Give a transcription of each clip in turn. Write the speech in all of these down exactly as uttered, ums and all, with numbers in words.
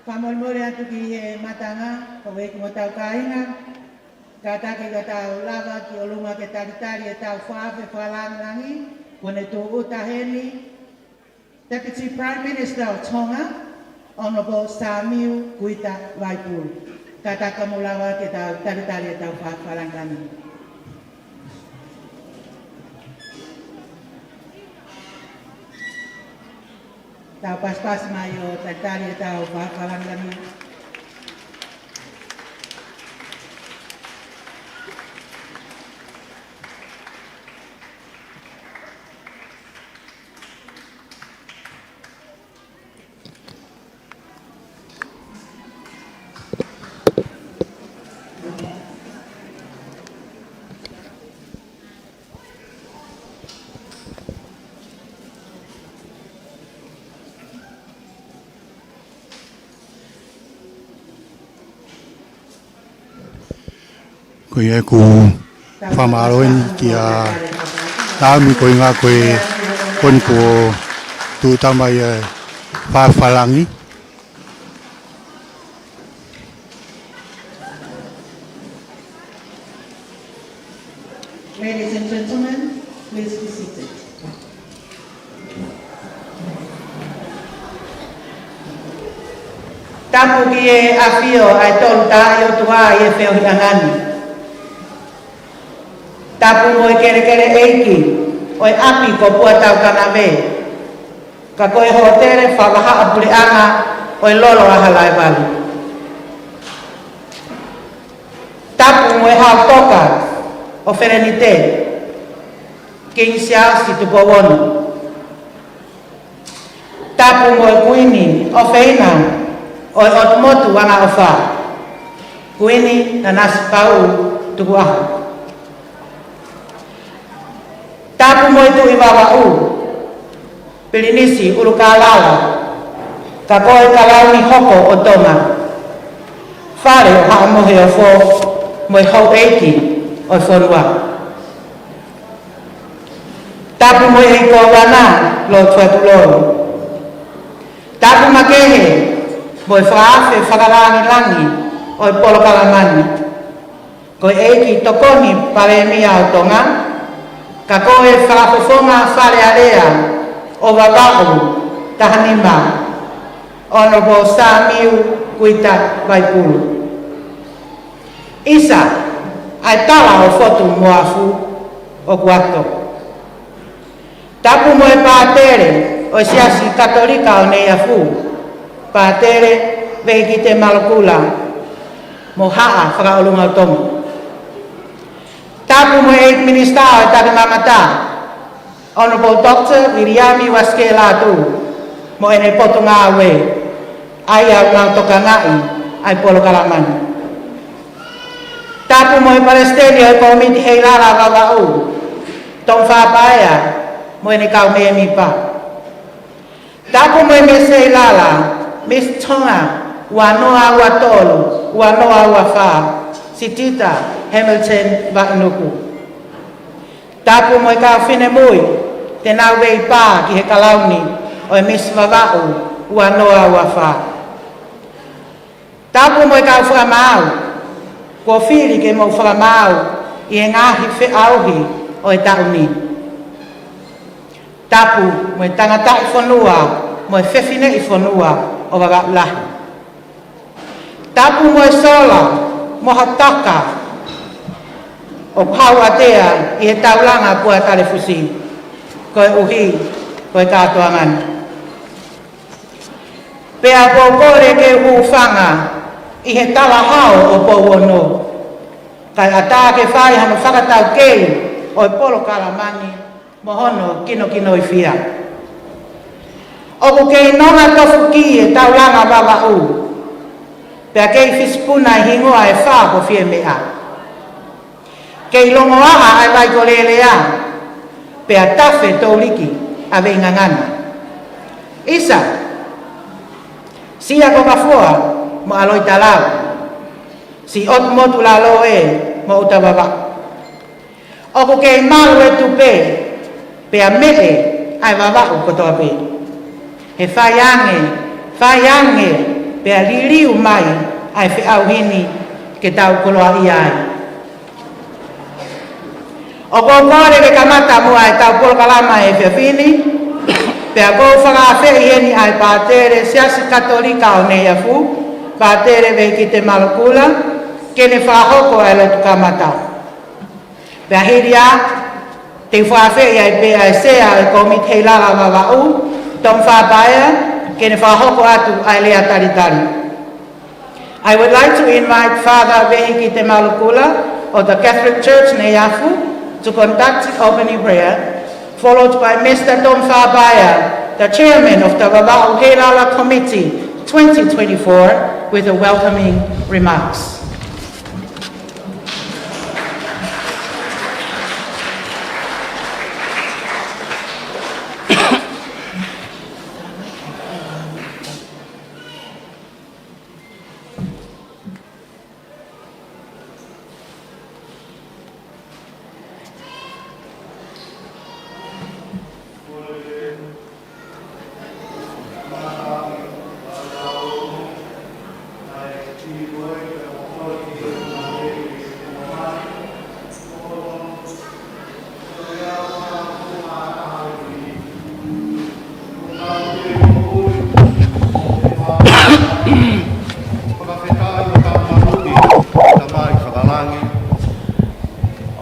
Fakamolemole atu ki he matanga, houʻeiki mo hotau kāinga, kātaki ka tau lava ki ʻolunga ke talitali ʻetau fakaafe fakalāngilangi, kuo ne tūʻuta heni, Deputy Prime Minister of Tonga, Honourable Sāmiu Kuita Vaipulu. Kātaki ka mou lava ke tau talitali ʻetau fakaafe fakalāngilangi. Tau pasipasi mai ʻo talitali ʻetau fakaafe fakalāngilangi. Ko ia ʻeku fakamālō eni kia Naomi ko e ngaahi ko e koni ko tūtama ia fakalāngilangi. Ladies and gentlemen, please be seated. Tapu ki he ʻafio ʻa e Tolu Taaʻi ʻOtua ʻi he feohiʻanga ni. Tapu mo e kelekele ʻeiki ʻo e ʻapi ko Puataukanave, ka ko e hōtele fakavahaʻapuleʻanga ʻo e Lolo ʻa Halaevalu. Tapu mo e Haʻu Toka ʻo Felenite, King Siaosi Tupou Ono. Tapu mo e Kuini ʻofeina ʻo e ʻOtu Motu Angaʻofa, Kuini Nanasipauʻu Tukuʻaho. Tapu mo e Tuʻi Vavaʻu, Pilinisi ʻUlukālala, ka ko e Kalauni Hoko ʻo Tonga, Fale ʻo Haʻa Moheofo mo e houʻeiki ʻo e fonua. Tapu mo e ʻEiki Kōvana, Lord Tuʻatulolo. Tapu makehe mo e fakaafe fakalāngilangi ʻo e polokalama ni, ko e ʻEiki Tokoni Palēmia ʻo Tonga, ka ko e Fakafofonga Fale Alea ʻo Vavaʻu taha nima, Honourable Sāmiu Kuita Vaipulu. ʻIsa, ʻa e tala ʻo Fotu mo Afu ʻoku ato. Tapu mo e Pātele ʻo e Siasi Katolika ʻo Neiafu, Pātele Vehikite Malokula, mo Haʻa Fakaʻolunga ʻo Tonga. Tapu mo e ʻEiki Minisitā ʻo e Takimamata, Honourable Doctor Viliami Uasike Lātū mo ʻene potungāue, ʻa ia ʻoku nau tokangaʻi ʻa e polokalama ni. Tapu mo e Palesiteni ʻo e Kōmiti Heilala Vavaʻu, Tom Fapaea mo ʻene kau mēmipa. Tapu mo e Miss Heilala, Miss Tonga ua noa ua tolu, ua noa ua fā, Sitita Hamilton Vaʻinuku. Tapu mo e kau finemui te nau veipā ki he kalauni ʻo e Miss Vavaʻu ua noa ua fā. Tapu mo e kau fakamaau kuo fili ke mou fakamaau ʻi he ngaahi feʻauhi ʻo e taʻu ni. Tapu mo e tangataʻi fonua mo e fefineʻi fonua ʻo Vavaʻu Lahi. Tapu mo e sola mo ha taka ʻoku hauʻatea ʻi he taulanga Puatalefusi, koeʻuhi ko e kātoanga ni. Pea ʻoku ou kole ke u hūfanga ʻi he talahao ʻo Pouono, kae ʻatā ke fai hano fakataukei ʻo e polokalama ni mo hono kinokinoifia. ʻOku kei nonga tofu ki e taulanga Vavaʻu, pea kei fisipuna e hingoa ʻe fā ko Fiemeʻa. Kei longoaʻa ʻa e vai ko Lelea, pea tafe touliki ʻa Veingangana. ʻIsa, Siakokafoa mo ʻAloitalau, Siʻotumotu Laloe mo ʻUtavavaʻu. ʻOku kei malu e tupe, pea meʻe ʻa e Vavaʻu kotoa pē. He fai ange, fai ange, pea liliu mai ʻa e feʻauhi ni ke tau koloaʻia ai. ʻOku ou kole ke kamata muʻa ʻetau polokalama he efiafi ni, pea ʻoku ou fakaafeʻi heni ʻa e Pātele Siasi Katolika ʻo Neiafu, Pātele Vehikite Malukula, ke ne fakahoko ʻa e lotu kamata. Pea hili ia, te u fakaafeʻi ai pē ʻa e Sea ʻo e Kōmiti Heilala Vavaʻu, Tom Fapaea, ke ne fakahoko atu ʻa e lea talitali. I would like to invite Father Vehikite Malukula of the Catholic Church Neiafu to conduct the opening prayer, followed by Mister Tom Fapaea, the chairman of the Vavaʻu Heilala Committee twenty twenty-four, with the welcoming remarks.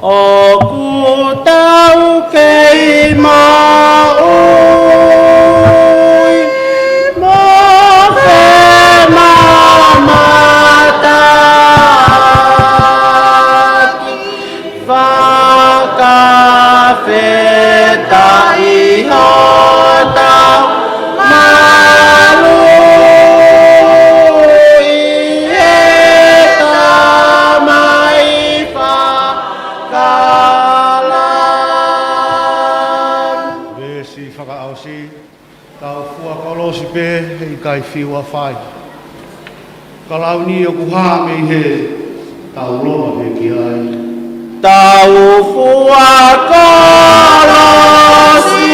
ʻOku tau kei moʻui mo femamaʻataki, fakafetaʻi hotau malu ʻi he Tamai Fakalahi. Veesi fakaʻosi. Tau fua kolosi pē, heʻikai fiu ʻa fai. Ka lau ni ʻoku hā mei hē, tau loma pē ki ai. Tau fua kolosi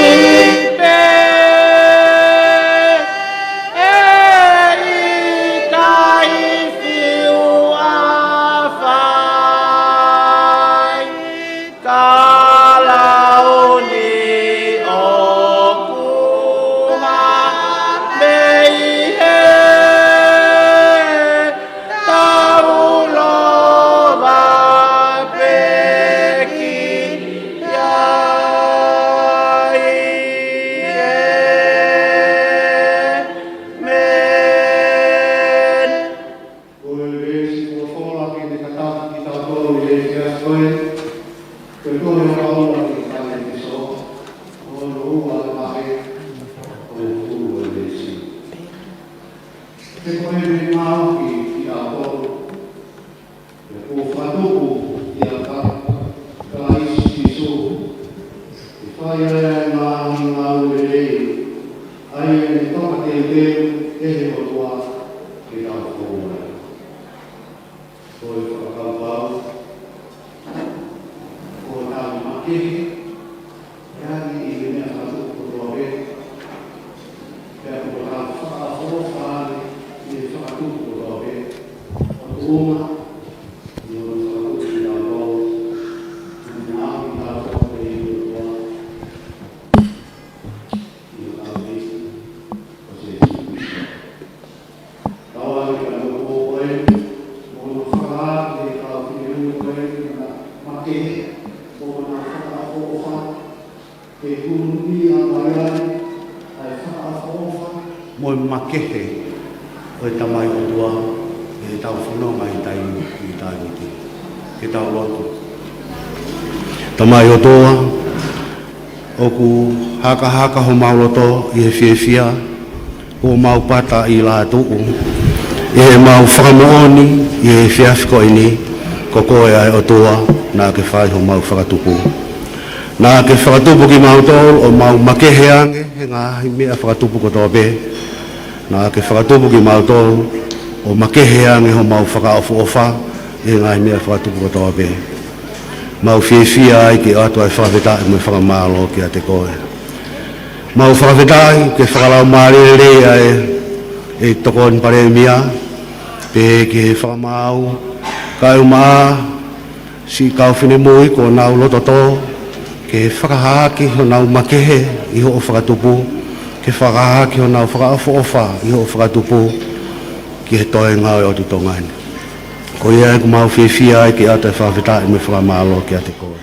pē, heʻikai fiu ʻa fai. Ka lau ni ʻoku hā mei hē, tau loma pē ki ai. ʻĒmeni. Ko e veesi folofola ke ne kātaki kitautolu ʻi he efiafi ko eni, ko e tohi ʻa Paula ki he kakai ʻEfesō, hono ua vahe, hono hongofulu ʻo e veesi. He ko e meʻa mahuʻinga kiate kitautolu, he kuo fakatupu ʻia Kalaisi Sīsū, ke fai ai ʻa e ngaahi ngāue lelei, ʻa ia ne tokateuteuteu ʻe he ʻOtua ke tau fou ai. Ko e fakakaukau, ko hotau makehe, ʻe ʻi ai ʻi he meʻa fakatupu kotoa pē, pea ko hotau fakaʻofoʻofa ʻi he fakatupu kotoa pē, ʻo tuʻunga ʻi hono fakatupu kitautolu, ʻo ne aʻu kitautolu ki he ʻOtua, ʻi hotau Kalaisi, ko Sīsū Kalaisi. Tau ʻai ka no ko koe, mo no fakahā ki he kau fineʻeiki ko ē, na makehe, mo na fakaʻofoʻofa, ke hūnunuʻia mai ai ʻa e fakaʻofoʻofa mo e makehe ʻo e Tamai ʻOtua ʻi heʻetau fononga ʻi he taimi ni. Ke tau lotu. Tamai ʻOtua, ʻoku hakahaka homau loto ʻi he fiefia, ʻoku mau pata ʻi lātuʻu ʻi heʻemau fakamoʻoni ʻi he efiafi ko eni, ko koe ʻa e ʻOtua naʻa ke fai homau fakatupu. Naʻa ke fakatupu kimautolu ʻo mau makehe ange he ngaahi meʻa fakatupu kotoa pē. Naʻa ke fakatupu kimautolu ʻo makehe ange homau fakaʻofoʻofa he ngaahi meʻa fakatupu kotoa pē. Mau fiefia ai ke ʻoatu ʻa e fakafetaʻi mo e fakamālō kiate koe. Mau fakafetaʻi ke fakalaumālie lelei ʻa e ʻEiki Tokoni Palēmia, pea ki he Fakamaau, kae ʻumaʻā siʻi kau finemui kuo nau loto tō ke fakahahaki honau makehe ʻi hoʻo fakatupu, ke fakahahaki honau fakaʻofoʻofa ʻi hoʻo fakatupu ki he toenga ʻo e ʻotu Tonga ni. Ko ia ʻoku mau fiefia ai ke ʻoatu e fakafetaʻi mo e fakamālō kiate koe.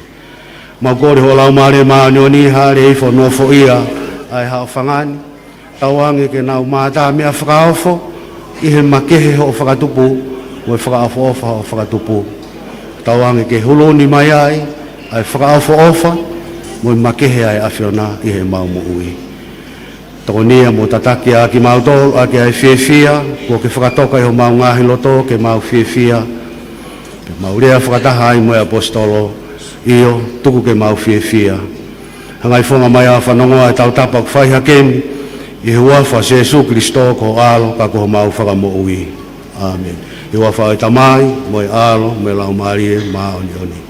Mau kole ho Laumālie Māʻoniʻoni, hāʻele hifo nofoʻia ʻa e haʻofanga ni, tauange ke nau mātā meʻa fakaofo ʻi he makehe hoʻo fakatupu mo e fakaʻofoʻofa hoʻo fakatupu. Tauange ke huluni mai ai ʻa e fakaʻofoʻofa mo e makehe ʻa e ʻAfiona ʻi heʻemau moʻui. Tokonia mo tataki ʻa kimautolu ʻaki ʻa e fiefia kuo ke fakatoka ʻi homau ngaahi loto ke mau fiefia. Pea mau lea fakataha ai mo e ʻaposetolo, ʻio, tuku ke mau fiefia. Hangai fofonga mai ʻa e fanongoa ʻa e tautapa ʻoku fai hake ni, ʻi he huafa ʻo Sēsū Kilisitō ko ho ʻAlo ka ko homau Fakamoʻui. ʻĀmeni. ʻI he huafa ʻo e Tamai, mo e ʻAlo, mo e Laumālie Māʻoniʻoni.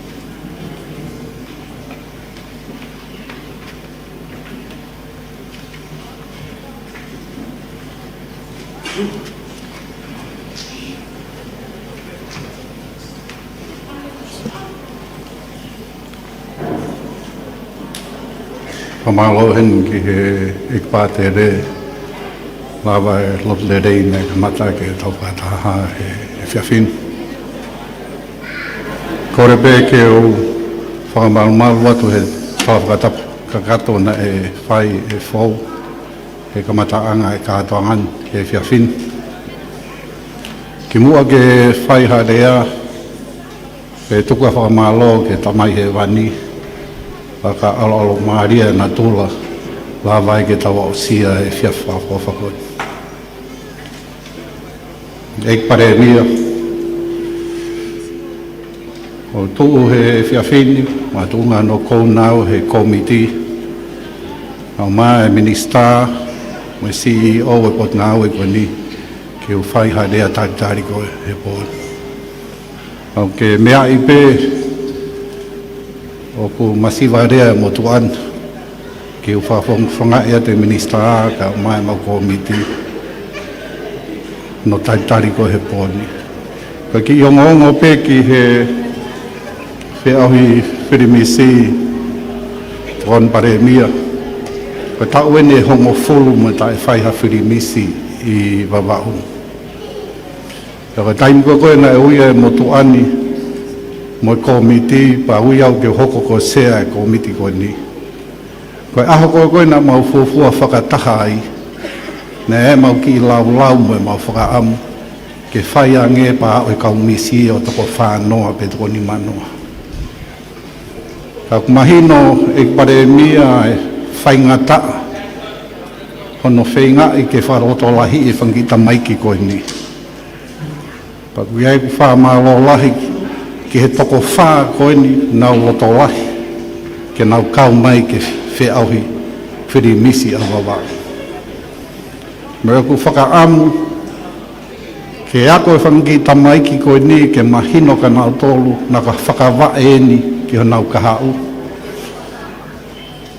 Fakamālō heni ki he ʻEiki Pātele, lava e lotu lelei naʻe kamata ke tau fakataha he, he efiafi ni. Kole pē ke u fakamalumalu atu he tala fakatapu kakato naʻe fai ʻe Fou he kamataʻanga e kātoanga ni he efiafi ni. Kimuʻa ke fai ha lea, pea tuku ʻa e fakamālō ki he Tamai Hēvani, fakaʻaloʻalo mālie ʻa e natula, lava ai ke tau aʻusia e efiafi fakaʻofoʻofa ko eni. ʻEiki Palēmia, ʻoku ou tuʻu he efiafi ni, makatuʻunga hono kounaʻi au he kōmiti, ʻumaʻā e Minisitā, mo e C E O e Potungāue ko eni, ke u fai ha lea talitali ko ē he pō ni. ʻOku ou meaʻi pē ʻoku masiva lea e motuʻa ni, ke u fakafofongaʻi atu e Minisitā kae ʻumaʻā ʻemau kōmiti hono talitali ko ē he pō ni. Ka kiʻi ongoongo pē ki he feʻauhi filimisi, Tokoni Palēmia, ko e taʻu eni ʻe hongofulu mo taʻe fai ha filimisi ʻi Vavaʻu. Pea ko e taimi ko ē naʻe ui ai e motuʻa ni mo e kōmiti, pea ui au ke u hoko ko e sea e kōmiti ko eni. Ko e ʻaho ko ē naʻa mau fuofua fakataha ai, naʻe ʻi ai ʻemau kiʻi laulau mo ʻemau fakaʻamu ke fai ange pea aʻu e kau misi ʻo toko fā noa pe toko nima noa. Ka ʻoku mahino, ʻEiki Palēmia, e faingataʻa hono feingaʻi ke fakalotolahiʻi e fanga kiʻi tamaiki ko eni. Pea ʻoku ʻi ai ʻeku fakamālō lahi ki he toko fā ko eni naʻa nau loto lahi ke nau kau mai ki he feʻauhi filimisi ʻa Vavaʻu. Mo ʻeku fakaʻamu ke ako e fanga kiʻi tamaiki ko eni ke mahino kia nautolu naʻa ka fakavaʻe eni ki honau kahaʻu.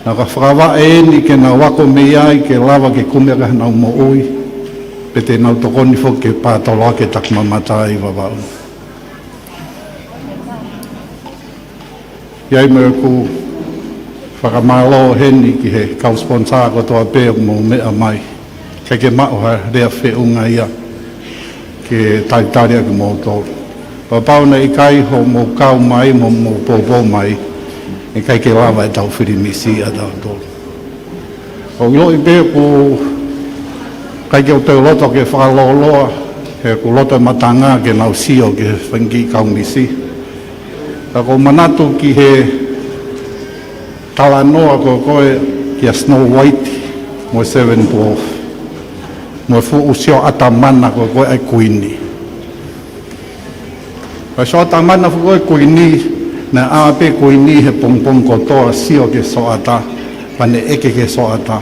Naʻa ka fakavaʻe eni ke nau ako mei ai ke lava ke kumi ʻaki honau moʻui, pea te nau tokoni foki ke pātoloaki e takimamata ʻi Vavaʻu. ʻI ai mo ʻeku fakamālō heni ki he kau sponsor kotoa pē ʻoku mou meʻa mai. ʻIkai ke maʻu ha lea feʻunga ia ke talitali ʻaki kimoutolu. Kapau naʻe ʻikai hoʻomou kau mai mo hoʻomou poupou mai, ʻikai ke lava ʻetau filimisi ʻa tautolu. ʻOku ou ʻiloʻi pē ʻoku ʻikai ke u toe loto ke fakalōloa, he ʻoku loto e matanga ke nau sio ki he fanga kiʻi kau misi. Ka ʻoku ou manatu ki he talanoa ko ē kia Snow White mo e Seven Dwarf, mo e fuʻu sioʻata mana ko ē ʻa e kuini. Ko e sioʻata mana foki ko ē ʻa e kuini, naʻe ʻā pē kuini he pongipongi kotoa sio ki he sioʻata, pea ne ʻeke ki he sioʻata,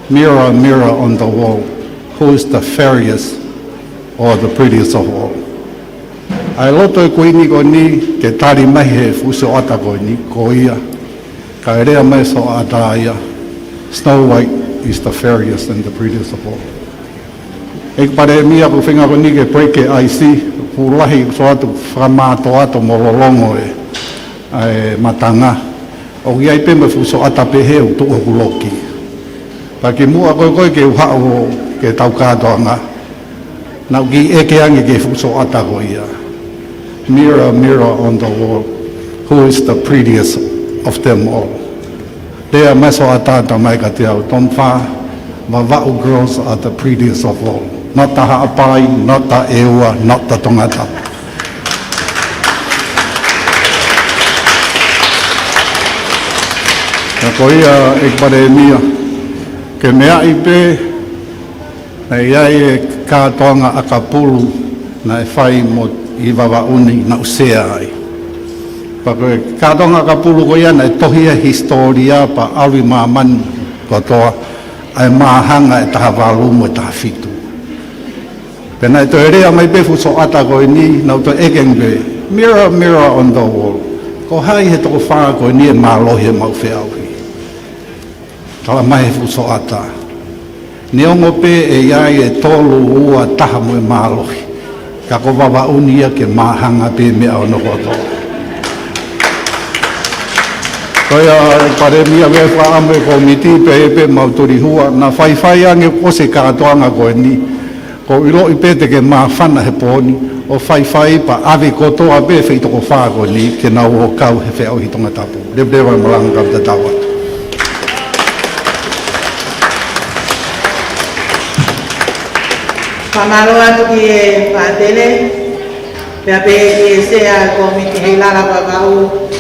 "Mirror, mirror on the wall, who is the fairest or the prettiest of all?" ʻA e loto e kuini ko eni ke tali mai he fuʻu sioʻata ko eni, ko ia, kae lea mai e sioʻata ia, "Snow White is the fairest and the prettiest of all." ʻEiki Palēmia, ko e feinga ko eni ke break e ice, fuʻu lahi, ʻoku ʻoatu fakamātoato mo lolongo e, ʻa e matanga. ʻOku ʻi ai pē mo e fuʻu sioʻata pehē ʻoku tuʻu hoku loki. Pea kimuʻa ko ē ko ē ke u haʻu ke tau kātoanga, naʻá ku kiʻi ʻeke ange ki he fuʻu sioʻata ko ia. Mirror, mirror on the wall, who is the prettiest of them all? Lea mai e sioʻata, talamai kiate au, Tonga, Vavaʻu girls are the prettiest of all. Not the Haʻapai, not the ʻEua, not the Tongatapu. Ka ko ia, ʻEiki Palēmia, ke meaʻi pē, naʻe ʻi ai e kātoanga ʻakapulu naʻe fai mo ʻi Vavaʻu ni, naʻá ku sea ai. Pea ko e kātoanga ʻakapulu ko ia naʻe tohi ai e hisitōlia pea ʻalu ʻi māmani kotoa ʻa e māhanga ʻe taha valu mo e taha fitu. Pea naʻe toe lea mai pē e fuʻu sioʻata ko eni, naʻá ku toe ʻeke ange pē, mirror, mirror on the wall, ko hai he toko fā ko eni ʻe mālohi heʻemau feʻauhi? Talamai ʻe he fuʻu sioʻata, neongo pē ʻe ʻi ai e tolu, ua, taha mo e mālohi, ka ko Vavaʻu ni ia ke māhanga pē e meʻa hono kotoa. Ko ia, ʻEiki Palēmia, ʻoku fakaʻamu e kōmiti pē, pē mau tuli hua, naʻa faifai ange kuo ʻosi e kātoanga ko eni, ʻoku ou ʻiloʻi pē te ke māfana he pō ni, ʻo faifai pea ʻave kotoa pē e feituʻu toko fā ko eni ke nau ō ʻo kau he feʻauhi Tongatapu. Leveleva e malanga, kau tatau atu. Fakamālō atu ki he pātele, pea pehē ki he sea ʻo e kōmiti Heilala Vavaʻu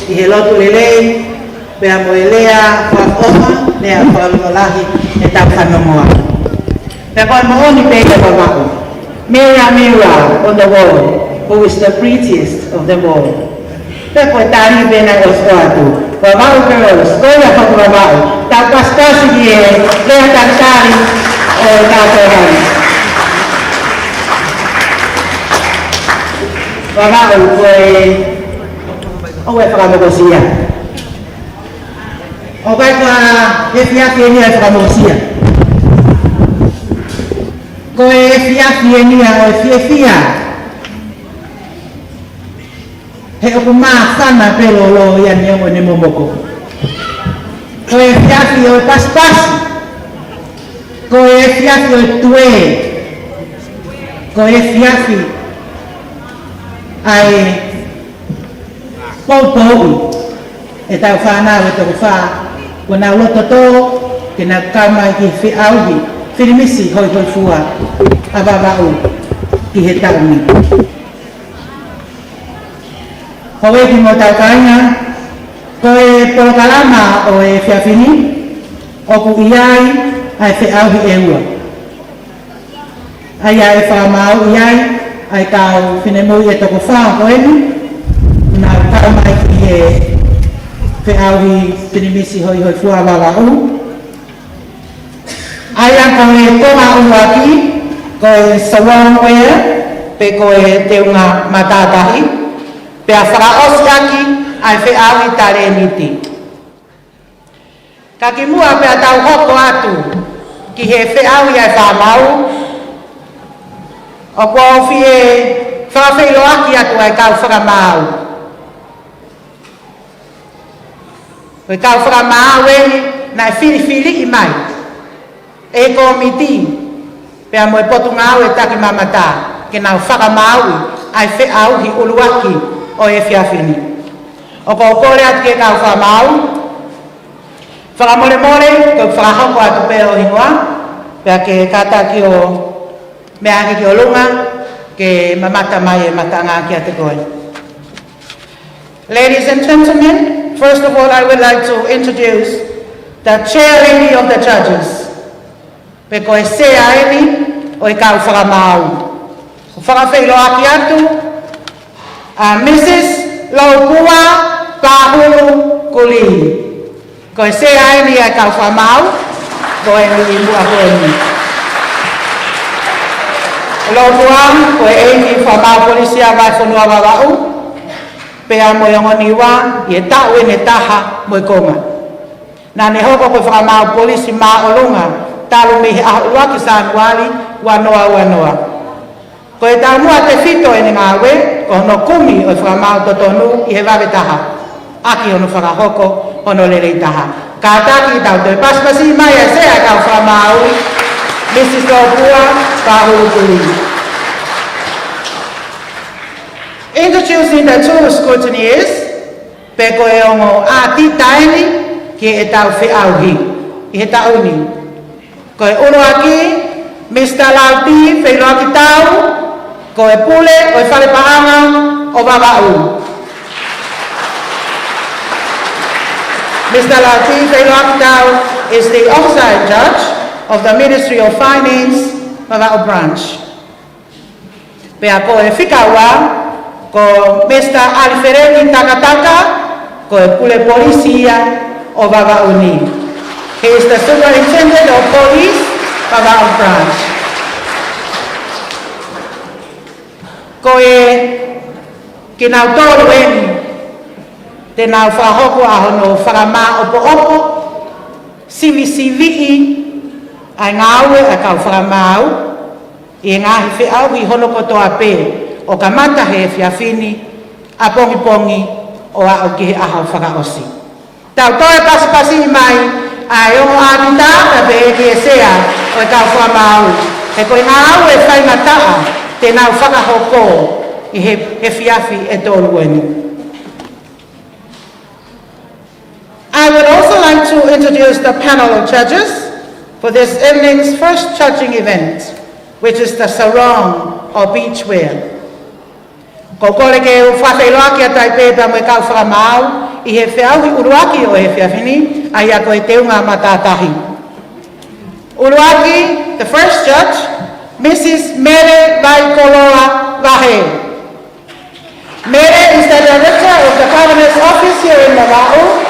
ʻi he lotu lelei, pea mo e lea fakaʻofa, lea fakaʻofa lahi ʻetau fanongoa. Pea ko e moʻoni pē ia, Vavaʻu. Mirror, mirror on the wall, who is the prettiest of them all? Pea ko e tali pē naʻe ʻosi ʻoatu, Vavaʻu girls, ko ia ko Vavaʻu. Tau pasipasi ki he lea talitali ʻo e kātoanga. Vavaʻu, ko e, ʻoua ʻe fakamokosia. ʻOku ʻikai ko ha efiafi eni ia ʻe fakamokosia. Ko e efiafi eni ia ʻo e fiefia, he ʻoku māfana pē lōlō ia neongo ʻene momoko. Ko e efiafi ʻo e pasipasi. Ko e efiafi ʻo e tuē. Ko e efiafi ʻa e poupouʻi ʻetau fānau ʻe toko fā, kuo nau loto tō ke nau kau mai ki he feʻauhi Filimisi Hoihoifua ʻa Vavaʻu ki he taʻu ni. Houʻeiki mo hotau kāinga, ko e polokalama ʻo e efiafi ni, ʻoku ʻi ai ʻa e feʻauhi ʻe ua. ʻA ia ʻe fakamaauʻi ai ʻa e kau finemui ʻe toko fā ko eni, nau kau mai ki he feʻauhi Filimisi Hoihoifua Vavaʻu. ʻA ia ko e konga ʻuluaki, ko e Sawong Wear, pe ko e teunga matātahi, pea fakaʻosi ʻaki ʻa e feʻauhi talēniti. Ka kimuʻa pea tau hoko atu ki he feʻauhi ʻa e fakamaau, ʻoku ou fie fakafeʻiloaki atu ʻa e kau fakamaau. Ko e kau fakamaau eni naʻe filifiliʻi mai ʻe he kōmiti pea mo e Potungāue Takimamata ke nau fakamaauʻi ʻa e feʻauhi ʻuluaki ʻo e efiafi ni. ʻOku ou kole atu ki he kau fakamaau, fakamolemole, ko e fakahoko atu pē ho hingoa, pea ke kātaki ʻo meʻa hake ki ʻolunga, ke mamata mai e matanga kiate koe. Ladies and gentlemen, first of all, I would like to introduce the chair lady of the judges. Pe ko e sea eni ʻo e kau fakamaau. Fakafeʻiloaki atu, ʻa Mrs Loupua Pahulu Kulī. Ko e sea eni ʻa e kau fakamaau, ko eni ʻi muʻa ko eni. Loupua, ko e ʻEiki Fakamaau Polisi ʻa e Vahefonua Vavaʻu, pea mo e ongo Niua, ʻi he taʻu ʻe taha mo e konga. Naʻá ne hoko ko e Fakamaau Polisi Māʻolunga talu mei he ʻaho ʻuluaki Sānuali ua noa ua noa. Ko e taumuʻa tefito ʻene ngāue, ko hono kumi ʻo e fakamaau totonu ʻi he vave taha, ʻaki hono fakahoko hono lelei taha. Kātaki tau toe pasipasi mai ʻa e Sea ʻo e Kau Fakamaau, Mrs Lopua Pahulukuli. Introducing the two scrutineers, pe ko e ongo ʻātita eni ki heʻetau feʻauhi ʻi he taʻu ni. Ko e ʻuluaki, Mr Lauti Feiloakitau, ko e pule ʻo e Fale Paʻanga ʻo Vavaʻu. Mr Lauti Feiloakitau is the officer in charge of the Ministry of Finance, Vavaʻu Branch. Pea ko e fika ua, ko Mr Alifeleti Takataka, ko e pule polisi ia ʻo Vavaʻu ni. He is the Superintendent of Police, Vavaʻu Branch. Ko e kinautolu eni te nau fakahoko ʻa hono fakamāʻopoʻopo, sivisiviʻi ʻa e ngāue ʻa e Kau Fakamaau ʻi he ngaahi feʻauhi hono kotoa pē, ʻo kamata he efiafi ni, ʻapongipongi ʻo aʻu ki he ʻaho fakaʻosi. Tau toe pasipasi mai ʻa e ongo ʻātita, pea pehē ki he Sea ʻo e Kau Fakamaau, he ko e ngāue faingataʻa te nau fakahoko ʻi he, he efiafi ʻe tolu eni. I would also like to introduce the panel of judges for this evening's first judging event, which is the sarong or beach wear. Ko e kole ke u fakafeʻiloaki atu ai pē pea mo e Kau Fakamaau ʻi he feʻauhi ʻuluaki ʻo e efiafi ni, ʻa ia ko e teunga matātahi. ʻUluaki, the first judge, Mrs Mele Vaikoloa Vahe. Mele is the director of the Governor's Office here in Vavaʻu,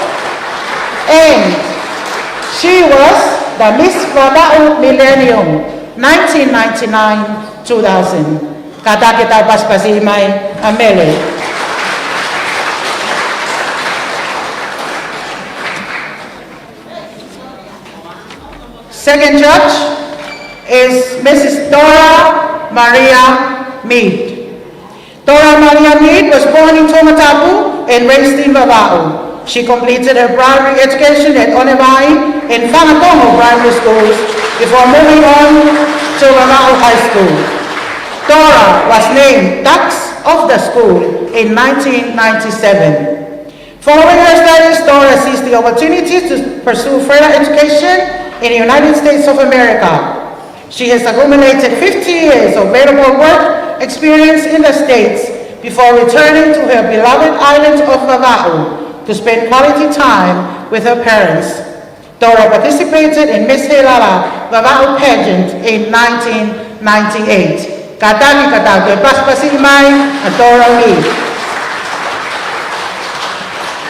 and she was the Miss Vavaʻu Millennium, nineteen ninety-nine, two thousand. Kātaki tau pasipasi mai ʻa Mele. Second judge is Mrs Dora Maria Mead. Dora Maria Mead was born in Tongatapu and raised in Vavaʻu. She completed her primary education at ʻOnevai and Fangatomo Primary Schools before moving on to Vavaʻu High School. Dora was named Dux of the school in nineteen ninety-seven. Following her studies, Dora seized the opportunity to pursue further education in the United States of America. She has accumulated fifty years of valuable work experience in the States before returning to her beloved island of Vavaʻu to spend quality time with her parents. Dora participated in Miss Heilala Vavaʻu pageant in nineteen ninety-eight. Kātaki ka tau toe pasipasi mai ʻa Dora Mead.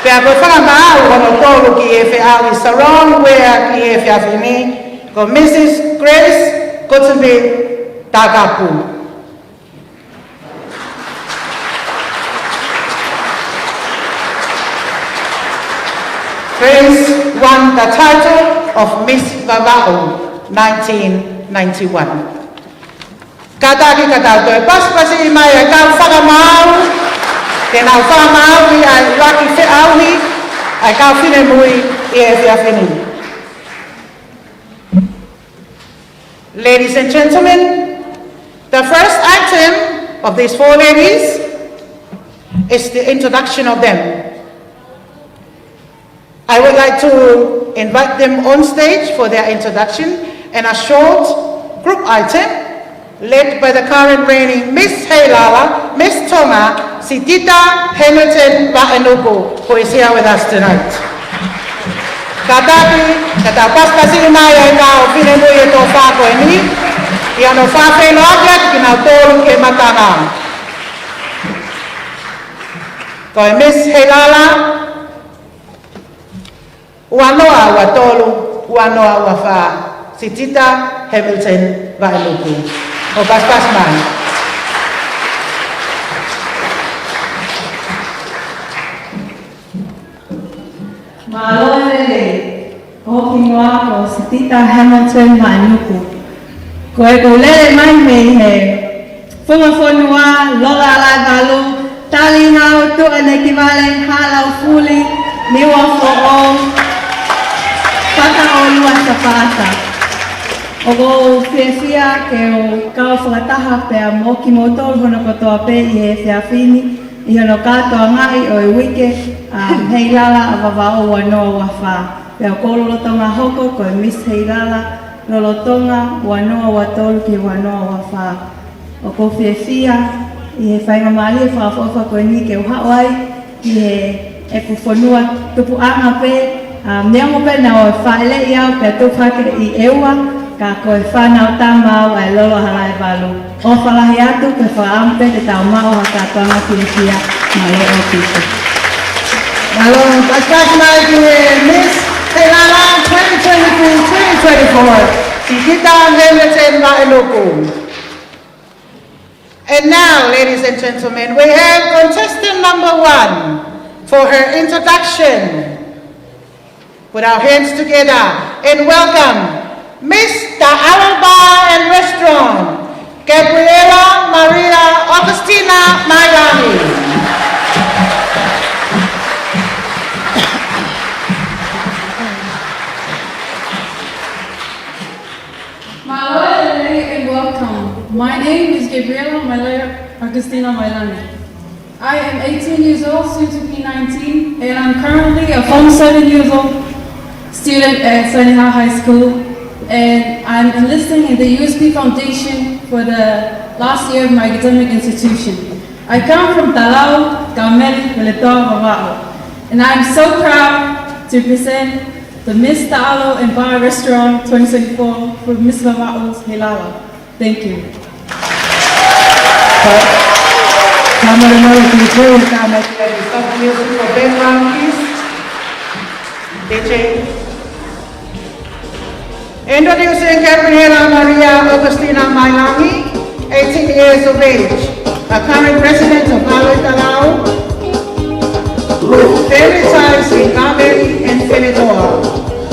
Pea ko e fakamaau hono tolu ki he feʻauhi sarong wear ki he efiafi ni, ko Mrs Grace Kutubi Takapu. Grace won the title of Miss Vavaʻu nineteen ninety-one. Kātaki ka tau toe pasipasi mai ʻa e kau fakamaau, ke nau fakamaauʻi ʻa e ʻuluaki feʻauhi ʻa e kau finemui ʻi he efiafi ni. Ladies and gentlemen, the first item of these four ladies is the introduction of them. I would like to invite them on stage for their introduction and a short group item led by the current reigning Miss Heilala, Miss Tonga, Sitita Hamilton Vaʻenuku, who is here with us tonight. Kātaki, ka tau pasipasi mai ʻa e kau finemui ʻe toko fā ko eni, ʻi hono fakafeʻiloaki atu kinautolu ki he matanga. Ko e Miss Heilala, ua noa ua tolu, ua noa ua fā, Sitita Hamilton Vaʻenuku. Mou pasipasi mai. Mālō e lelei. ʻOku Ko Sitita Hamilton Maʻanuku. Ko ʻeku lele mai mei he Funga Fonua, Lolo Halaevalu, tali hau Tuʻanekivale, Haʻalaufuli, Niuafoʻou, Fakaʻolua, Sapaʻata. ʻOku ou fiefia ke u kau fakataha pea mo kimoutolu hono kotoa pē ʻi he efiafi ni, ʻi hono kātoangaʻi ʻo e uike ʻa Heilala ʻa Vavaʻu ua noa ua fā. Pea ʻoku ou lolotonga hoko ko e Miss Heilala lolotonga ua noa ua tolu ki he ua noa ua fā. ʻOku ou fiefia ʻi he faingamālie fakaʻofoʻofa ko eni ke u haʻu ai ki heʻeku fonua tupuʻanga pē, ʻa, neongo pē naʻe fāʻeleʻi au pea tupu hake ʻi ʻEua, ka ko e fānau tama au ʻa e Lolo Halaevalu. ʻOfa lahi atu, ko e fakaʻamu pē te tau maʻu ha kātoanga fiefia. Mālō ʻaupito. Mālō, pass mai ki he Miss Heilala twenty twenty-three, twenty twenty-four, Sitita Hamilton Maʻanuku. And now, ladies and gentlemen, we have contestant number one for her introduction. Put our hands together and welcome Miss Taʻalo Bar and Restaurant, Gabriela Maria Augustina Mailangi. Mālō e lelei and welcome. My name is Gabriela Maria Augustina Mailangi. I am eighteen years old, soon to be nineteen, and I'm currently a Form seven years old student at Seneha High School, and I'm enlisting in the U S P Foundation for the last year of my academic institution. I come from Talau, Kaumeli, Veletoa, Vavaʻu, and I'm so proud to present the Miss Taʻalo and Bar Restaurant twenty twenty-four for Miss Vavaʻu Heilala. Thank you. Ka, ka mare mare ki te, ka mare ki te, stop the music for background, please. D J. Introducing Gabriela Maria Augustina Mailangi, eighteen years of age, a current resident of ʻAlo ʻi Talau, with family ties in Kaumeli and Veletoa.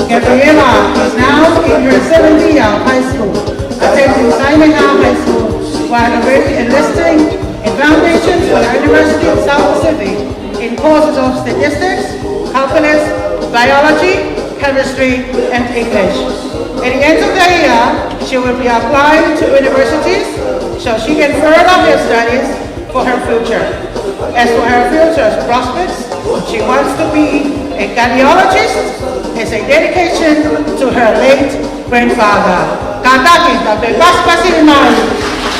Gabriela is now in her seventh year of high school, attending Seneha High School, while already enlisting in foundations for the University of South Pacific in courses of statistics, calculus, biology, chemistry, and English. At the end of the year, she will be applying to universities so she can further her studies for her future. As for her future prospects, she wants to be a cardiologist as a dedication to her late grandfather. Kātaki, tau toe pasipasi mai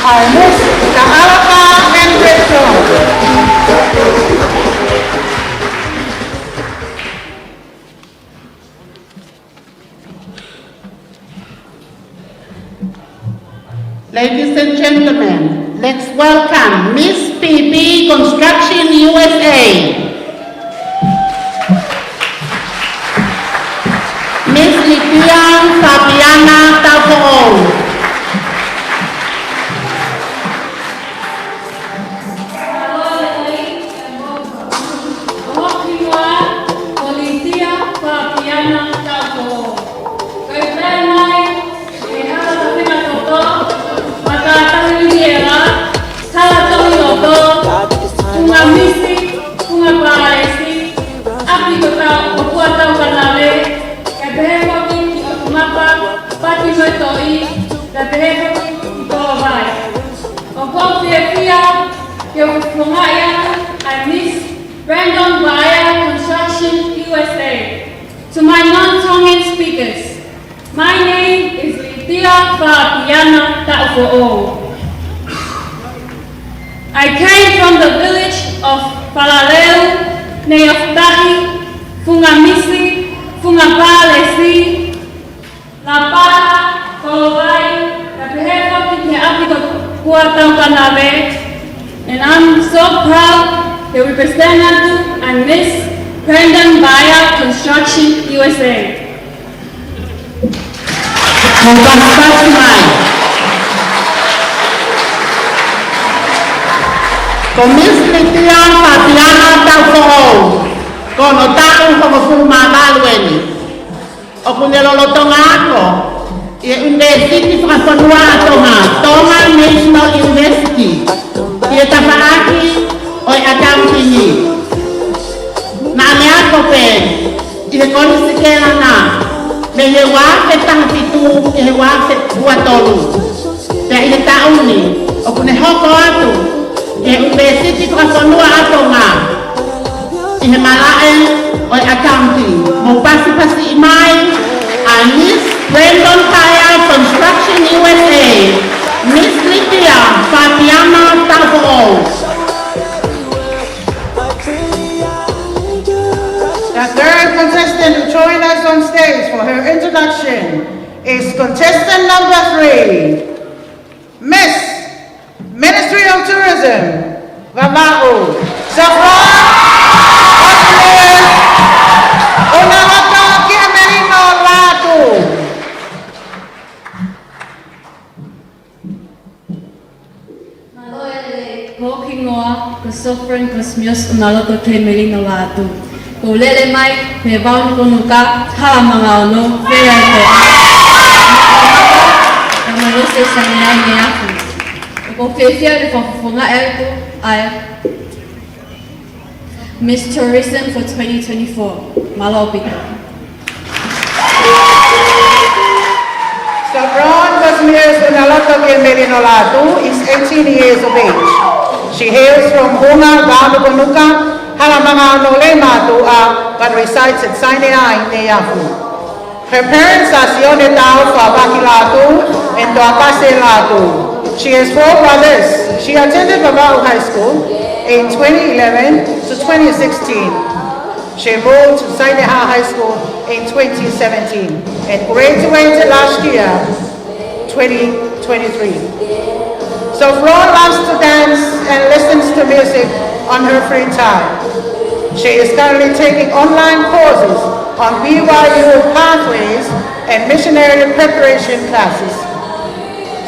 ʻa e Miss Taʻalo Bar and Restaurant. Ladies and gentlemen, let's welcome Miss P P Construction U S A, Miss Litia Fabiana Taufoʻou. Ko hoku hingoa ko Litia Fabiana Taufoʻou. Ko e taʻu mai, ʻi he hala taʻu fika toto, Matātahi Niuela, Hala Tongi Loto, Funga Misi, Funga Palēsi, ʻApi ko Tau, ko Kuataukanave, kae pehē foki ki ʻOtumapa, Pati mo e Toʻi, kae pehē foki ki Kolovai. ʻOku ou fiefia ke u fofongaʻi atu ʻa e Miss Brandon Baea Construction U S A. To my non-Tongan speakers, my name is Litia Fabiana Taufoʻou. I came from the village of Falaleu, Neiofutahi, Funga Misi, Funga Palēsi, Lapaha, Kolovai, kae pehē foki ki he ʻapi ko Kuataukanave, and I'm so proud to represent atu ʻa e Miss Brandon Baea Construction U S A. Ko e pasipasi mai. Ko Miss Litia Fabiana Taufoʻou, ko hono taʻu hongofulu mā valu eni. ʻOku ne lolotonga ako ʻi he ʻUnivēsiti Fakafonua ʻa Tonga, Tonga National University, ʻi he tafaʻaki ʻo e ʻakaunitingi. Naʻa ne ako pē ʻi he Kolisi Kelana mei he ua afe taha fitu ki he ua afe ua tolu. Pea ʻi he taʻu ni, ʻoku ne hoko atu ki he ʻUnivēsiti Fakafonua ʻa Tonga ʻi he malaʻe ʻo e ʻakaunitingi. Mou pasipasiʻi mai ʻa Miss Brandon Kaya, Construction U S A, Miss Lydia Fabiana Taufoʻou. The third contestant to join us on stage for her introduction is contestant number three, Miss Ministry of Tourism, Vavaʻu, Safron Osmir Unaloto-Keamelino-Lātū. Mālō e lelei. Ko hoku hingoa ko Sofran Cosmios Unaloto-Keamelino-Lātū. ʻOku ou lele mai mei Vavaʻu, Nukunuka, Hala Manga Ono, Fea e Toa. Ka mai ose Saine ai ne aku. ʻOku ou fiefia ke fakafofongaʻi atu ʻa e Miss Tourism for twenty twenty-four. Mālō ʻaupito. Safron Cosmios Unaloto-Keamelino-Lātū is eighteen years of age. She hails from Hunga, Vavaʻu, Nukunuka, Hala Manga Ono, Leimātuʻa, but resides at Saine ai ne aku. Her parents are Sione Taufa Vakilātū and Toakase Lātū. She has four brothers. She attended Vavaʻu High School in twenty eleven to twenty sixteen. She moved to Saineha High School in twenty seventeen and graduated last year, twenty twenty-three. Safron loves to dance and listens to music on her free time. She is currently taking online courses on B Y U Pathways and missionary preparation classes.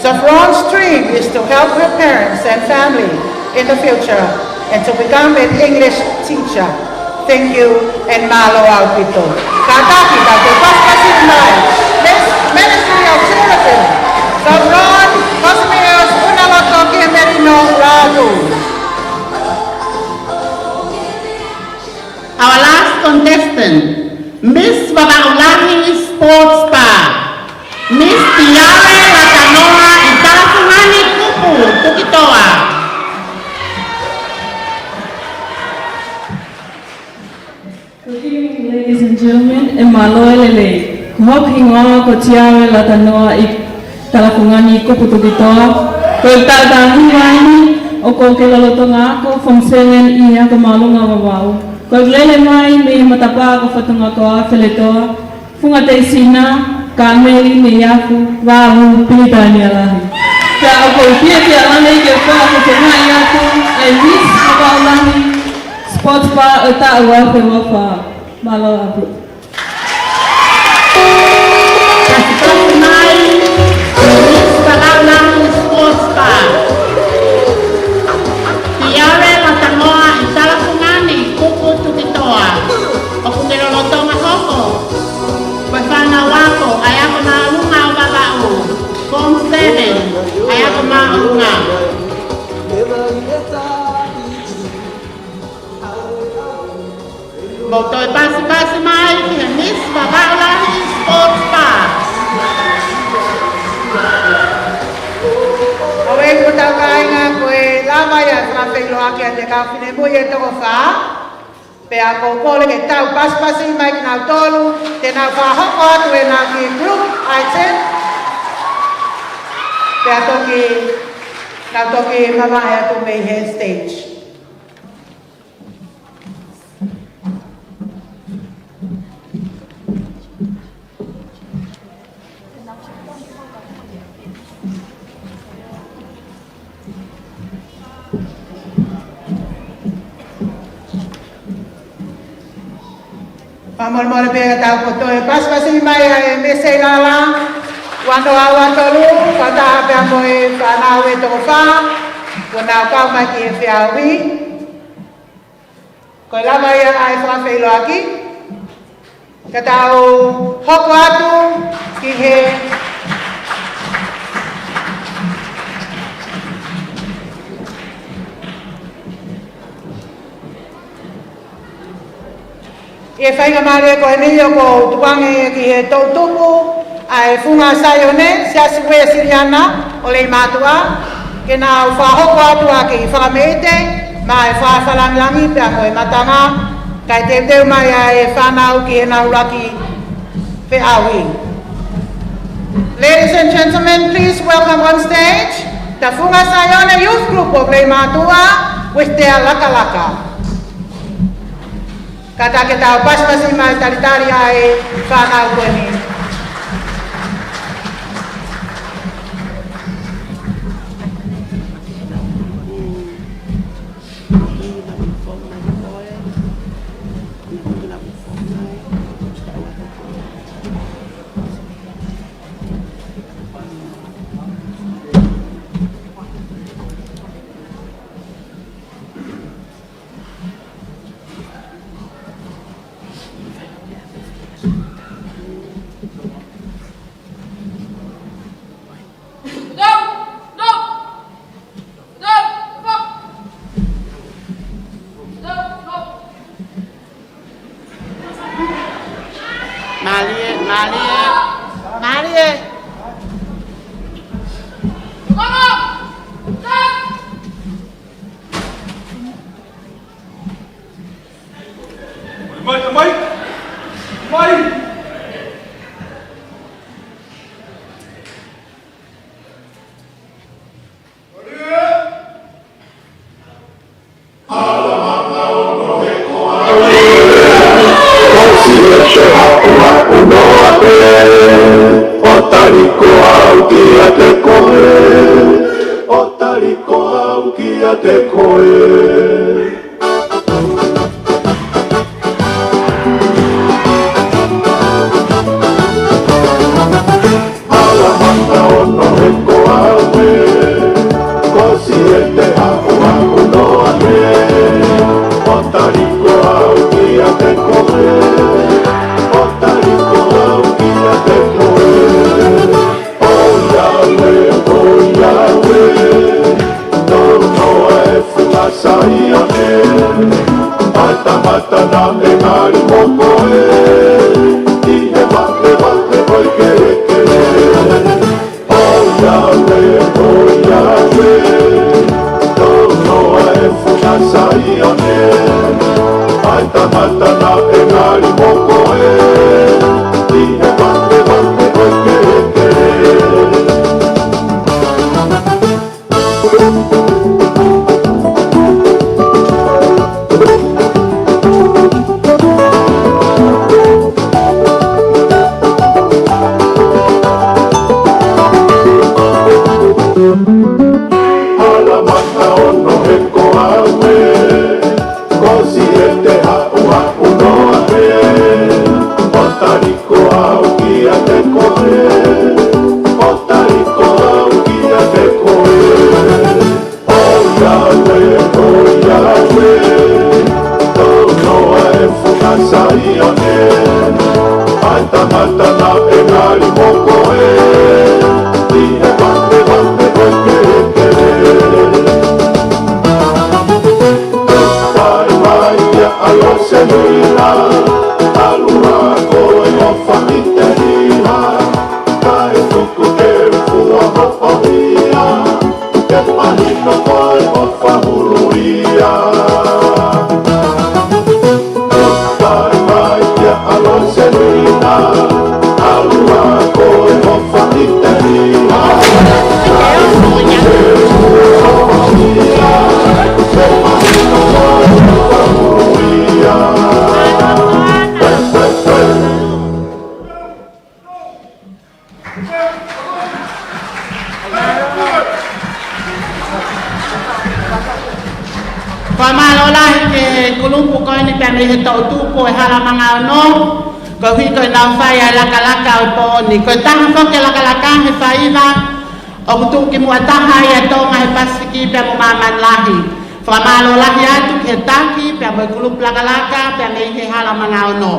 Safron's dream is to help her parents and family in the future and to become an English teacher. Thank you and mālō ʻaupito. Kātaki, ka ke pasipasi mai, Miss Ministry of Tourism, Safron Cosmios Unaloto-Keamelino-Lātū. Our last contestant, Miss Vavaʻu Lahi Sports Bar, Miss Tiare Latanoa ʻi Talafungani Kupu, Tukitoa. Good evening, ladies and gentlemen, ʻe mālō e lelei. Ko hoku hingoa ko Tiare Latanoa ʻi Talafungani Kupu, Tukitoa. Ko e taʻu taha hiva eni ʻoku ou lolotonga ako Form seven ʻi he Ako Māʻolunga Vavaʻu. ʻOku ou lele mai mei he matapā ko Fatongakoa, Feletoa, Funga Teisina, Kāmeli, Neiafu, Vavaʻu, Pilitānia Lahi. Pea ʻoku ou fiefia lelei ke fakafofongaʻi atu ʻa e Miss Vavaʻu Lahi Sports Bar ʻo e taʻu ua afe ua fā. Mālō ʻaupito. Pasipasi mai, Miss Vavaʻu Lahi Sports Bar, Tiare Latanoa ʻi Talafungani Kupu, Tukitoa. ʻOku ne lolotonga hoko ko e fānau ako ʻa e Ako Māʻolunga ʻo Vavaʻu, Form seven, ʻa e Ako Māʻolunga. Mou toe pasipasi mai ki he Miss Vavaʻu Lahi Sports Bar. ʻOku ou kole ki hotau kāinga ko e lava ia ʻa e fakafeʻiloaki ʻa e kau finemui ʻe toko fā. Pea ʻoku ou kole ke tau pasipasi mai kinautolu, te nau fakahoko atu ʻenau kiʻi group item. Pea toki, nau toki mavahe atu mei he stage. Fakamolemole pē ka tau toe pasipasi mai ʻa e Miss Seilala, ua noa ua tolu, fakataha pea mo e fānau ʻe toko fā, kuo nau kau mai ki he feʻauhi. Ko e lava ia ʻa e fakafeʻiloaki. Ka tau hoko atu ki he ʻi he faingamālie ko eni ʻoku ou tukuange ki he toʻutupu ʻa e Funga Saione Siasi Uēsiliana ʻo Leimātuʻa, ke nau fakahoko atu ʻa e kiʻi fakameʻite maʻa e fakafakalāngilangi pea mo e matanga, kae teuteu mai ʻa e fānau ki heʻenau ʻuluaki feʻauhi. Ladies and gentlemen, please welcome on stage the Funga Saione Youth Group of Leimātuʻa with their lakalaka. Kātaki ke tau pasipasi mai talitali ʻa e fānau ko eni. Mālie, mālie, mālie. Mai, mai, mai. ʻO tali ko au kiate koe, ʻo tali ko au kiate koe. Hala mata ono he ko au ē, ko Siete haʻu haʻu noa ē, ʻo tali ko au kiate koe, ʻo tali ko au kiate koe. ʻOiauē, ʻoiauē, nonoa e Funga Saione, ʻa e tangata naʻe ngali mo koe, ʻi he vahevahe ʻo e kelekele. ʻOiauē, ʻoiauē, nonoa e Funga Saione, ʻa e tangata naʻe ngali mo koe, ʻi he vahevahe ʻo e kelekele. Hala mata ono he ko au ē, ko Siete haʻu haʻu noa ē, ʻo tali ko au kiate koe, ʻo tali ko au kiate koe. ʻOiauē, ʻoiauē, nonoa e Funga Saione, ʻa e tangata naʻe ngali mo koe, ʻi he vahevahe ʻo e kelekele. Fai mai kia ʻAlo Senila, ʻalu ā koe ʻo fakahoko e hila, kae tuku ke fua hoʻo hia, ke mahino ko e ʻofa hulu ia. Fai mai kia ʻAlo Senila, ʻalu ā koe ʻo fakahoko e hila, kae tuku ke fua hoʻo hia, ke mahino ko e ʻofa hulu ia. Fakamālō lahi ki he kulupu ko eni pea mei he toʻutupu ʻo e Hala Manga Ono, koeʻuhi ko ʻenau fai ʻa e lakalaka ʻo e pō ni. Ko e taha foki e lakalaka he faiva ʻoku tuʻu ki muʻa taha ʻi Tonga he Pasifiki pea mo māmani lahi. Fakamālō lahi atu ki he taki pea mo e kulupu lakalaka pea mei he Hala Manga Ono.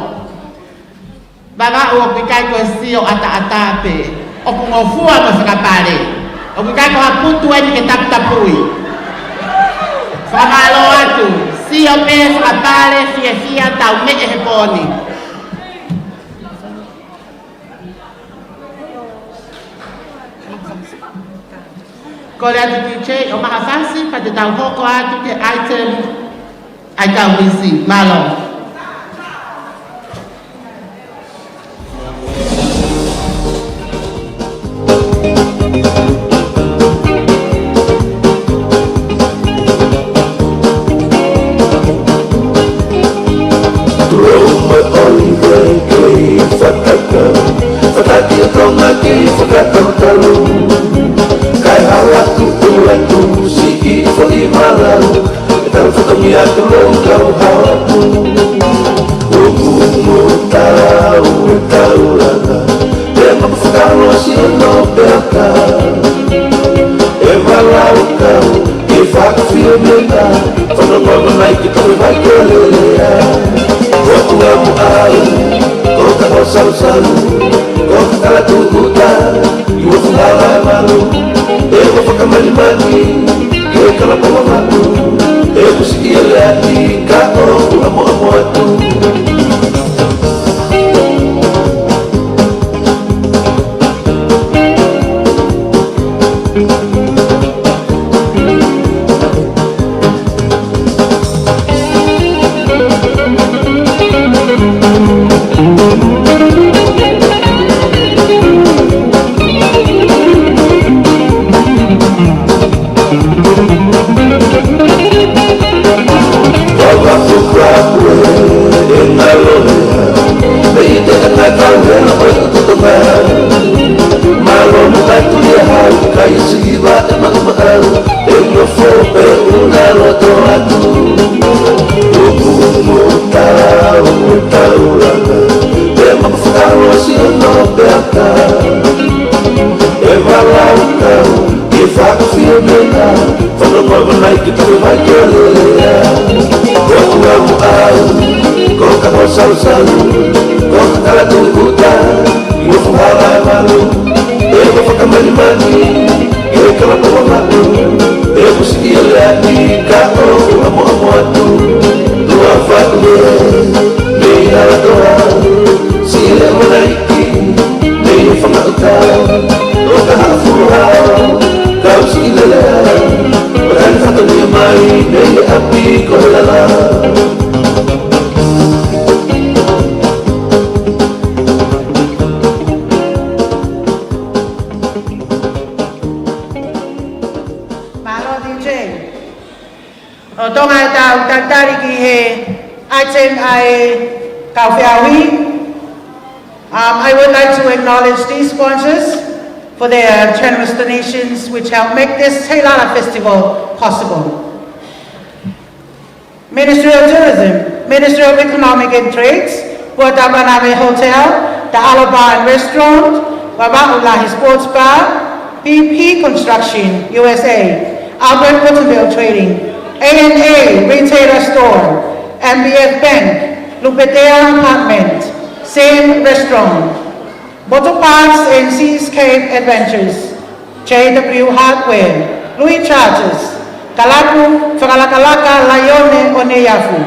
Vavaʻu ʻoku ʻikai ko e sio ʻataʻatā pē. ʻOku ngofua mo e fakapale. ʻOku ʻikai ko ha putu eni ke taputapui. Fakamālō atu. Sio pē, fakapale, fiefia, tau meʻe he pō ni. Kole atu D J ʻo maʻu ha fasi, pea te tau hoko atu ki he item ʻa e kau M C. Mālō. Tuʻu mai ʻo ʻikai ke fakakau, fakataki ʻa Tonga ki he fakatautalu. Kae hala tuʻu atu siʻi foʻi malau, e tau fatongia atu lou kau haʻapu. Umu mo tau e taulanga, e mapa fakalosi ʻo nō peaka. E malau kau, e fakafio mena, fanongo mai ke tau vai ko lelea. Ko tunga mo au, ko ka ho sausau, ko ka kala tukuta, i ua fungala malu. E ua fakamanimani, e kala polo malu. E kusi ia leati, ka o ua mo amo atu. Ke fakafio mena, fanongo mai ke tau vai ko lelea. Ko ua mo au, ko ka ho sausau, ko ka kala tukuta, i ua fungala malu. E ua fakamanimani, e kala polo malu. E kusi ia leati, ka o ua mo amo atu. Tua fatu e, mei ala toa, si le mo nai. Nei e fanga uta, o ka hafu hao, kau si lelea, o ka ni fatongia mai, nei e ʻapi ko he lala. Mālō D J. ʻO Tonga e tau tatali ki he item ʻa e kau feʻauhi. Um, I would like to acknowledge these sponsors for their generous donations which help make this Heilala Festival possible. Ministry of Tourism, Ministry of Economic and Trade, Puatapa Nave Hotel, Taʻalo Bar and Restaurant, Vavaʻu Lahi Sports Bar, P P Construction, U S A, Albert Gutenberg Trading, A N A Retailer Store, M B F Bank, Lupetea Apartment, Sam Restaurant, Bottle Parks and Seascape Adventures, J W Hardware, Louis Chargers, Kalapu Fakalakalaka Laione ʻo Neiafu.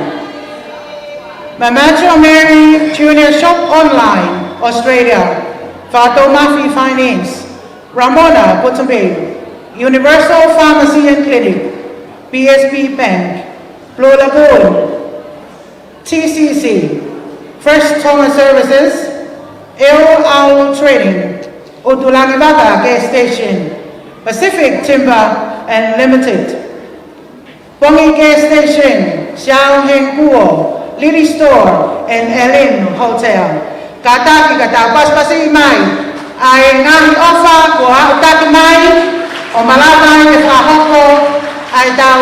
Mamatua Mary Junior Shop Online, Australia, Fatomafi Finance, Ramona Gutenberg, Universal Pharmacy and Clinic, B S P Bank, Blue Lagoon, T C C, Fresh Tonga Services, L R Trading, ʻUtulangivaka Gas Station, Pacific Timber and Limited, Pongi Gas Station, Xiao Heng Kuo, Lily Store, and Ellen Hotel. Kātaki ka tau pasipasi mai ʻa e ngaahi ʻofa kuo aʻutaki mai ʻo malava ai ke fakahoko ʻa e tau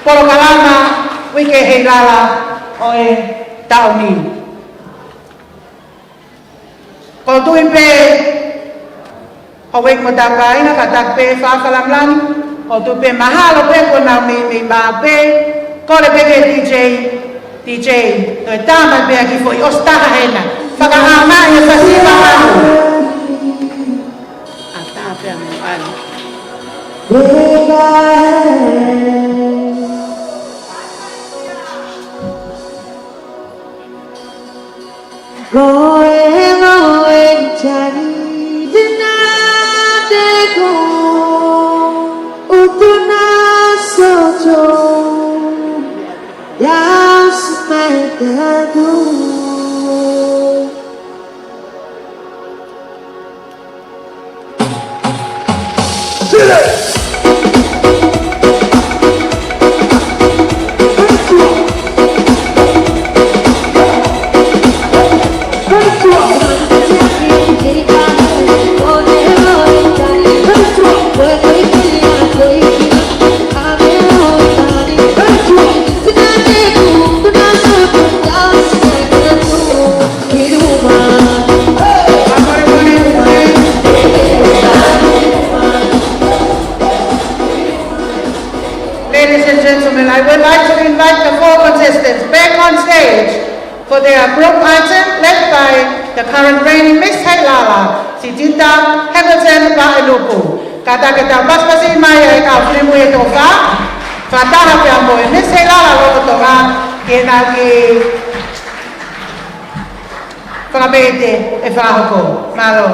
polokalama Uike Heilala ʻo e taʻu ni. Ko e tui pē, Houʻeiki mo e tau kāinga, kātaki pē fakalangilangi, ko e tui pē mahalo pē kuo nau meimei maʻu pē, kole pē ki he D J, D J, toe tā mai pē ha kiʻi foʻi ʻosi taha hena. Fakaʻaongaʻi e fasi vahau. ʻAtā pea mo ʻAlo. Ko e ngoue tani te na te ko, ʻutu na soto, ya smai tatu. Ladies and gentlemen, I would like to invite the four contestants back on stage for their group item led by the current reigning Miss Heilala, Sitita Hamilton Vaeluku. Kātaki ke tau pasipasi mai e kau finemui ʻe toko fā, fakataha pea mo e Miss Heilala Lolotonga, ke nau kiʻi fakapētē e fakahoko. Mālō.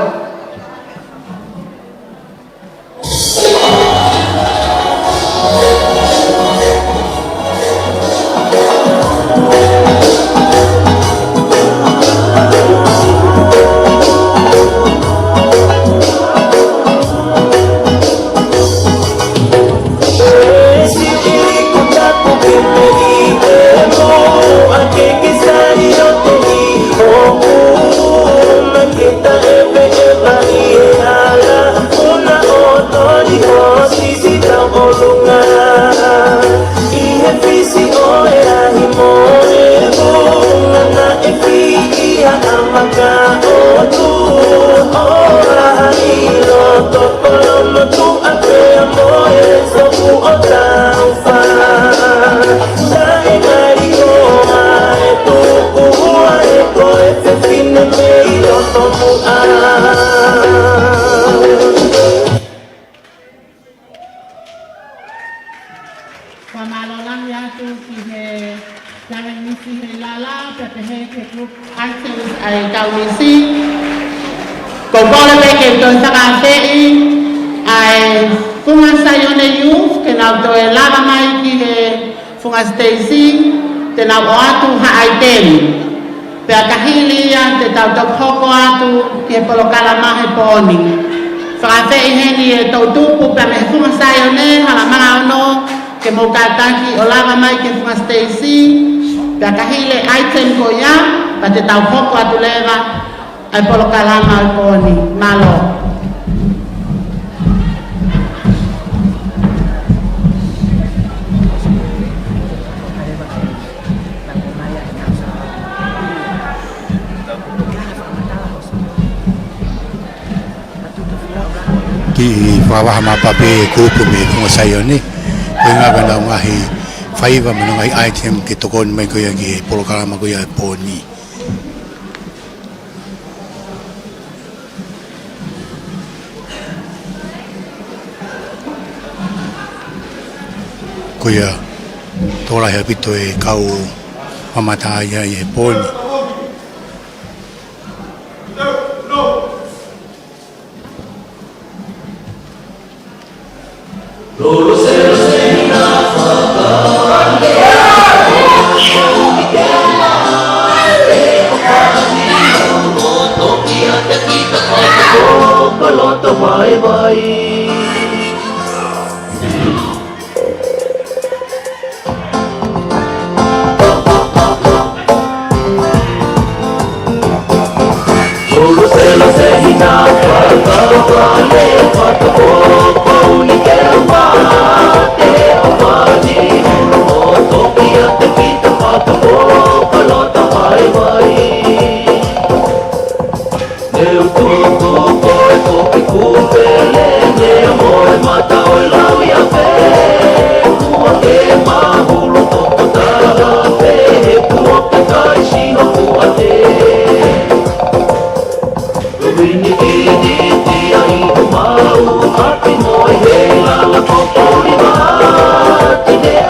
Fakamālō lahi atu ki he Karen Misi Heilala, pea pehē ki he group items ʻa e kau misi. Ko e kole pē ke toe fakaafeʻi ʻa e Funga Saione Youth ke nau toe lava mai ki he Funga Siteisi, te nau ʻoatu ha ʻaitemi. Pea ka hili ia te tau toki hoko atu ki he polokalama he pō ni. Fakaafeʻi heni e toʻutupu pea mei he Funga Saione, Hala Manga Ono, ke mou kātaki ʻo lava mai ki he Funga Siteisi, pea ka hili e item ko ia, pea te tau hoko atu leva ʻa e polokalama ʻo e pō ni. Mālō. Kiʻi fakavaha maʻu pē e kupu mei Funga Saione, ko e ngaahi, ko e ngaahi faiva mo e ngaahi item ke tokoni mai ko ia ki he polokalama ko ia e pō ni. Ko ia, tokolahi ʻaupito e kau mamata ai ʻi he pō ni.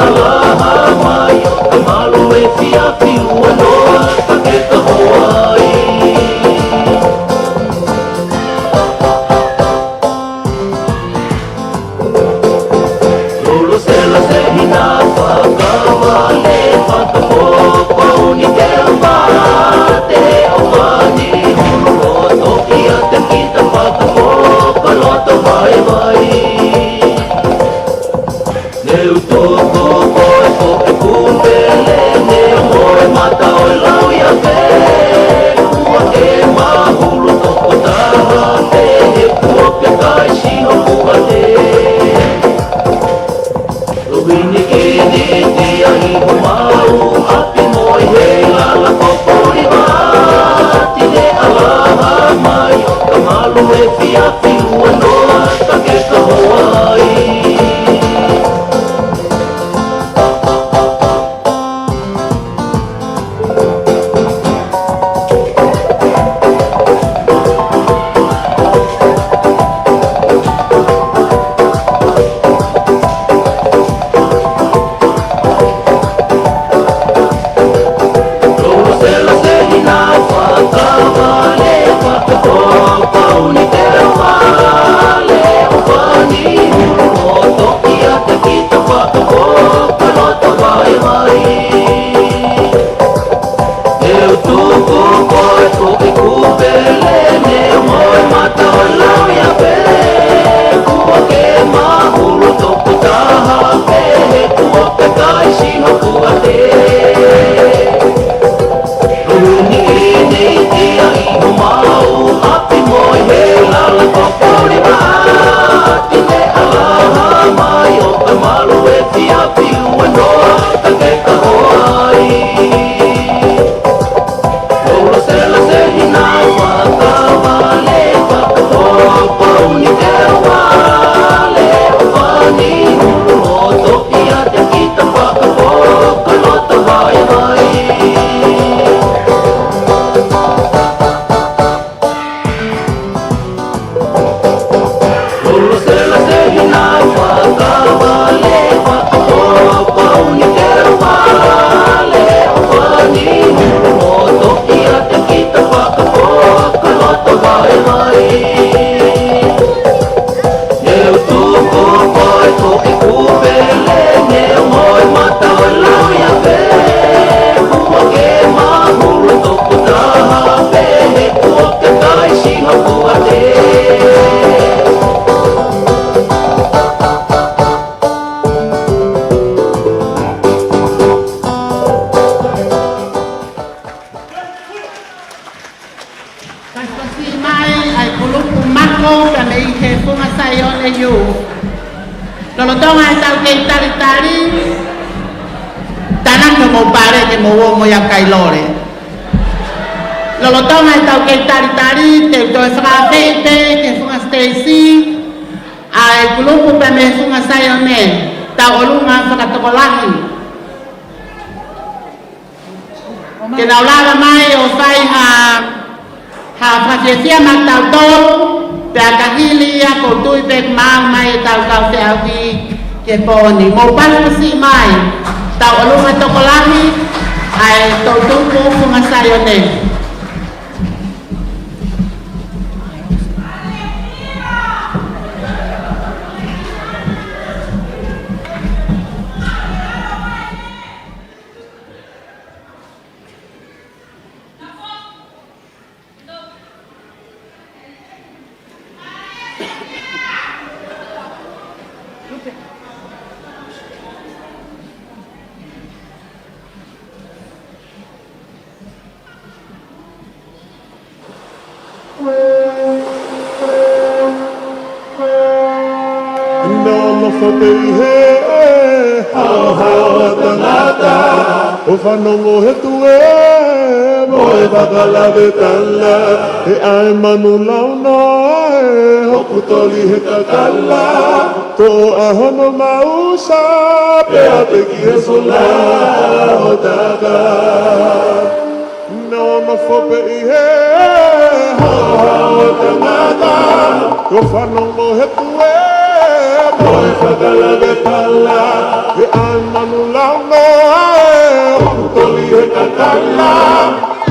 ʻAlaha mai ʻo ka malu efiafi ua noa ka ke ka hoa ai. Lolo sela se hina fakavale fakapō pauni te mate ʻo pani hulu loto ia te kita fakapō ka loto vaivai. Ne u tuku koe ko e kūpele ne moe mata ʻo lau ia pē. Kua ke mahulu tokotaha pē he kuo ke kai sino kuate. Uini kini tia i ho mau ʻapi moe he lala ko pori vati ne ʻalaha mai ʻo ka malu efiafi ua noa ka ke ka hoa ai. Ne u tuku koe ko e kūpele ne moe mata ʻo lau ia pē. Kua ke mahulu tokotaha pē he kuo ke kai sino kuate. Uini kini tia i ho mau ʻapi moe he lala ko pori vati ne ʻalaha mai ʻo ka malu efiafi ua noa ka ke ka hoa ai. Lolo sela se hina fakavale fakapō pauni te vale ʻo pani hulu loto ia te kita fakapō ka loto vaivai. Lolo sela se hina fakavale fakapō pauni te vale ʻo pani hulu loto ia te kita fakapō ka loto vaivai. Ne u tuku koe ko e kūpele ne moe mata ʻo lau ia pē. Kua ke mahulu tokotaha pē he kuo ke kai sino kuate. Pasipasi mai ʻa e kulupu Mako pea mei he Funga Saione Youth. Lolotonga ʻetau kei talitali, tānaki homou pale ke mou ō mo ia ʻo kai lole. Lolotonga ʻetau kei talitali, te u toe fakaafeʻi pē ki he Funga Stacy, ʻa e kulupu pea mei he Funga Saione, tauʻolunga fakatokolahi. Ke nau lava mai ʻo fai ha, ha fakafiefia maʻatautolu, pea ka hili ia ʻoku ou tui pē ʻoku maau mai ʻetau kau feʻauhi ki he pō ni. Mou pasipasi mai, tauʻolunga tokolahi, ʻa e toʻutupu Funga Saione. Nofo pē ʻi he haohaoa tangata, ʻo fanongo he tuē mo e fakalavetala, he ʻai manu launoa ē hoku toli he kakala, toʻo ʻa hono mausa pea peki he sola hotaka. Nofo pē ʻi he haohaoa tangata, ʻo fanongo he tuē mo e fakalavetala, he ʻai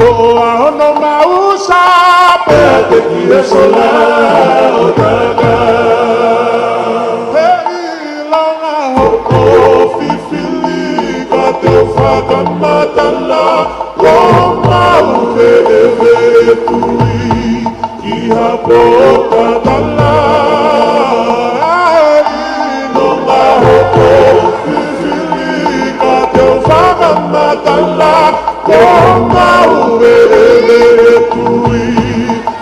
Toa ono mau sa pete ki he sola ʻo Taka. He ʻilonga hoʻo fifili ka te u fakamatala, ko mau veʻe tui ki ha pō tatala. ʻIlonga hoʻo fifili ka te u fakamatala, ko mau veʻe tui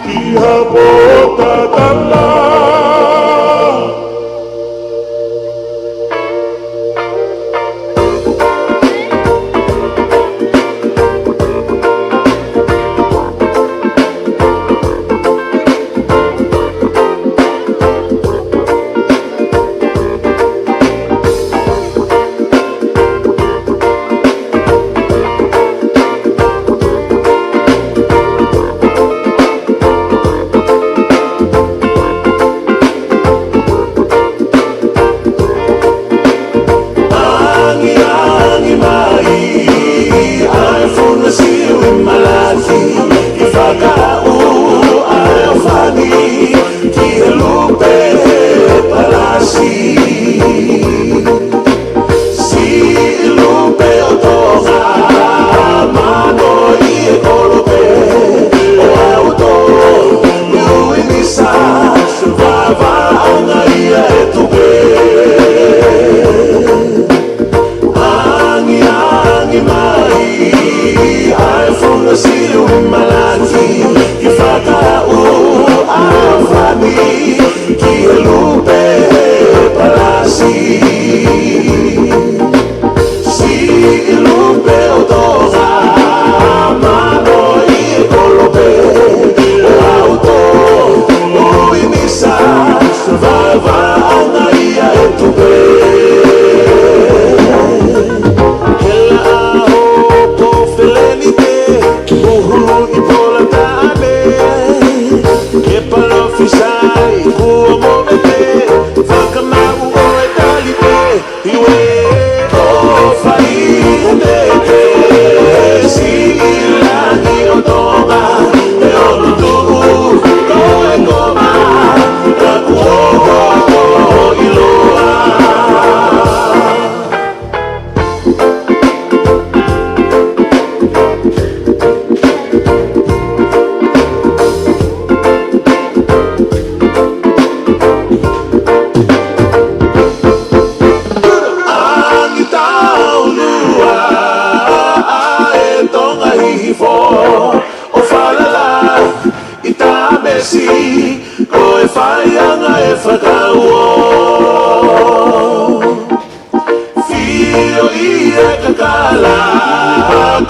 ki ha pō tatala. Angiangi mai ʻa e Funga Siu ʻi Malaki, ke fakaaʻu ʻa e ʻofani ki he lupe he palasi. Siʻi lupe ʻo Tonga, mano ʻi he kolope ʻo ʻauto, ui misa, vavaʻanga ia e tupe. Angiangi mai ʻa e Funga Siu ʻi Malaki, ke fakaaʻu ʻa e ʻofani ki he lupe he palasi. Siʻi lupe ʻo Tonga, mano ʻi he kolope ʻo ʻauto, ui misa, vavaʻanga ia e tupe. Hela ʻa hopo felenite, ʻuhulu ʻi Polataʻane, ke palofisai ai kuo movete, fakamaʻu ʻo e talipe, iwe, ʻo fai he mete, siʻi langi ʻo Tonga, ʻe ʻoku tuʻu, ko e koma, ka kuo hoko ʻiloa. Angi taulua ʻa e Tonga Hihifo, ʻo falala ʻi Tamesi, ko e faiʻanga e fakauo. Fio ʻi he kakala,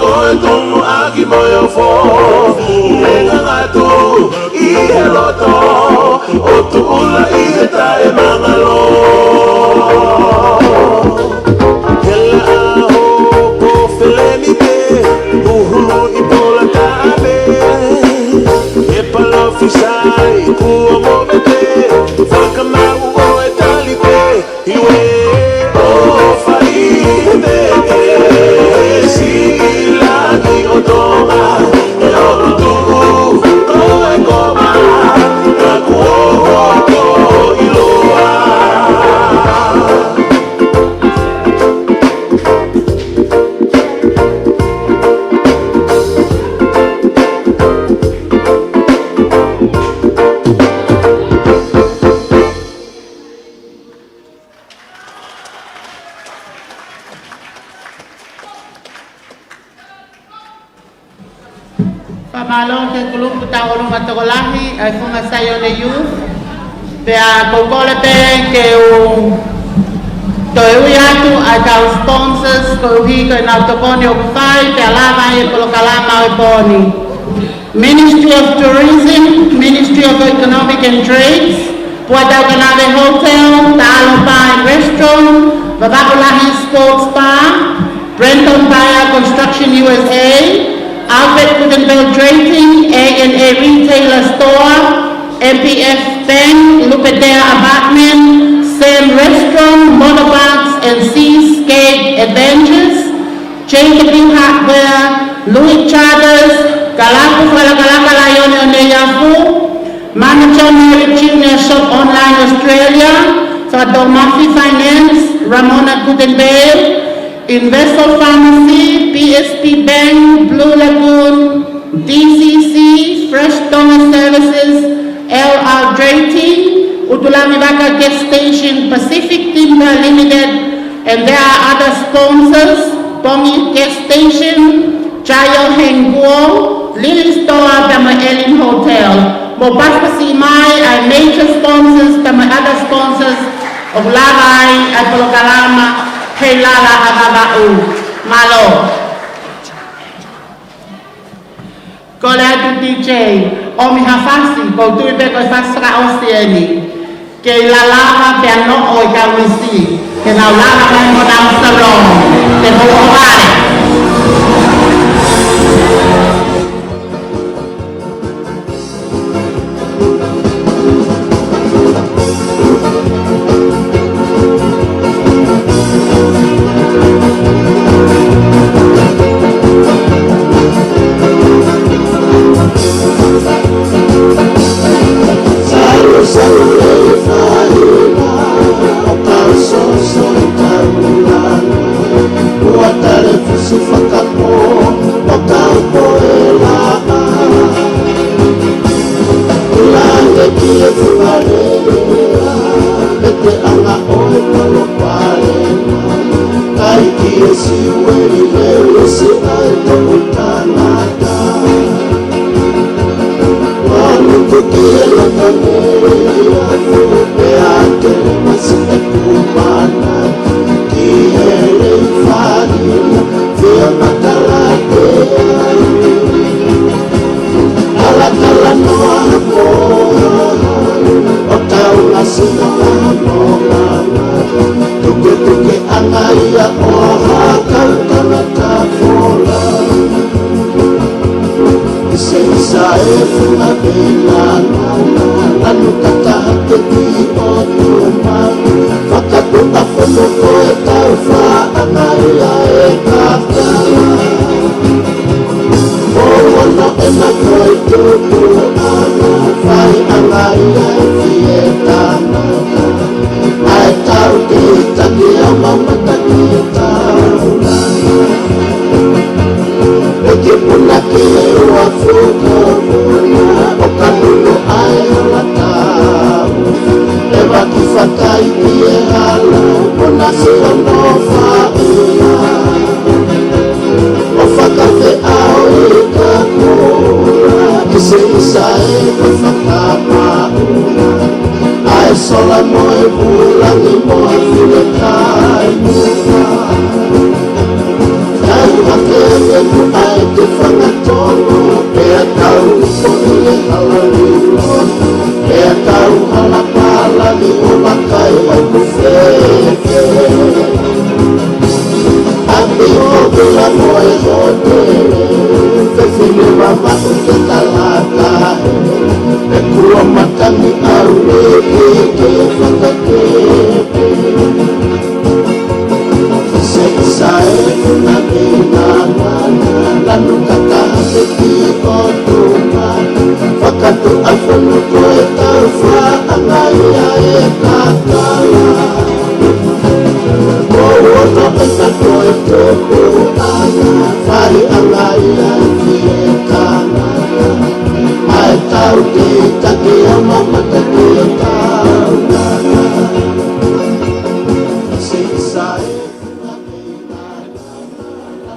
ko e tumuʻaki mo e ofo, ʻe ngangatu ʻi he loto, ʻo tuʻula ʻi he taʻemangalo. Hela ʻa hopo felenite, ʻuhulu ʻi Polataʻane, ke palofisai kuo movete, fakamaʻu ʻo e talipe, iwe, ʻo fai he mete, siʻi langi ʻo Tonga, ʻe ʻoku tuʻu, ko e koma, ka kuo hoko ʻiloa. Fakamālō ki he kulupu tauʻolunga tokolahi ʻa e Funga Saione Youth. Pea ʻoku ou kole pē ke u toe ui atu ʻa e kau sponsors, koeʻuhi ko ʻenau tokoni ʻoku fai, pea lava ai e polokalama ʻo e pō ni. Ministry of Tourism, Ministry of Economic and Trades, Puataukanave Hotel, Taalo Bar and Restaurant, Vavaʻu Lahi Sports Bar, Brenton Buyer Construction U S A, Alfred Kukenberg Trading, A and A Retailer Store, M P F Bank, Lupetea Apartment, Sam Restaurant, Motorbikes and Seascape Adventures, J W Hardware, Louis Charters, Fakalakalaka Laione ʻo Neiafu, Mana John Henry Junior Shop Online Australia, Fakatoʻomafi Finance, Ramona Gutenberg, Investor Pharmacy, P S P Bank, Blue Lagoon, D C C, Fresh Tonga Services, L R Drayton, ʻUtulangivaka Gas Station, Pacific Timber Limited, and there are other sponsors, Pongi Gas Station, Jayo Hengguo, Lily Store, pea mo e Ellen Hotel. Mou pasipasi mai ʻa e major sponsors, pea mo e other sponsors, ʻoku lava ai ʻa e polokalama Hei Lala ʻa Vavaʻu. Mālō. Kole atu D J, ʻomi ha fasi, ʻoku ou tui pē ko e fasi fakaʻosi eni. Kei lalava pea noʻo e kau misi, ke nau lava mai mo nau sarong, ke mou ʻohovale.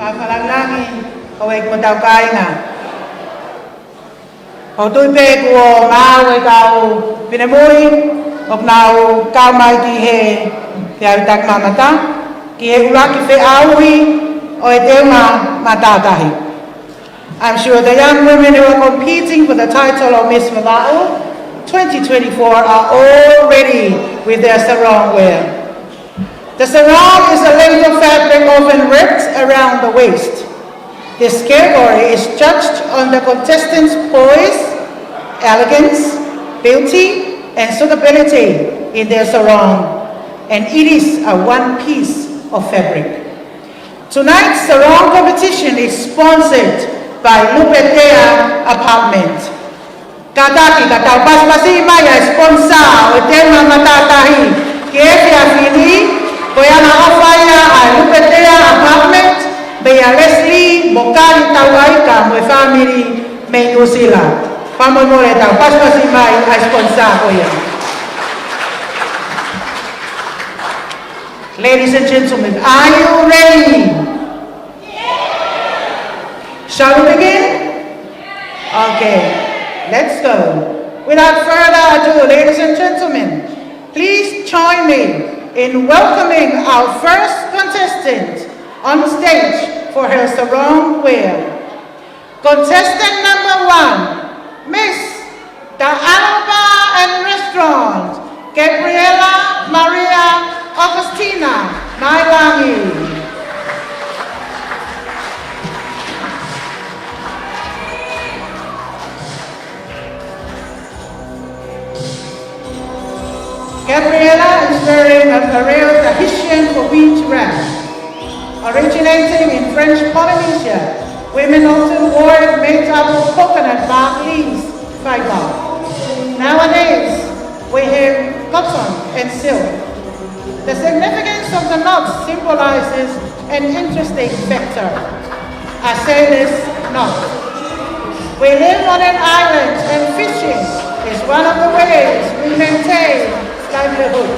Fakalāngilangi, houʻeiki mo hotau kāinga. ʻOku ou tui pē kuo maau e kau finemui, ʻoku nau kau mai ki he feʻauhi taki mamata, ki he ʻuluaki feʻauhi ʻo e teunga matātahi. I'm sure the young women who are competing for the title of Miss Vavaʻu twenty twenty-four are all ready with their sarong wear. The sarong is a length of fabric often wrapped around the waist. This category is judged on the contestants' poise, elegance, beauty, and suitability in their sarong, and it is a one piece of fabric. Tonight's sarong competition is sponsored by Lupetea Apartment. Kātaki, ka tau pasipasi mai ʻa e sponsor ʻo e teunga matātahi ki he efiafi ni, ko ia naʻe ʻofa ia ʻa e Lupetea Apartment, meia Leslie mo Kali Tauaika mo e fāmili mei Nuʻusila. Fakamolemole tau pasipasi mai ʻa e sponsor ko ia. Ladies and gentlemen, are you ready? Shall we begin? Okay, let's go. Without further ado, ladies and gentlemen, please join me in welcoming our first contestant on stage for her sarong wear. Contestant number one, Miss Ta'ala Bar and Restaurant, Gabriela Maria Augustina Mailangi. Gabriela is wearing a Karen Tahitian for beach wrap. Originating in French Polynesia, women often wore it made up of coconut bark leaves fiber. Nowadays, we have cotton and silk. The significance of the knot symbolizes an interesting factor. A sailor's knot. We live on an island and fishing is one of the ways we maintain livelihood.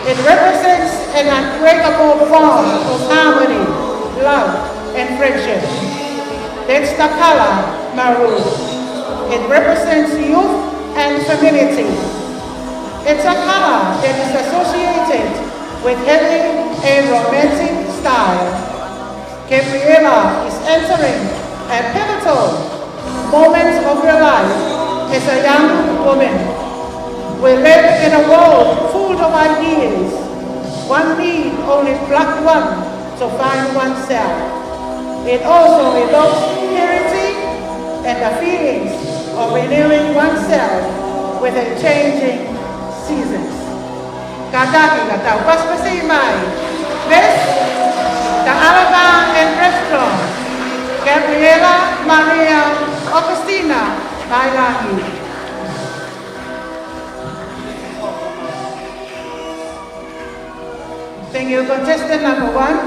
It represents an unbreakable bond of harmony, love, and friendship. That's the color maroon. It represents youth and femininity. It's a color that is associated with having a romantic style. Gabriela is entering a pivotal moment of her life as a young woman. We live in a world full of ideas. One need only pluck one to find oneself. It also evokes purity and the feelings of renewing oneself with a changing seasons. Kātaki ka tau pasipasi mai Miss Ta'ala Bar and Restaurant, Gabriela Maria Augustina Mailangi. Thank you, contestant number one.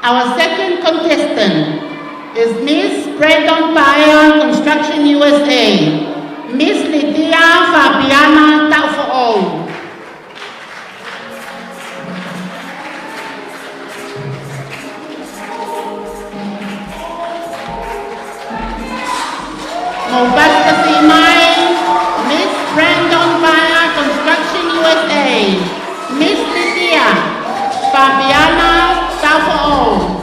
Our second contestant is Miss Brandon Paea Construction U S A, Miss Lydia Fabiana Taufoʻou. Mou pasipasi mai, Miss Brandon Paea Construction U S A, Miss Lydia Fabiana Taufoʻou.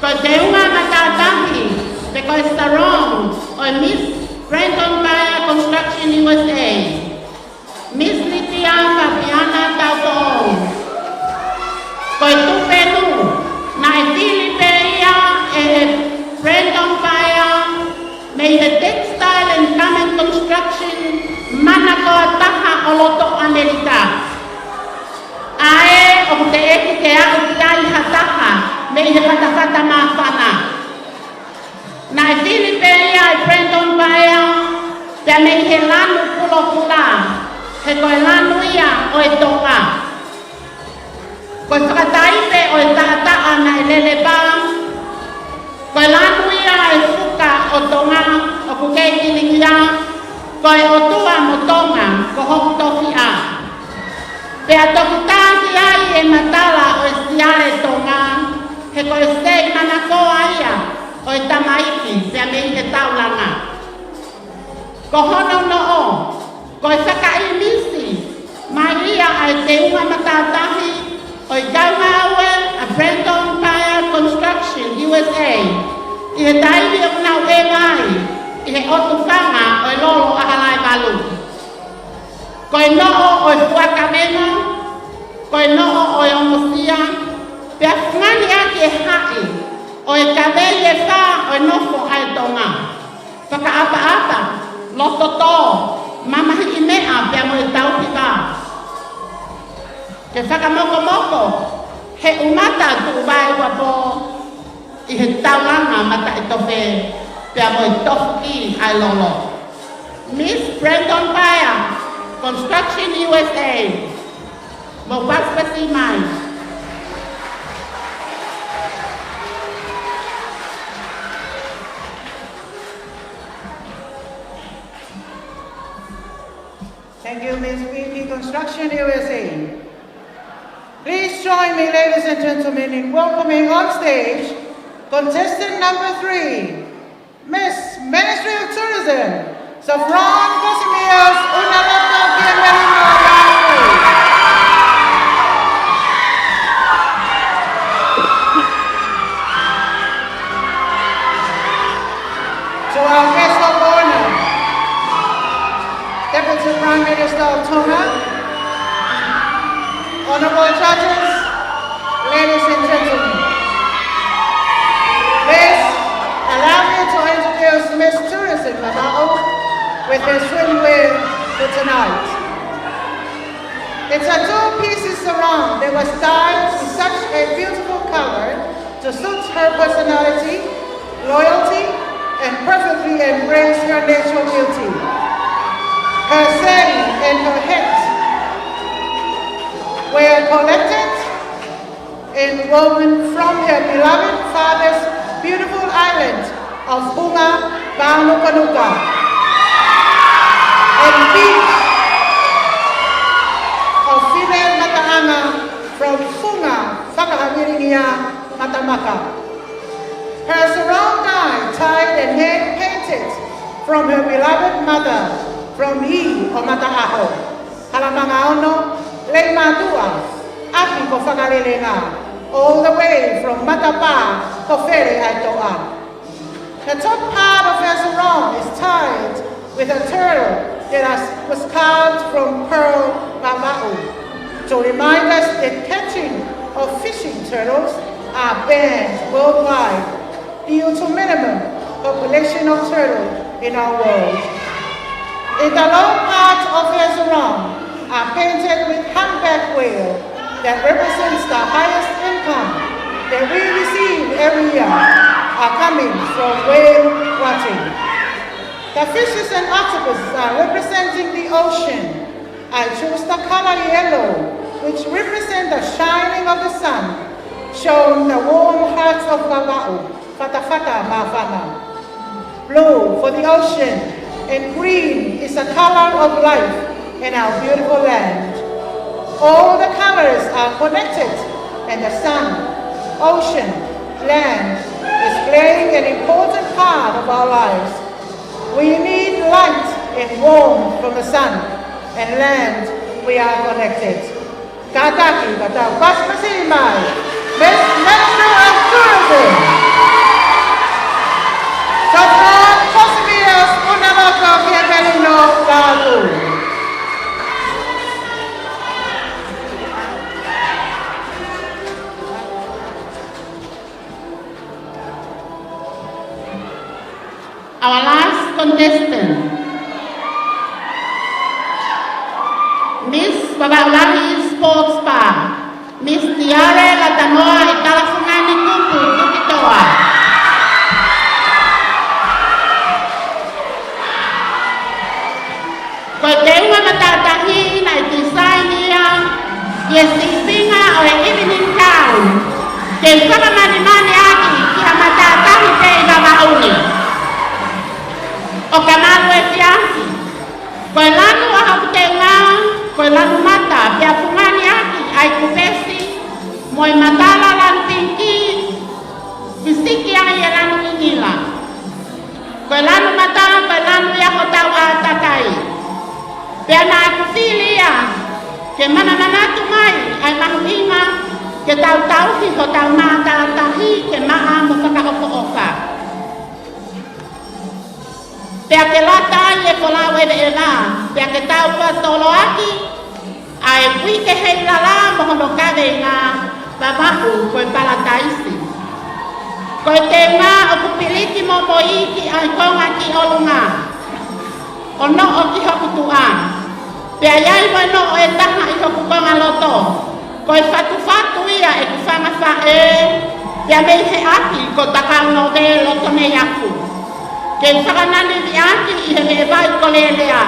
Ko e teunga matātahi, pe ko e sarong ʻo e Miss Brandon Paea Construction U S A. Miss Lydia Fabiana Taufoʻou. Ko e tupenu, naʻe fili pē ia ʻe he Brandon Paea mei he Textile and Garment Construction manakoa taha ʻo loto ʻAmelika. ʻA ē ʻoku teʻeki ke aʻu ki ai ha taha mei he fatafata māfana. Naʻe fili pē ia ʻe Brandon Paea, pea mei he lanu pulopula, he ko e lanu ia ʻo e Tonga. Ko e fakataipe ʻo e taʻataʻa naʻe lele pā, ko e lanu ia ʻo e fuka ʻo Tonga, ʻoku kei kilingia, ko e ʻOtua mo Tonga, ko hoku tofiʻa. Pea toki taki ai e matala ʻo e siale Tonga, he ko e seʻi manakoa ia ʻo e tamaiki pea mei he taulanga. Ko hono noʻo, ko e fakaʻimisi mai ia ʻa e teunga matātahi ʻo e kau ngāue ʻa Brandon Paea Construction U S A ʻi he taimi ʻoku nau ʻeva ai ʻi he ʻotu fanga ʻo e lolo ʻa Halaevalu. Ko e noʻo ʻo e fuakavena, ko e noʻo ʻo e ongosia, pea fungani ʻaki e haʻi ʻo e kavei ʻe fā ʻo e nofo ʻa e Tonga. Fakaʻapaʻapa, Loto tō, mamahiʻi meʻa pea mo e tauhi vā. Ke fakamokomoko, he ʻumata tuʻu vaeua pō, ʻi he taulanga mataʻitofe, pea mo e tofuki ʻa e lolo. Miss Brandon Paea, Construction U S A. Mou pasipasi mai. Thank you, Miss B P Construction U S A. Please join me, ladies and gentlemen, in welcoming on stage contestant number three, Miss Ministry of Tourism, Safron Cosimias Unaloto Bienvenido Laku. To our guest of honor, Deputy Prime Minister of Tonga, honorable judges, ladies and gentlemen. First, allow me to introduce Miss Tourism Vavaʻu with her swimwear for tonight. It's a two-piece sarong that was dyed with such a beautiful color to suit her personality, loyalty, and perfectly embrace her natural beauty. Her sari and her hat were collected and woven from her beloved father's beautiful island of Hunga Vānukanuka, and beads of Fine Mataʻanga from Funga Fakahavilingia Matamaka. Her sarong dye, tied and hand painted from her beloved mother from Hī ʻo Mataʻaho, Halamaga Ono, Leimātuʻa, ʻapi ko Fakalelenga, all the way from Matapā ko Feleʻaetoʻa. The top part of her sarong is tied with a turtle that is, was carved from pearl vavaʻu to remind us that catching or fishing turtles are banned worldwide due to minimum population of turtle in our world. In the lower part of her sarong are painted with humpback whale that represents the highest income that we receive every year are coming from whale watching. The fishes and octopuses are representing the ocean. I choose the color yellow, which represents the shining of the sun, showing the warm hearts of Vavaʻu, Fatafata Māfana. Blue for the ocean, and green is the color of life in our beautiful land. All the colors are connected, and the sun, ocean, land is playing an important part of our lives. We need light and warmth from the sun and land. We are connected. Kātaki, ka tau pasipasi mai Miss Ministry of Tourism, Safron Cosimias Unaloto Bienvenido Laku. Our last contestant, Miss Vavaʻu Lahi Sports Bar, Miss Tiare Latanoa ʻi Kalafungani Kupu, Tupitoa. Ko e teunga matātahi naʻe tisaini ia ʻi he sīpinga ʻo e evening gown, ke fakamanimani ʻaki ki ha matātahi pē ʻi Vavaʻu ni. ʻO ka malu e fiasi, ko e lanu ʻa hoku teunga, ko e lanu mata, pea fungani ʻaki ʻa e kupesi mo e matala lanu pingikī, fisiki ai e lanu ʻingila. Ko e lanu mata, ko e lanu ia hotau ʻātakai. Pea naʻa ku fili ia ke manamanatu mai ʻa e mahuʻinga ke tau tauhi hotau matātahi ke maʻa mo fakaʻofoʻofa. Pea ke lata ai e folau ʻeveʻeva, pea ke tau fakatoloaki ʻa e uike heilala mo hono kaveinga Vavaʻu ko e Palataisi. Ko e teunga ʻoku piliki momoʻi ki ʻa e konga ki ʻolunga. ʻo noʻo ki hoku tuʻa. Pea ʻi ai mo e noʻo ʻe taha ʻi hoku konga loto. Ko e fatufatu ia ʻeku fanga faʻē, pea mei he ʻapi ko Takaunoʻove loto mei aku. Ke u fakananumi ʻaki ʻi he meʻe vai ko Lelea.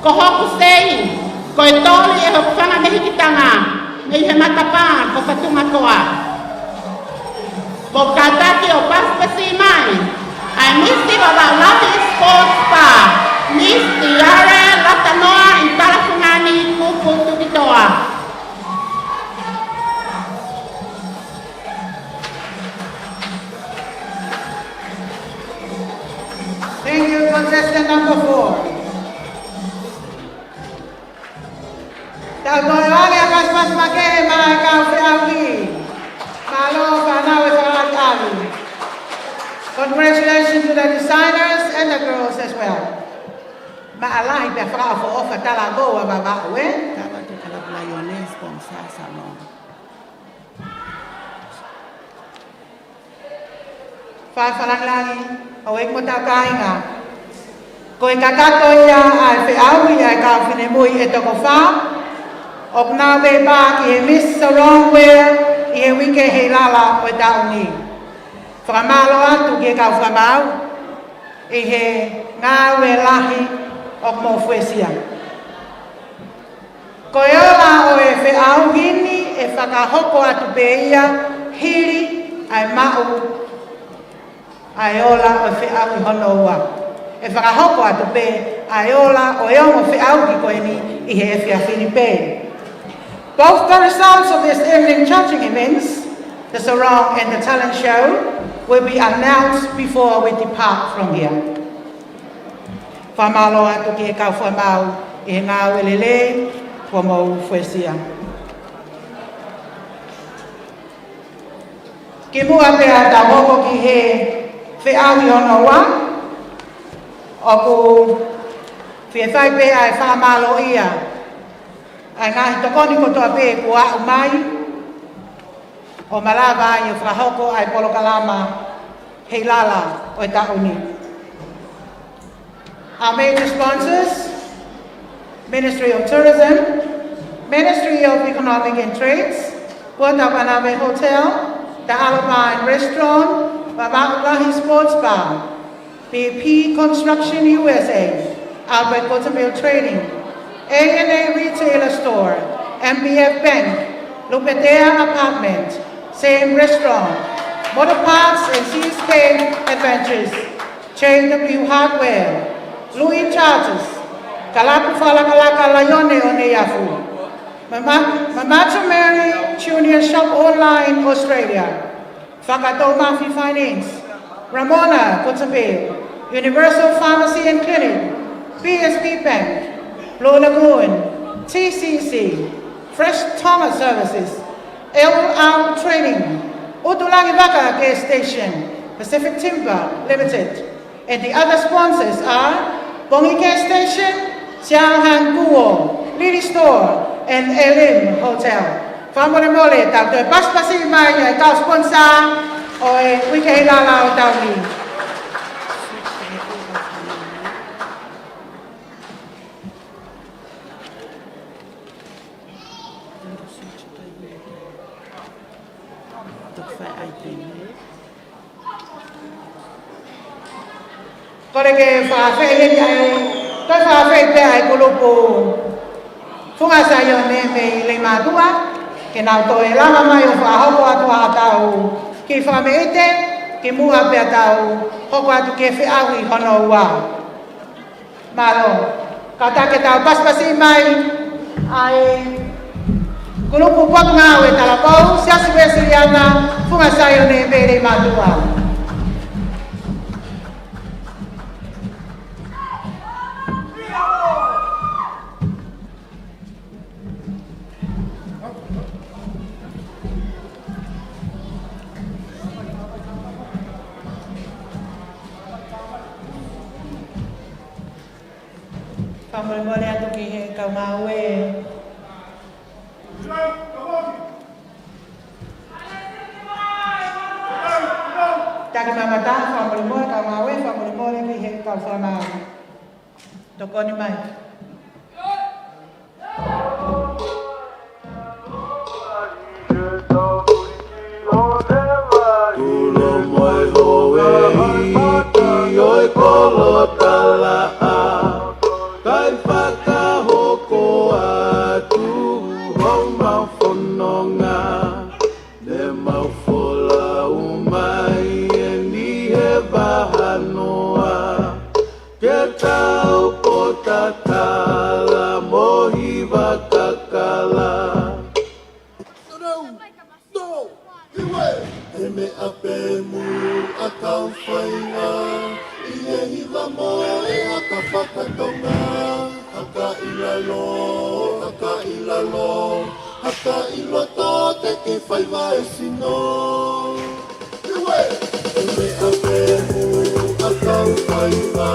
Ko hoku sei, ko e toli ʻe hoku fanga mehikitanga, mei he matapā ko Fatungakoa. Ko e kātaki ʻo pasipasi mai ʻa e Misi Vavaʻu Lahi Sports Bar, Miss Tiare Latanoa ʻi Talafungani, Kupu Tukitoa. Thank you, contestant number four. Tau toe ʻoange ʻa e pasipasi makehe maʻa e kau feʻauhi. Mālō fānau e fakaʻaliʻali. Congratulations to the designers and the girls as well. Maʻalahi pea fakaʻofoʻofa talavou ʻa Vavaʻu, ē? Tava te Kalapu Laione, sponsor salon. Fakalāngilangi, houʻeiki mo hotau kāinga. Ko e kakato ia ʻa e feʻauhi ʻa e kau finemui ʻe toko fā ʻoku nau veivā ki he Miss Sarong Wear ʻi he uike heilala ʻo e taʻu ni. Fakamālō atu ki he kau fakamaau ʻi he ngāue lahi ʻoku mou fuesia. Ko e ola ʻo e feʻauhi ni ʻe fakahoko atu pē ia hili ʻa e maʻu ʻa e ola ʻo e feʻauhi hono ua. ʻE fakahoko atu pē ʻa e ola ʻo e ongo feʻauhi ko eni ʻi he efiafi ni pē. Both the results of this evening judging events, the Sarong and the Talent Show, will be announced before we depart from here. Fakamālō atu ki he kau fakamaau ʻi he ngāue lelei kuo mou fuesia. Kimuʻa pea tau hoko ki he feʻauhi hono ua, ʻoku fie fai pē ʻa e fakamālōʻia ʻa e ngaahi tokoni kotoa pē kuo aʻu mai ʻo malava ai ʻo fakahoko ʻa e polokalama heilala ʻo e taʻu ni. Our major sponsors, Ministry of Tourism, Ministry of Economic and Trades, Puataukanave Hotel, The Alpine Restaurant, Vavaʻu Lahi Sports Bar, B P Construction U S A, Albert Bottomfield Trading, A and A Retailer Store, M B F Bank, Lupetea Apartment, Sam Restaurant, Motor Parts and Seascape Adventures, J W Hardware, Louis Charters, Kalapu Fakalakalaka Laione ʻo Neiafu, Mama-, Mamacho Mary Junior Shop Online Australia, Fakatoumafi Finance, Ramona Kotabe, Universal Pharmacy and Clinic, B S P Bank, Blue Lagoon, T C C, Fresh Tonga Services, L R Trading, ʻUtulagi Vaka Gas Station, Pacific Timber Limited, and the other sponsors are Pongi Gas Station, Siaohan Kuo, Lily Store, and Elim Hotel. Fakamolemole, tau toe pasipasi mai ʻa e kau sponsor ʻo e uike heilala ʻo e taʻu ni. Kole ke fakaafeʻi heni ʻa e, toe fakaafeʻi pē ʻa e kulupu Funga Saione mei Leimātuʻa, ke nau toe lava mai ʻo fakahoko atu ʻa ʻetau kiʻi fakameʻite, kimuʻa pea tau hoko atu ki he feʻauhi hono ua. Mālō. Kātaki ke tau pasipasi mai ʻa e kulupu Potungāue Talavou, Siasi Uēsiliana Funga Saione mei Leimātuʻa. Fakamolemole atu ki he kau ngāue. Taki mamata, fakamolemole kau ngāue, fakamolemole ki he kau fakamaau. Tokoni mai. Tulo mo e houʻeiki ʻo e kolo talaʻa, kae fakahoko atu homau fononga. Ne mau folau mai eni he vahanoa, ke tau pōtatala mo hiva kakala. He meʻa pē muʻa kau faiva, ʻi he hiva mo e haka fakatonga, haka ʻi lalo, haka ʻi lalo, haka ʻi loto, te ke faiva e sino. He meʻa pē muʻa kau faiva,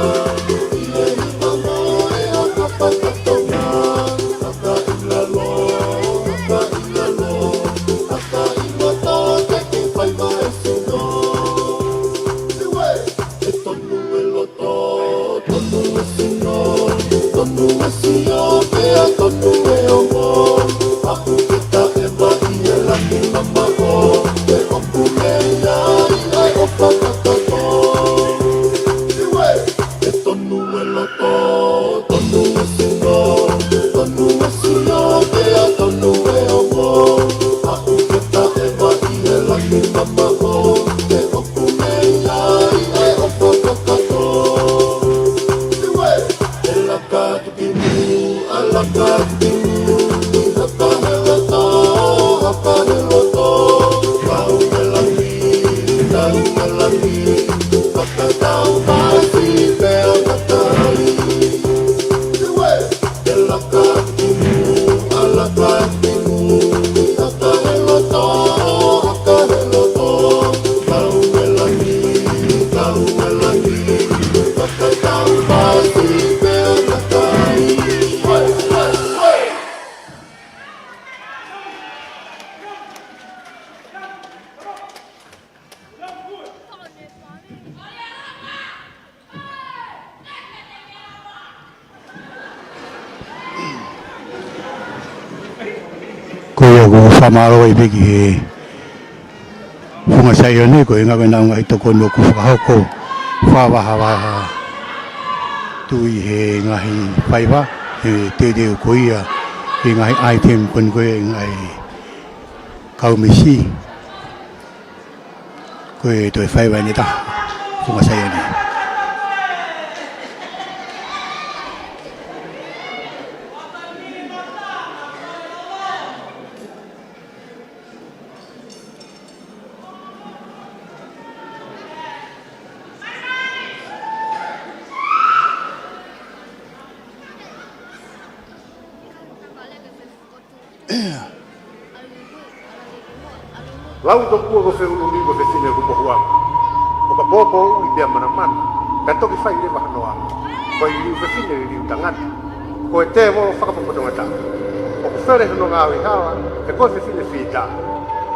ʻi he hiva mo e haka fakatonga, haka ʻi lalo, haka ʻi lalo, haka ʻi loto, te ke faiva e sino. He tonu e loto, tonu e sino, tonu e sio, pea tonu e ongo. Aʻu ke taʻemaʻi e laki mamaʻo, ke ʻoku mei ai ʻa e ʻofa kakato. He tonu e loto, tonu e sino, tonu e sio, pea tonu e ongo. Aʻu ke taʻemaʻi e laki mamaʻo, ke ʻoku mei ai ʻa e ʻofa kakato. He laka tuki muʻa, laka tuki muʻa, haka he loto, haka he loto. Tau e langi, tau e langi, fakatau mai pea ka tali. He laka tuki muʻa, laka tuki muʻa, haka he loto, haka he loto. Tau e langi, tau e langi, fakatau mai pea ka tali. Ko ia ʻoku ou fakamālō ai pē ki he Funga Saione, ko e ngaahi nau ngaahi tokoni ʻoku fakahoko, fakavahavaha atu ʻi he ngaahi faiva, he teuteu ko ia, he ngaahi item ko eni ko e ngaahi kau misi. Ko e toe faiva ʻe taha, Funga Saione. Lau tokua ko Feʻulumi ko e fefine ʻoku mohuʻanga. ʻOka pōpōʻuli pea manamana, kae toki fai leva hano anga. Ko e liliu fefine liliu tangata, ko e tēvolo fakapotopotoʻanga. ʻOku fele hono ngāue hala, he ko e fefine fita.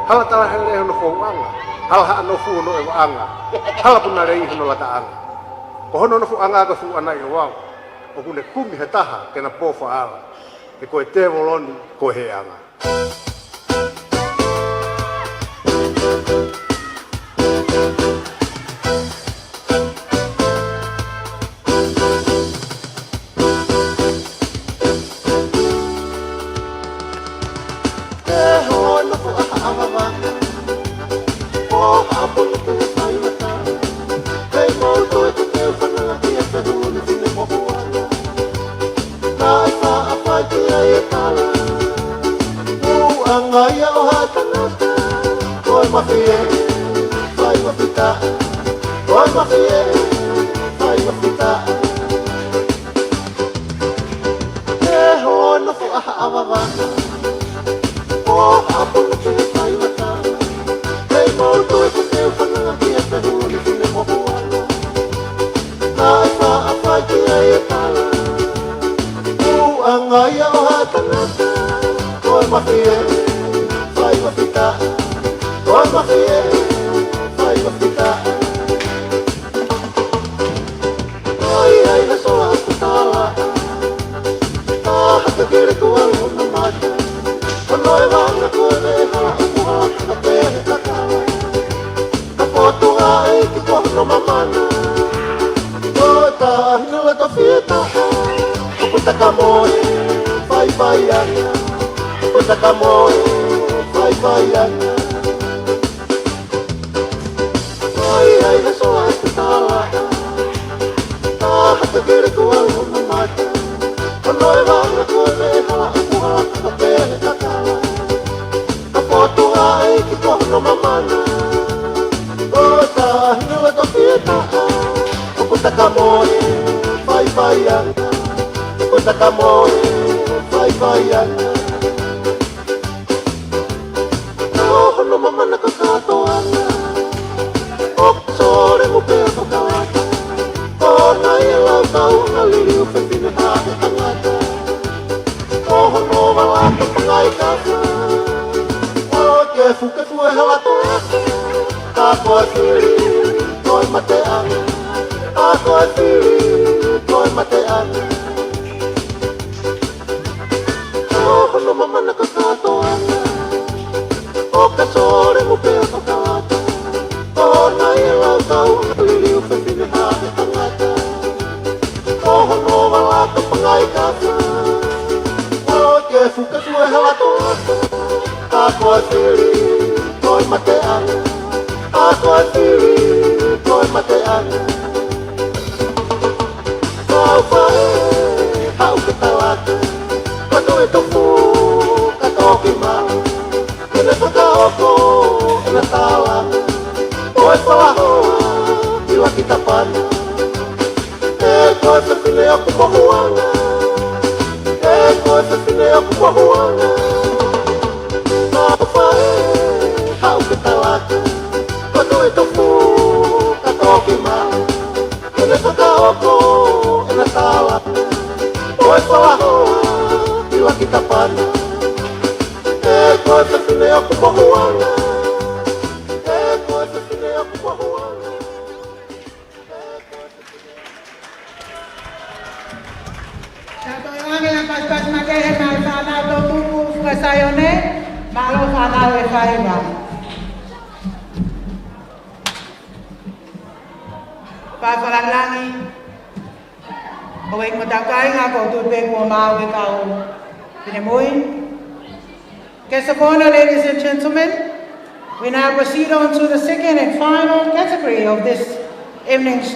Hala talahele hono fouʻanga, hala haʻa nofu hono ʻevaʻanga, hala punalei hono lataʻanga. Ko hono nofoʻanga ko e fuʻu ʻana ʻi ʻOao, ʻoku ne kumi ha taha ke na pō fakaʻala. He ko e tēvolo ni ko e heʻanga. Naʻe faʻa fai ki ai e tala, ʻuʻanga ia ʻo ha tangata. Ko e mafie, fai mafita. Ko e mafie, fai mafita. He hono fo aha avavana. ʻO ha apuna ke fai mata. Hei mau toe ko te fananga ki e te huli fine mohuana. Naʻe faʻa fai ki ai e tala, ʻuʻanga ia ʻo ha tangata. Ko e mafie, fai mafita. Ko e mafie, fai mafita. Ko ia ʻi he sola aku tala. no mamana. Ko e taʻahine loto fietaʻa, ʻoku taka moe faifai ange. Ko e taka moe faifai ange. Ko ia ʻi he soa ʻeku tala, taha te kele ko au mamata. Ko noe vanga ko e meʻa hala ʻoku hala ka pele kakala. Ka potu ai ki kono mamana. Ko e taʻahine loto fietaʻa, ʻoku taka moe faifai ange. Ko e taka moe faifai ange. Ko hono mamana ka kātoanga. ʻOku sole mo pea fakalata. Ko nai e lau kau anga liliu fefine haʻe tangata. Ko hono vala ka pangai kaka. Ko ke fuke fue hala to. Ka ko e fili ko e mateʻanga. Ka ko e fili ko e mateʻanga. Ko hono mamana ka kātoanga. ʻOku sole mo pea fakalata. Ko nai e lau kau anga liliu fefine haʻe tangata. Ko hono vala ka pangai kaka. Ko ke fuke fue hala to. Ka ko e fili ko e mateʻanga. Ka ko e fili ko e mateʻanga. Kau faʻē, haʻu ke talata, ka toe tofu, ka toki mā. Kene fakaʻofoʻofa ʻena tala, ʻo e falahoa, ʻi laki tapana. ʻE ko e fefine ʻoku mohuʻanga, ʻe ko e fefine ʻoku mohuʻanga. Kau faʻē, haʻu ke talata, ka toe tofu, ka toki mā. Kene fakaʻofoʻofa ʻena tala, ʻo e falahoa, ʻi laki tapana. ʻE ko e fefine ʻoku mohuʻanga, ʻe ko e fefine ʻoku mohuʻanga. Tau toe ʻoange ʻa e pasipasi makehe maʻa e fānau toʻutupu Fuka Saione, mālō fānau e faiva. Pea fakalangi, ʻo e mo tau kāinga, ʻoku ou tui pē kuo maau e kau finemui. Guests of honor, ladies and gentlemen, we now proceed on to the second and final category of this evening's,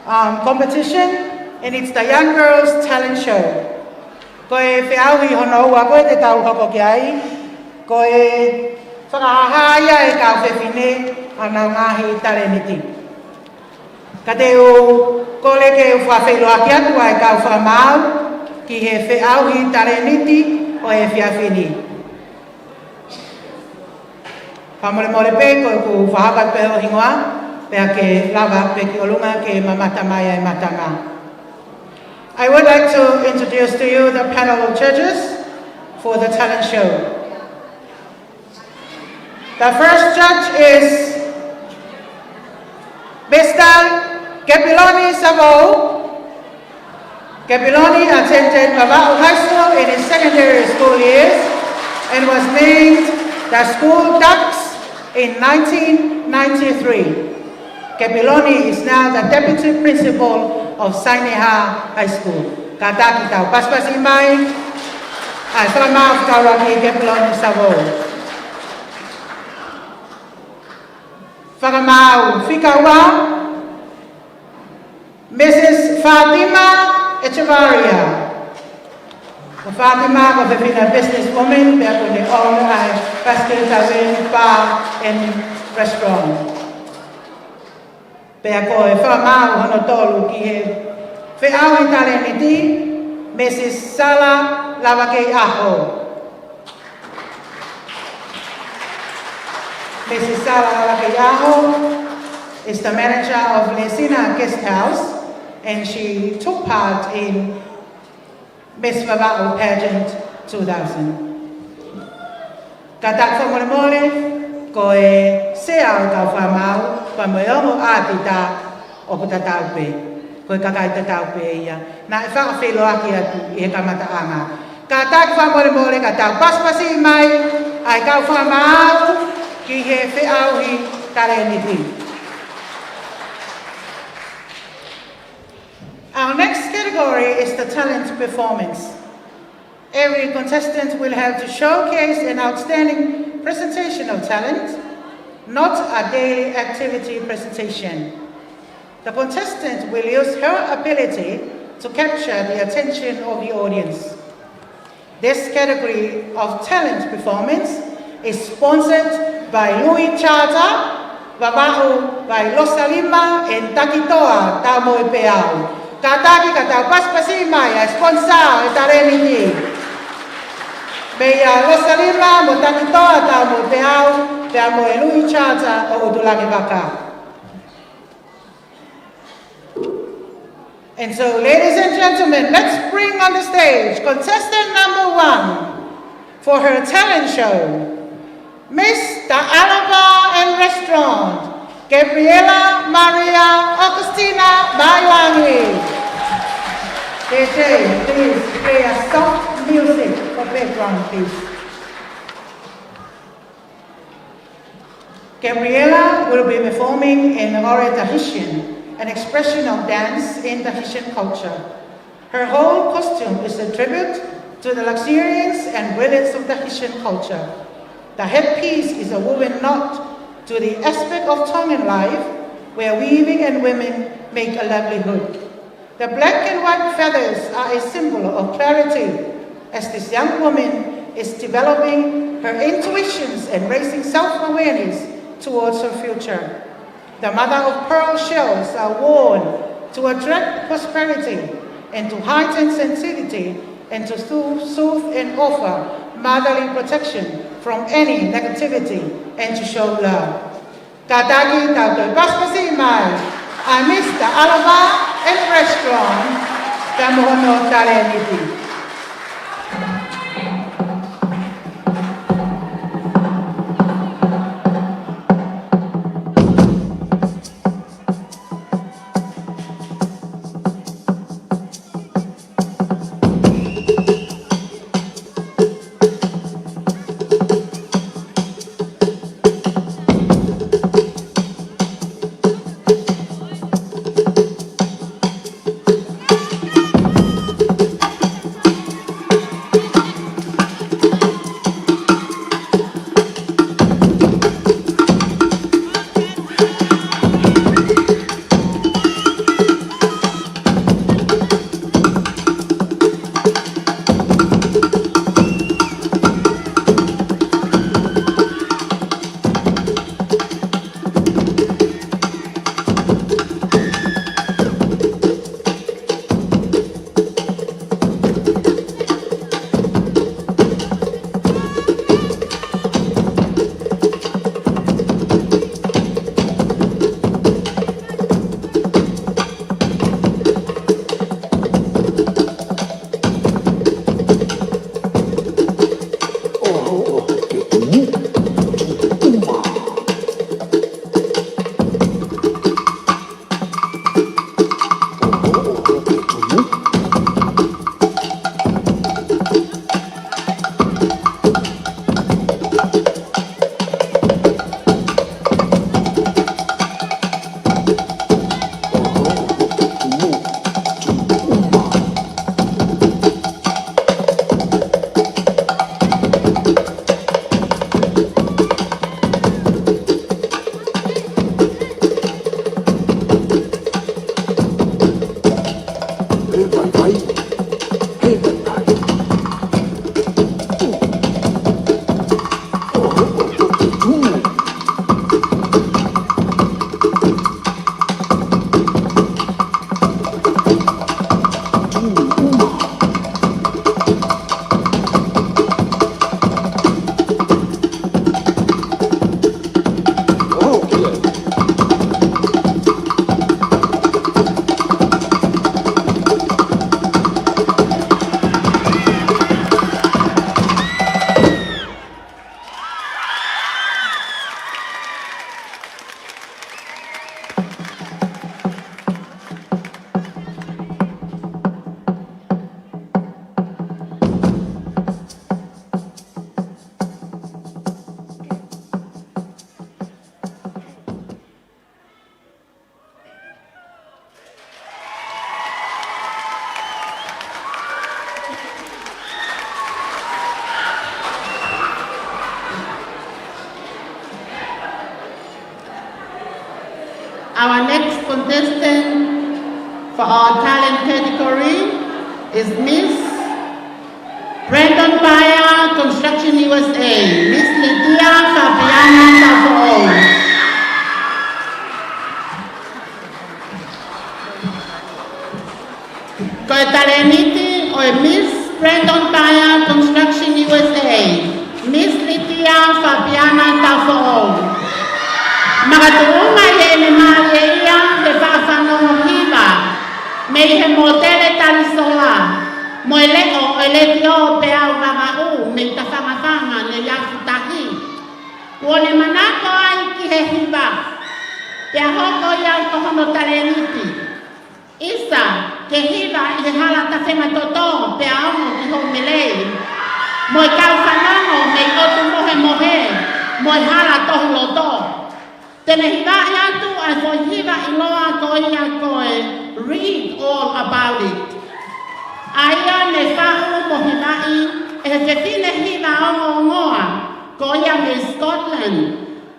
um, competition, and it's the Young Girls Talent Show. Ko e feʻauhi hono ua ko ē te tau hoko ki ai, ko e fakahāhā ia e kau fefine ʻa honau ngaahi talēniti. Ka te u kole ke u fakafeʻiloaki atu ʻa e kau fakamaau ki he feʻauhi talēniti ʻo e efiafi ni. Fakamolemole pē ko ʻeku fakahoko pē hoʻo hingoa, pea ke lava pē ki ʻolunga ke mamata mai ʻa e mātanga. I would like to introduce to you the panel of judges for the talent show. The first judge is Mister Kepiloni Savou. Kepiloni attended Vavaʻu High School in his secondary school years and was named the school dux in nineteen ninety-three. Kepiloni is now the deputy principal of Saineha High School. Kātaki tau pasipasi mai ʻa e fakamaau fika ua ki Kepiloni Savou. Fakamaau fika ua, Missus Fatima Echevarria. Ko Fatima ko e fefine business woman, pea ʻoku ne own ʻa e Pascal Tavern Bar and Restaurant. Pea ko e fakamaau hono tolu ki he feʻauhi talēniti, Missus Sala Lavakeiʻaho. Missus Sala Lavakeiʻaho is the manager of Lesina Guest House, and she took part in Miss Vavaʻu Pageant two thousand. Kātaki fakamolemole, ko e sea ʻo e kau fakamaau, pea mo e ongo ʻāpita ʻoku tatau pē. Ko e kakai tatau pē ia. Naʻe fakafeʻiloaki atu ʻi he kamataʻanga. Kātaki fakamolemole ka tau pasipasi mai ʻa e kau fakamaau ki he feʻauhi talēniti. category is the talent performance. Every contestant will have to showcase an outstanding presentation of talent, not a daily activity presentation. The contestant will use her ability to capture the attention of the audience. This category of talent performance is sponsored by Lui Charter, Vavaʻu by Losalima and Takitoa Taumoepeau. Kātaki ka tau pasipasi mai ʻa e sponsor ʻo e talēniti. Meia Losalima mo Takitoa Taumoepeau, pea mo e Lui Charter ʻo ʻUtulangivaka. And so, ladies and gentlemen, let's bring on the stage contestant number one for her talent show, Miss Taʻalava and Restaurant, Gabriela Maria Augustina Mailangi. D J, please play a soft music for background, please. Gabriela will be performing in Ore Tahitian, an expression of dance in Tahitian culture. Her whole costume is a tribute to the luxuriance and brilliance of Tahitian culture. The headpiece is a woven nod to the aspect of Tongan life, where weaving and women make a livelihood. The black and white feathers are a symbol of clarity, as this young woman is developing her intuitions and raising self-awareness towards her future. The mother of pearl shells are worn to attract prosperity and to heighten sensitivity and to soothe, soothe and offer motherly protection from any negativity and to show love. Kātaki tau toe pasipasi mai ʻa Miss Taʻalava and Restaurant, pea mo hono talēniti. Our next contestant for our talent category is Miss Brandon Baya, Construction U S A, Miss Lydia Fabiana Tafoʻou. Ko e talēniti ʻo e Miss Brandon Baya, Construction U S A, Miss Lydia Fabiana Tafoʻou. Makatuʻunga ʻi heʻene mālie ia he faʻa fanongo hiva mei he mōtele talisola, mo e leʻo ʻo e letiō peau Vavaʻu mei Tafangafanga ne i afu tahi. Kuo ne manako ai ki he hiva, pea hoko ia ko hono talēniti. ʻIsa, ke hiva ʻi he hala tafenga toto pea ongo ki hoʻo melei, mo e kau fanongo mei ʻOtu Mohemohe mo e hala Tohuloto. Te ne hivaʻi atu ʻa e foʻi hiva ʻiloa ko ia ko e Read All About It, ʻa ia ne faʻu mo hivaʻi ʻe he fefine hiva ongoongoa ko ia mei Scotland,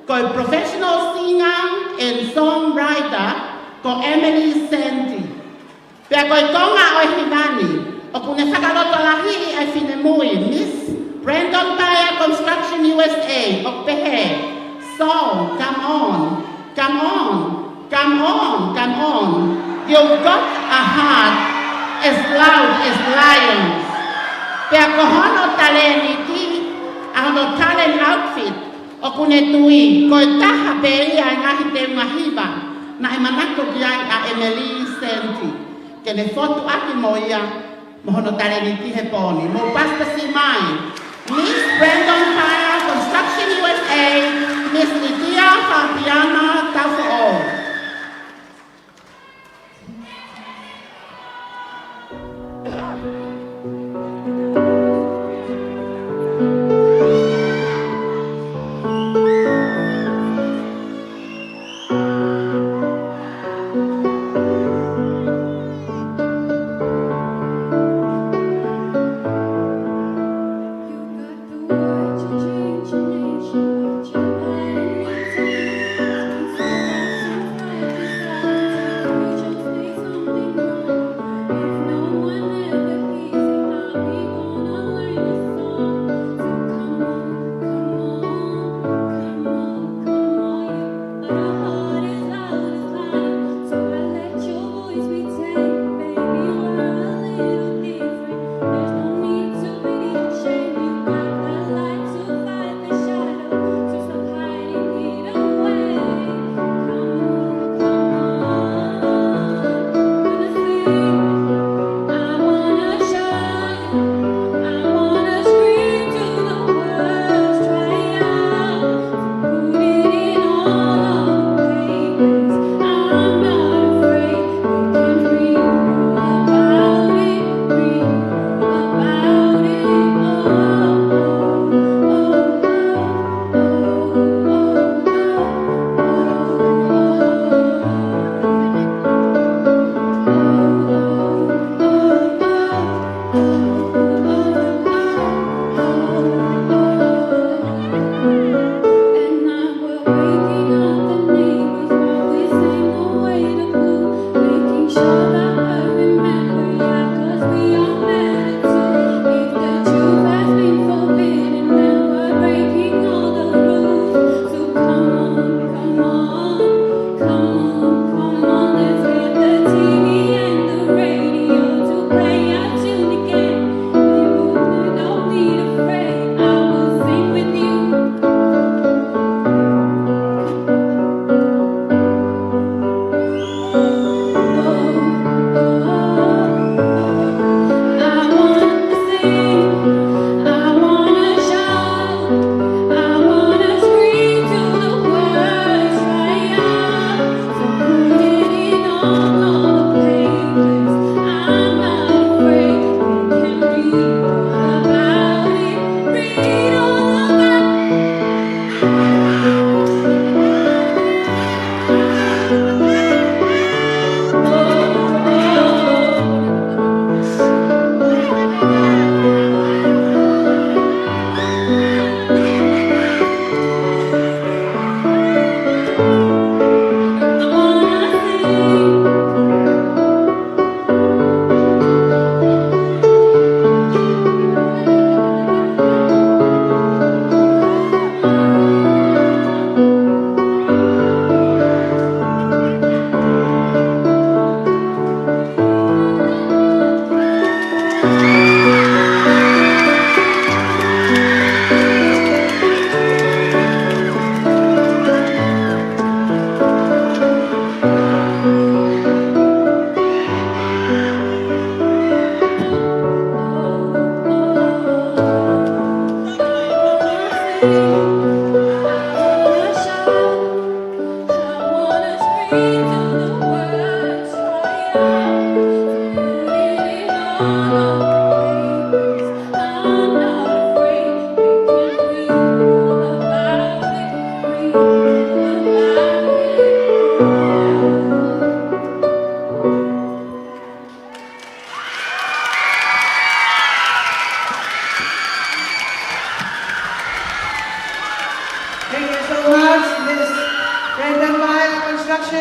ko e professional singer and songwriter ko Emeli Santi. Pea ko e konga ʻo e hiva ni, ʻoku ne fakalotolahiʻi ʻa e finemui Miss Brandon Baya, Construction U S A, ʻo pehē: So, come on, come on, come on, come on. You've got a heart as loud as lions. Pea ko hono talēniti, ʻa hono talent outfit, ʻoku ne tui ko e taha pē ia ʻi he ngaahi teunga hiva naʻe manako ki ai ʻa Emeli Santi, ke ne fotu ʻaki mo ia mo hono talēniti he pō ni. Mou pasipasi mai, Miss Brandon Baya, Construction U S A, Miss Lydia Fabiana Tafoʻou.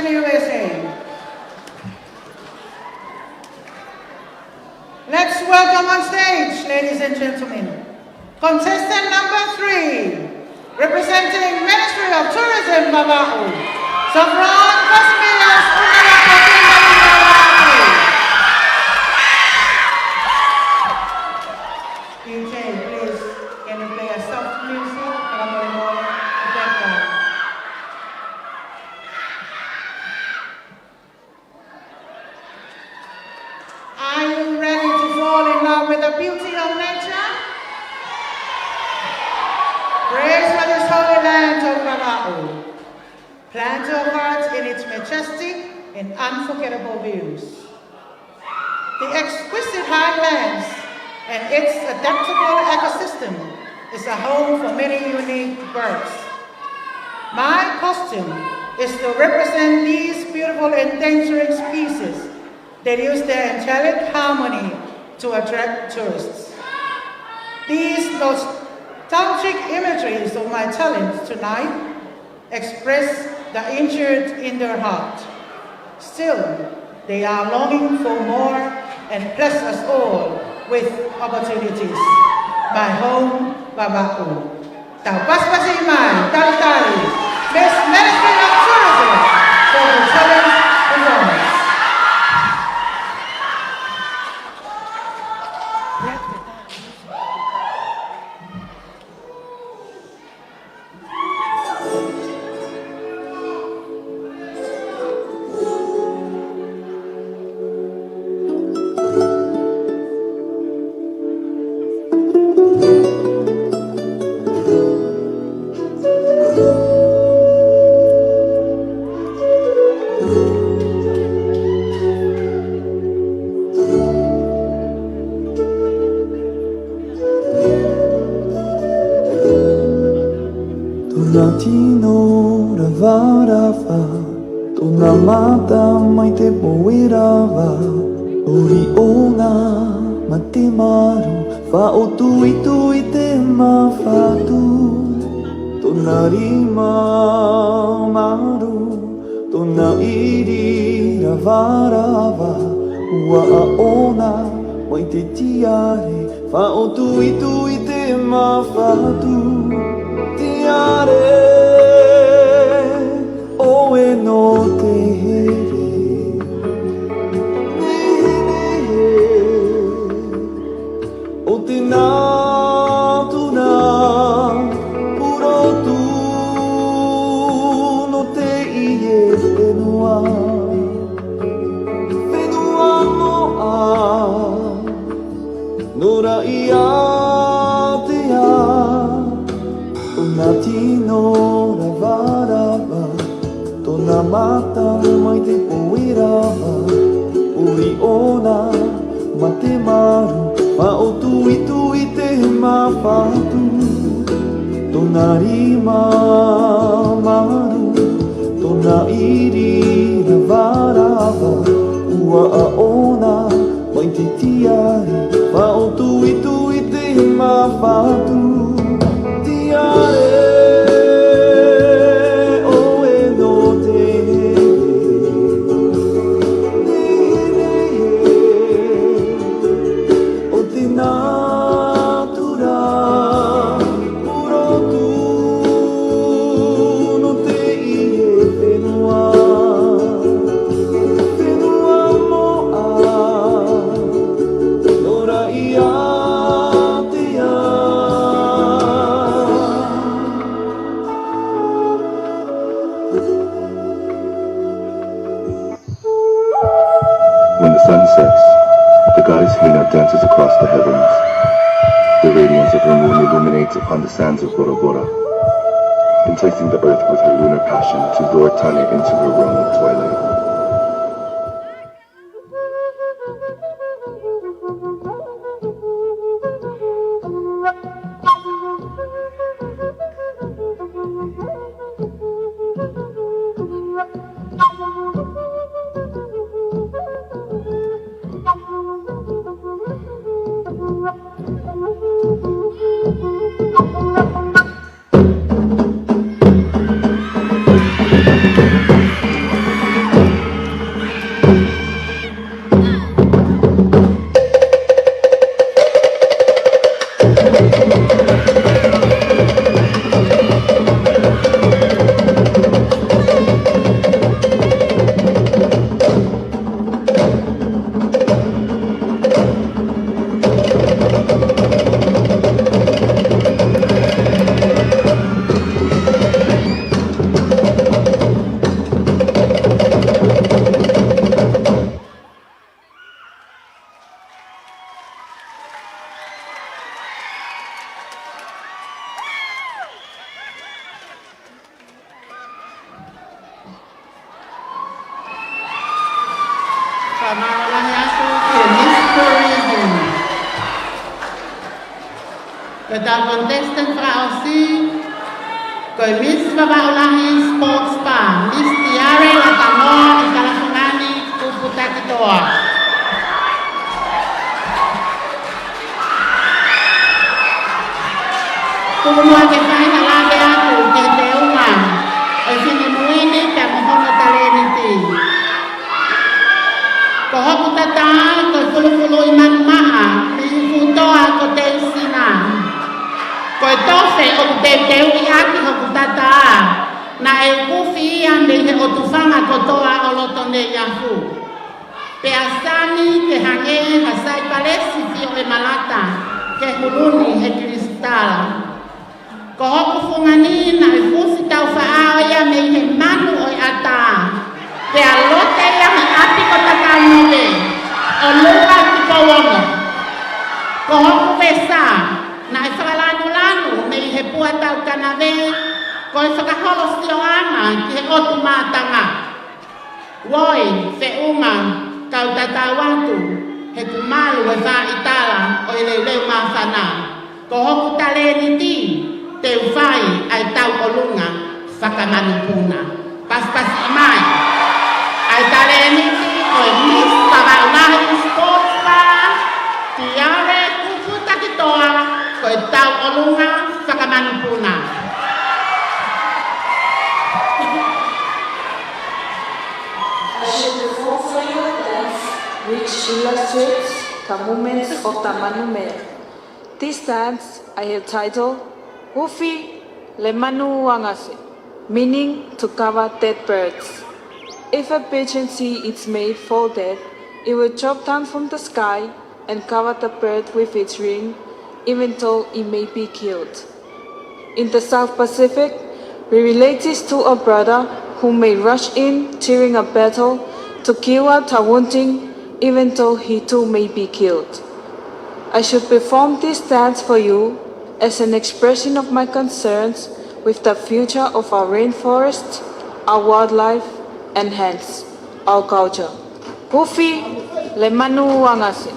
U S A. Let's welcome on stage, ladies and gentlemen, contestant number three, representing Ministry of Tourism, Vavaʻu, Safran Casimir Umerako Kimberly Vavaʻu. D J, please, can you play a soft music? Fakamolemole, the background. Are you ready to fall in love with the beauty of nature? Praise for this holy land of Vavaʻu. Plant your heart in its majestic and unforgettable views. The exquisite highlands and its adaptable ecosystem is a home for many unique birds. My costume is to represent these beautiful endangering species that use their angelic harmony to attract tourists. These nostalgic imageries of my talent tonight express the injured in their heart. Still, they are longing for more and bless us all with opportunities. My home, Vavaʻu. Tau pasipasi mai, talitali, Miss Ministry of Tourism for the talent performance. Tōna tino ravarava, tōna mata mai te poe lava, ʻuli ʻona mate malu, faʻo tuitui te mafatu. Tōna lima malu, tōna ʻili ravarava, ua ʻaʻona mai te tiare, faʻo tuitui te mafatu. Tiare, ʻoe nō te here. Nehenehe, ʻo te natuna pulotu nō teie fenua. Fenua moʻa, nō Raʻiātea, ʻona tino ravarava, tōna mata mai te poe lava, ʻuli ʻona mate malu, faʻo tuitui te mafatu. Tōna lima malu, tōna ʻili ravarava, ua ʻaʻona mai te tiare, faʻo tuitui te mafatu. Tiare, ʻoe nō te here. Nehenehe, ʻo te natuna pulotu nō teie fenua. Fenua moʻa, nō Raʻiātea. When the sun sets, the goddess Hina dances across the heavens. The radiance of her moon illuminates upon the sands of Bora Bora, enticing the earth with her lunar passion to lure Tane into her realm of twilight. Fakamaau lahi atu ki he Miss Tourism. Ko ʻetau contestant fakaʻosi, ko e Miss Vavaʻu Lahi Sports Bar, Miss Tiare Latanoa ʻi Kalafungani, Kupu Takitoa. Tuku muʻa ke fai ha lave atu ki he teunga ʻo e finemui ni pea mo hono talēniti. Ko hoku tatā ko e fulufuluʻi manu maʻa mei Futoa ko Teusina. Ko e tofe ʻoku teuteuʻi ʻaki hoku tatā, naʻe ukufi ia mei he ʻotu fanga kotoa ʻo loto Neiafu. Pea sani ke hangē ha saipalesi fio ʻe malata ke huluni he kilisitala. Ko hoku fungani naʻe fusi taufaʻao ia mei he manu ʻo e ʻatā, pea lote ia he ʻapi ko Takaunove ʻo luka ki Pouono. Ko hoku vesa naʻe fakalanulanu mei he pua taukanave, ko e fakaholo sioʻanga ki he ʻotu mātanga. Uoi, feʻunga, kau tatau atu, he kuo malu e faʻitala ʻo e leuleu māfana. Ko hoku talēniti, te u fai ʻa e tauʻolunga fakamanupuna. Pasipasi mai ʻa e talēniti ʻo e Miss Vavaʻu Lahi Sports Bar, Tiare Kupu Takitoa, ko e tauʻolunga fakamanupuna. I shall perform for you a dance which illustrates the movements of the manumea. This dance I have titled Hufi le Manu Uangase, meaning to cover dead birds. If a pigeon seed is made for death, it will drop down from the sky and cover the bird with its wing, even though it may be killed. In the South Pacific, we relate this to a brother who may rush in during a battle to kill out a wounding, even though he too may be killed. I should perform this dance for you as an expression of my concerns with the future of our rainforest, our wildlife, and hence our culture. Hufi le Manu Uangase.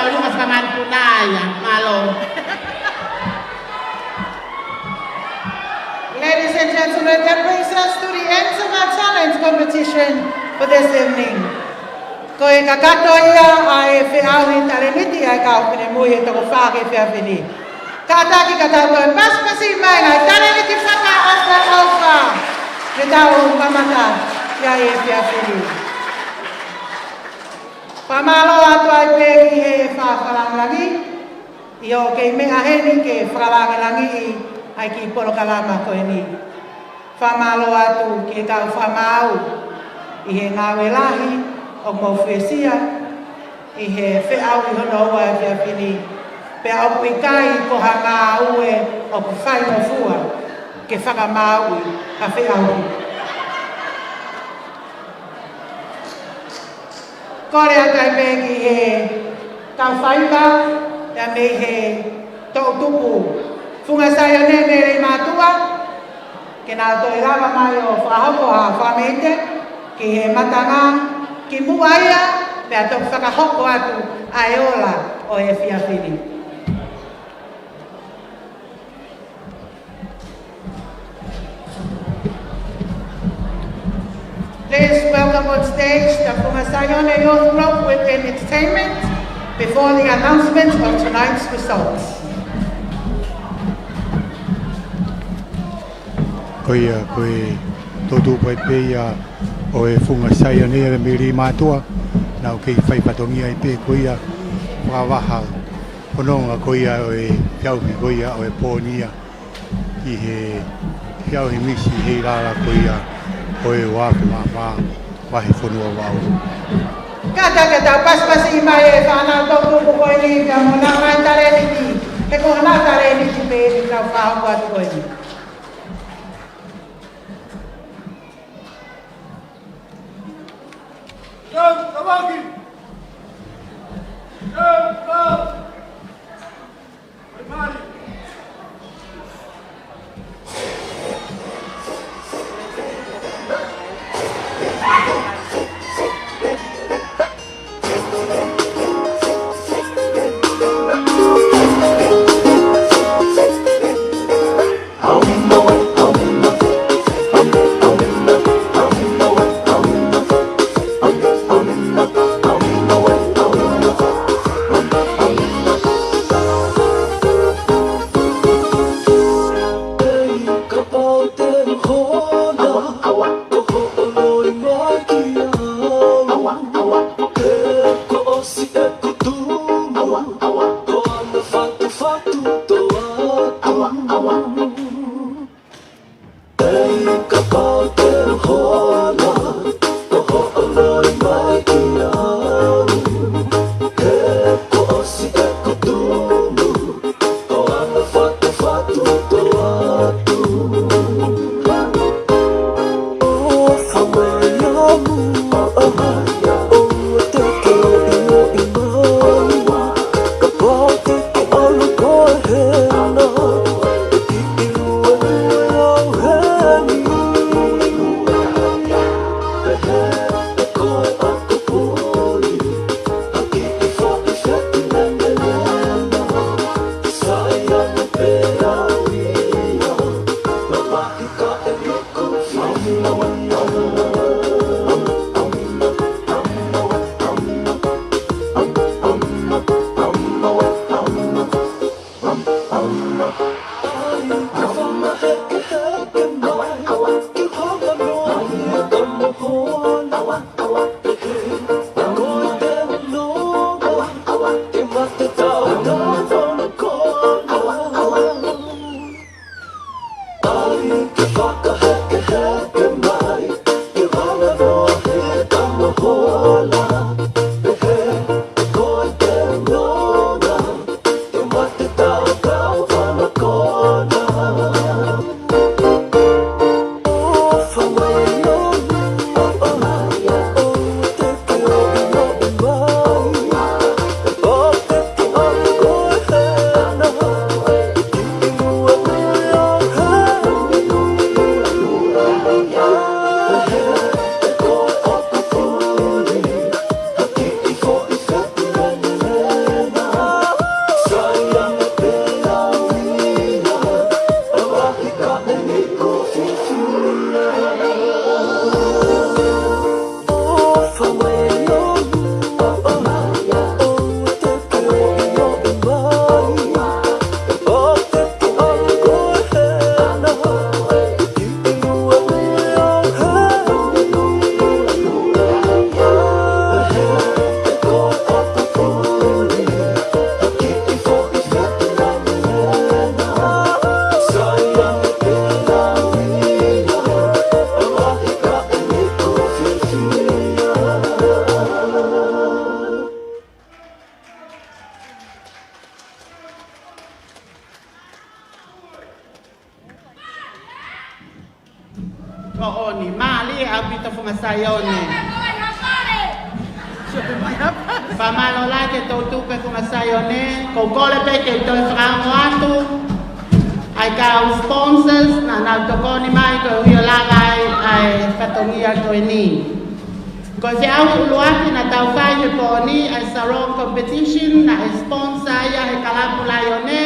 ʻOlunga fakamanupuna ia, mālō. Ladies and gentlemen, that brings us to the end of our talent competition for this evening. Ko e kakato ia ʻa e feʻauhi talēniti ʻa e kau finemui ʻe toko fā ki he efiafi ni. Kātaki ka tau toe pasipasi mai ngaahi talēniti fakaʻofoʻofa ke tau mamata ki ai he efiafi ni. Fakamālō atu ai pē ki he fakalāngilangi, ʻio, kei meʻa heni ke fakalāngilangiʻi ʻa e kiʻi polokalama ko eni. Fakamālō atu ki he kau fakamaau ʻi he ngāue lahi ʻoku mou fuesia ʻi he feʻauhi hono ua efiafi ni, pea ʻoku ʻikai ko ha ngāue ʻoku faingofua ke fakamaauʻi ha feʻauhi. Kole atu ai pē ki he kau faiva, pea mei he toʻutupu Funga Saione Mele Mātuʻa, ke nau toe lava mai ʻo fakahoko ha fakamēte ki he matanga kimuʻa ia, pea toki fakahoko atu ʻa e ola ʻo e efiafi ni. Please welcome on stage the Funga Saione Youth Group with an entertainment before the announcement of tonight's results. Ko ia, ko e toʻutupu pē ia ʻo e Funga Saione Mele Mātuʻa, naʻa ku kei fai fatongia ai pē ko ia fakavaha fononga ko ia ʻo e feʻauhi ko ia ʻo e pō ni ia ʻi he feʻauhi misi ʻi he ʻi lalo ko ia ʻo e ua afe mā fā vahe fonua vau. Kātaki ka tau pasipasi mai e fānau toʻutupu ko eni pea mo honau ngaahi talēniti, he ko honau talēniti pē eni ʻoku nau fakahoko atu ko eni. Moʻoni, mālie ʻaupito Funga Saione. Fakamālō lahi ki he toʻutupu ʻa e Funga Saione, ʻoku ou kole pē ke u toe fakaongo atu ʻa e kau sponsors naʻa nau tokoni mai koeʻuhi ʻo lava ai ʻa e fatongia ko eni. Ko e feʻauhi ʻuluaki naʻa tau fai he pō ni ʻa e sarong competition naʻe sponsor ia he Kalapu Laione,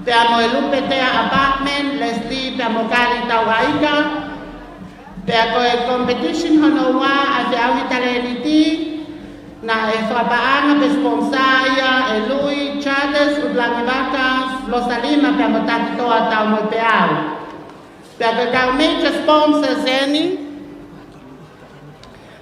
pea mo e Lupetea Apartment, Leslie pea mo Kali Tauaika. Pea ko e competition hono ua ʻa e feʻauhi talēniti, naʻe fakapaʻanga pe sponsor ia ʻe Lui Charters ʻUlungivaka, Losalima pea mo Takitoa Taumoepeau. Pea ko e kau major sponsors eni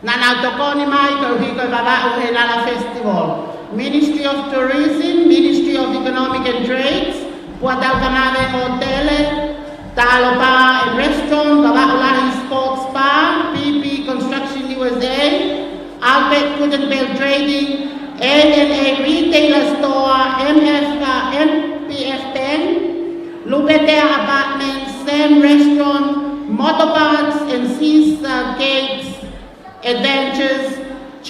naʻa nau tokoni mai koeʻuhi ko e Vavaʻu Hēlala Festival: Ministry of Tourism, Ministry of Economic and Trades, Puataukanave Hōtele, Taalo Bar and Restaurant, Vavaʻu Lahi Sports Bar, P P Construction U S A, Albert Gutenberg Trading, A and A Retailer Store, M F, uh, M P F Bank, Lupetea Apartments, Sam Restaurant, Motor Parts and Caesar Cakes, Adventures, J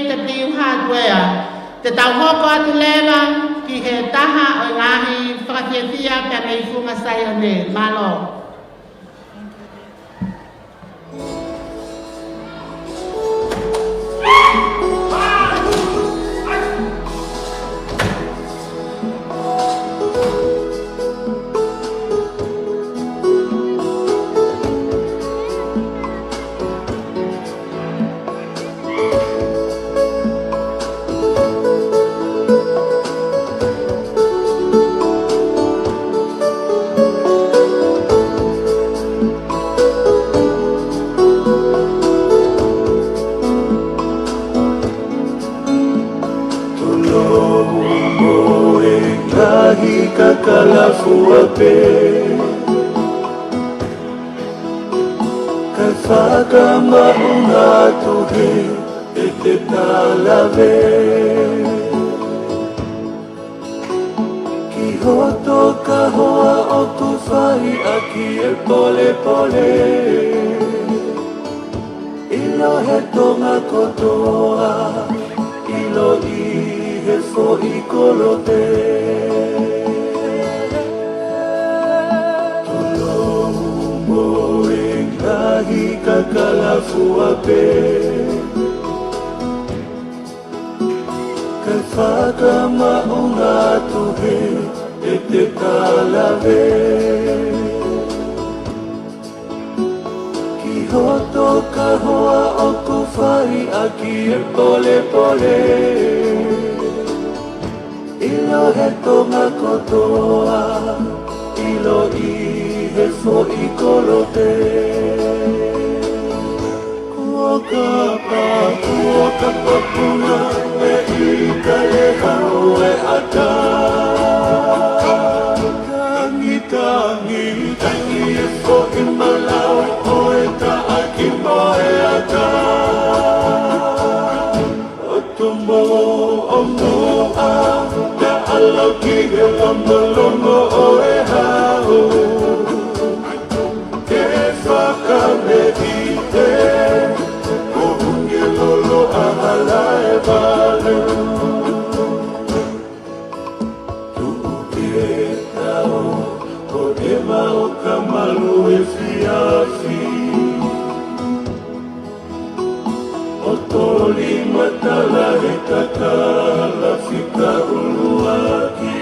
W Hardware. Te tau hoko atu leva ki he taha ʻo e ngaahi fakafiefia pea mei Funga Saione. Mālō. Tolongo mo e ngaahi kakala fua pē, kae fakamaʻunga atu he ʻete talave. Ki hoto kahoa ʻoku fai ʻaki e polepole, ʻilo he Tonga kotoa, ʻilo ʻi he foʻi kolope. Tolongo mo e ngaahi kakala fua pē, kae fakamaʻunga atu he ʻete talave. Ki hoto kahoa ʻoku fai ʻaki e polepole, ʻilo he Tonga kotoa, ʻilo ʻi he foʻi kolope. Kuo ka pa, kuo ka papuna, e ʻi kale hau e ata. Tangi, tangi, tangi e foʻi malau ʻo e taʻaki mo e ata. ʻO tumu ʻo muʻa, ka ʻalu ki he lomolomo ʻo e hau. Ke fakameʻite, ko hunge lolo a hala e valu. Tuʻu ke tau, ko e mao ka malu e fiafi. ʻO toli matala he kakala fika ʻuluaki.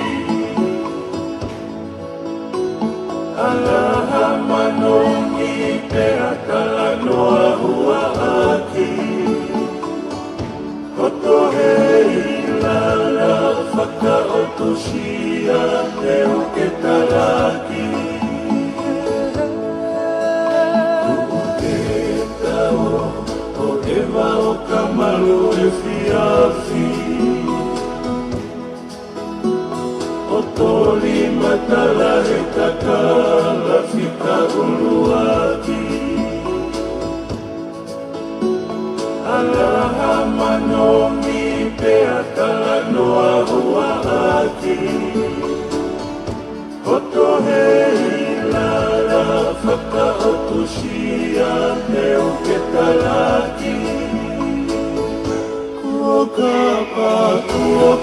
Alaha manongi pea talanoa huaʻaki. Hoto he ʻilala fakaʻotusia te u ke talaki. Tuʻu ke tau, ko e mao ka malu e fiafi. ʻO toli matala he kakala fika ʻuluaki. Alaha manongi pea talanoa huaʻaki. Hoto he ʻilala fakaʻotusia.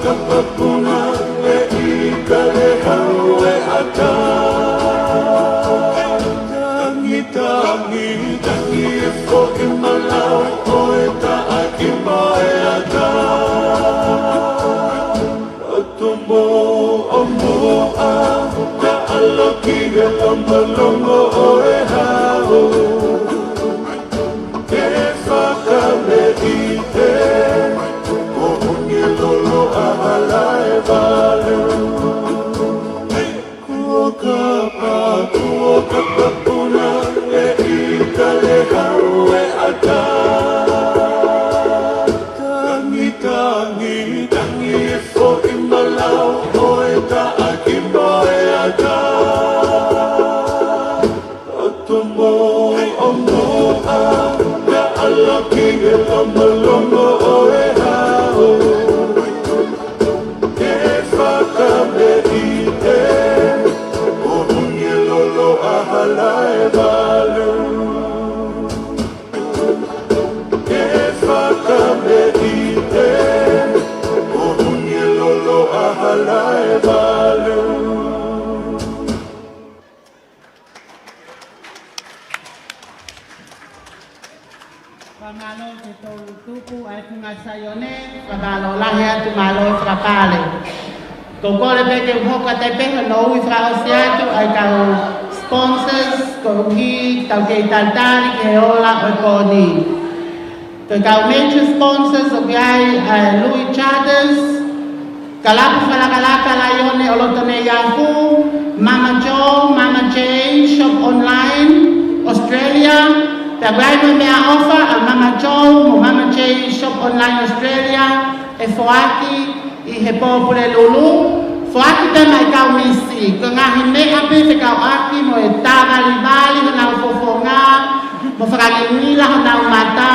Papuna e ika le hau e ata. Tangi, tangi, tangi e foʻi malau ʻo e taʻaki mo e ata. ʻOtu mo ʻomuʻa, ka ʻalu ki he longolongo ʻo e hau. Ke fakameʻite, ko ʻuhi e lolo ʻa Halaevalu. Kuo kapa, kuo kapa puna, e ika le hau e ata. Tangi, tangi, tangi e foʻi malau ʻo e taʻaki mo e ata. ʻOtu mo ʻomuʻa, ka ʻalu ki he longolongo ʻo e hau. Ke fakameʻite, ko ʻuhi e lolo ʻa Halaevalu. Ke fakameʻite, ko ʻuhi e lolo ʻa Halaevalu. Fakamālō ki he tolu tupu ʻa e Funga Saione, fakamālō lahi atu, mālō fakapale. Ko e kole pē ke u hoko atu pē hono ui fakaʻosi atu ʻa e kau sponsors, koeʻuhi ke tau kei talitali ki he ola ʻo e pō ni. Ko e kau major sponsors ʻoku ʻi ai ʻa e Lui Charters, Kalapu Fakalakalaka Laione ʻo Loto Neiafu, Mama Joe, Mama J, Shop Online, Australia, pea ʻoku ʻi ai mo e meʻaʻofa ʻa Mama Joe mo Mama J, Shop Online, Australia, ʻe foaki ʻi he pō Pulelulu, foaki pē maʻa e kau misi, ko e ngaahi meʻa pē fekauʻaki mo e tāvalivali honau fofonga, mo fakangingila honau mata,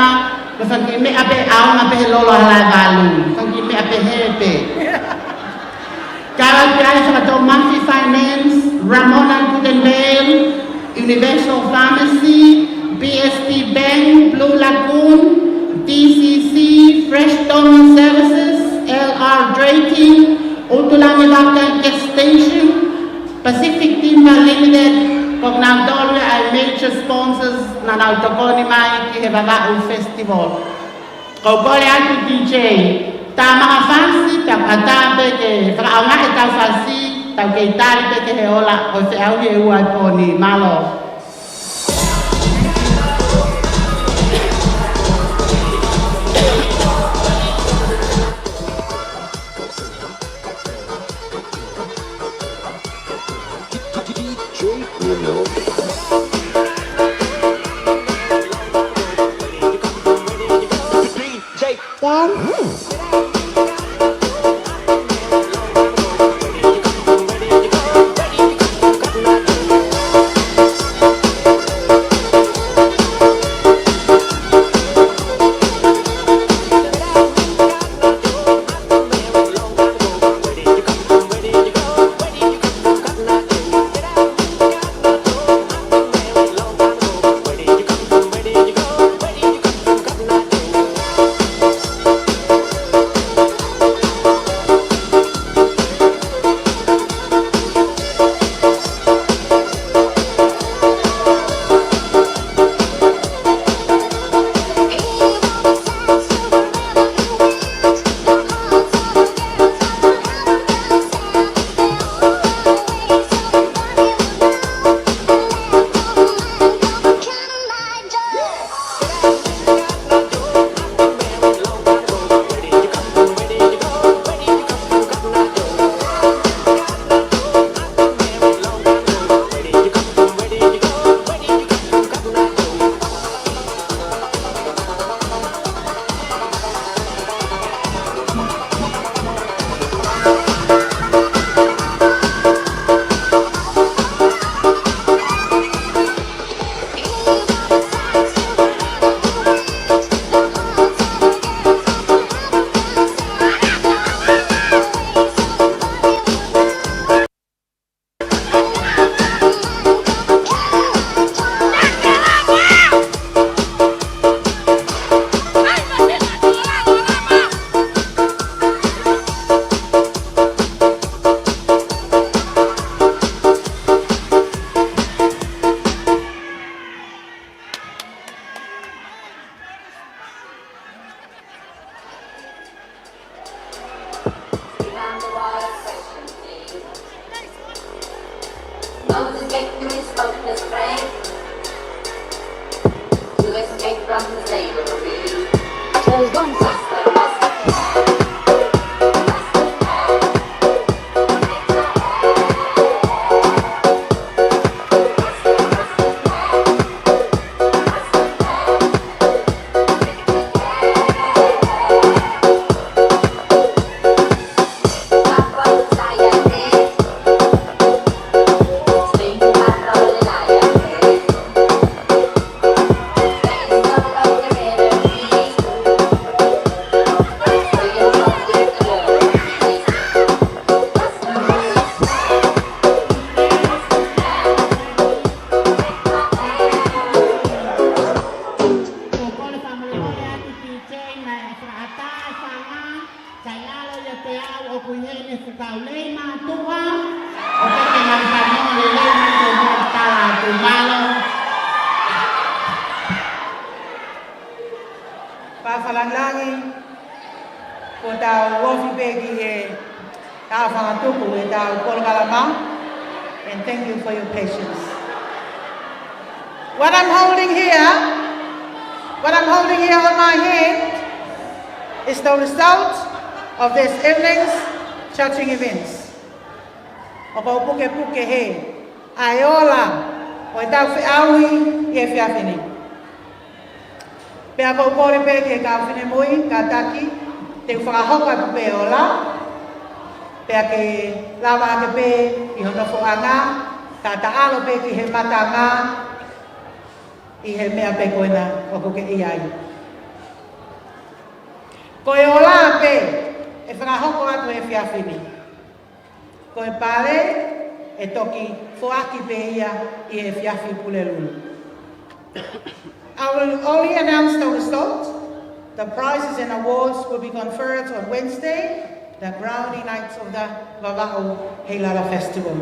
mo e fanga kiʻi meʻa pē ʻaonga pē he lolo ʻa Halaevalu, fanga kiʻi meʻa pehē pē. Kau ai pē ʻa e Fakatoʻomafi Finance, Ramona Guttenbeil, Universal Pharmacy, B S P Bank, Blue Lagoon, D C C, Fresh Donor Services, L R Drayton, ʻUtulani Vaka Gas Station, Pacific Timber Limited, ko kinautolu ʻa e major sponsors naʻa nau tokoni mai ki he Vavaʻu Festival. Ko e kole atu D J, tā mai ha fasi, tā ʻatā pē ke fakaʻaongaʻi ʻetau fasi, tau kei tali pē ki he ola ʻo e feʻauhi ʻe ua ʻo e pō ni. Mālō. Ko e kole fakamolemole atu ki he chairman ʻa e fakaʻatā ʻa e fānau, sai ʻalo ia te au ʻoku ʻi heni he fuʻu kau lei mātuʻa, ʻo ke ke ngaahi fānau lelei mai ke u tala atu mālō. Pea fakalāngilangi, ko ʻetau ofi pē ki he tau fakatupu ʻetau polokalama, and thank you for your patience. What I'm holding here, what I'm holding here on my hand is the result of this evening's charging events. ʻOku ou pukepuke hē ʻa e ola ʻo ʻetau feʻauhi ʻi he efiafi ni. Pea ʻoku ou kole pē ki he kau finemui, kātaki, te u fakahoko atu pē ola, pea ke lava ake pē ʻi hono nofoʻanga, ka ta ʻalu pē ki he matanga, ʻi he meʻa pē ko ena ʻoku ke ʻi ai. Ko e ola pē ʻe fakahoko atu he efiafi ni. Ko e pale ʻe toki foaki pē ia ʻi he efiafi Pulelulu. I'll only announce the result. The prizes and awards will be conferred on Wednesday, the crowning night of the Vavaʻu Heilala Festival.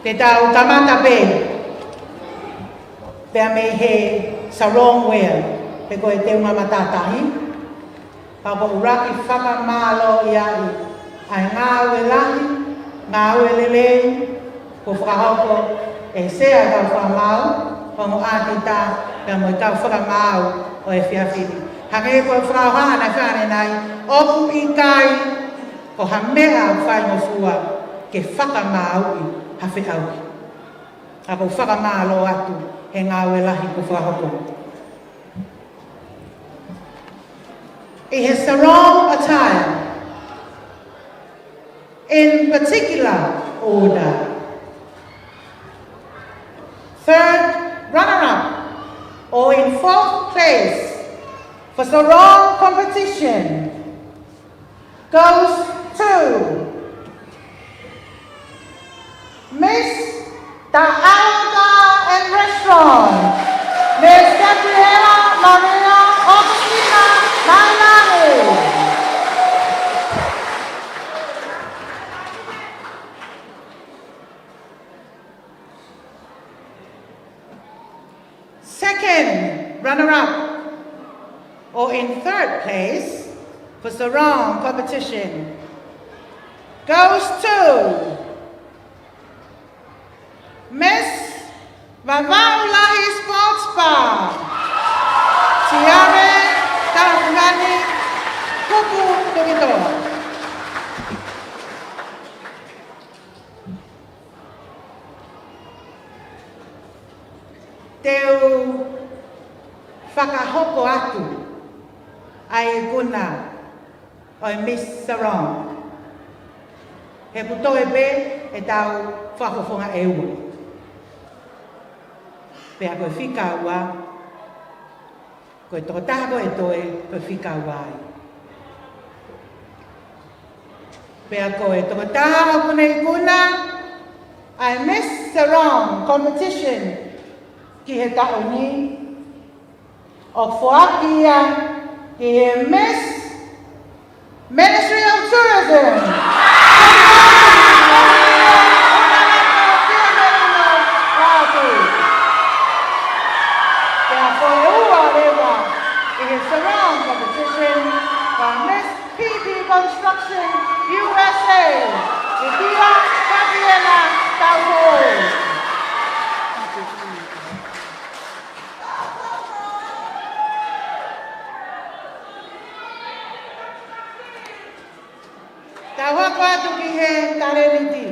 Te tau kamata pē, pea mei he sarong wear, pe ko e teunga matātahi, ka ʻoku ou ʻuluaki fakamālōʻia ai ʻa e ngāue lahi, ngāue lelei, kuo fakahoko ʻe he Sea ʻo e Kau Fakamaau, Ongo ʻĀtita, pea mo e kau fakamaau ʻo e efiafi ni. Hangē ko e fakahohaʻa naʻe fai ʻanenai, ʻoku ʻikai ko ha meʻa ʻoku faingofua ke fakamaauʻi ha feʻauhi. Ka ʻoku ou fakamālō atu he ngāue lahi kuo fakahoko. ʻI he sarong attire, in particular order. Third runner-up, or in fourth place, for sarong competition, goes to Miss Ta'aloka and Restaurant, Miss Gabriella Maria Augustina Mailani. Second runner-up, or in third place, for sarong competition, goes to Miss Vavaʻu Lahi Sports Bar, Tiare Talafungani Kupu Tukitoa. Te u fakahoko atu ʻa e ikuna ʻo e Miss Sarong. He kuo toe pē ʻetau fakafofonga ʻe ua. Pea ko e fika ua, ko e tokotaha ko ē ʻe toe, ko e fika ua ia. Pea ko e tokotaha ʻoku ne ikuna ʻa e Miss Sarong Competition ki he taʻu ni, ʻoku foaki ia ki he Miss Ministry of Tourism. Pea ko e ua leva ʻi he sarong competition, ko Miss P B Construction U S A, ʻItia Kapiena Tauhou. Atu ki he talēniti.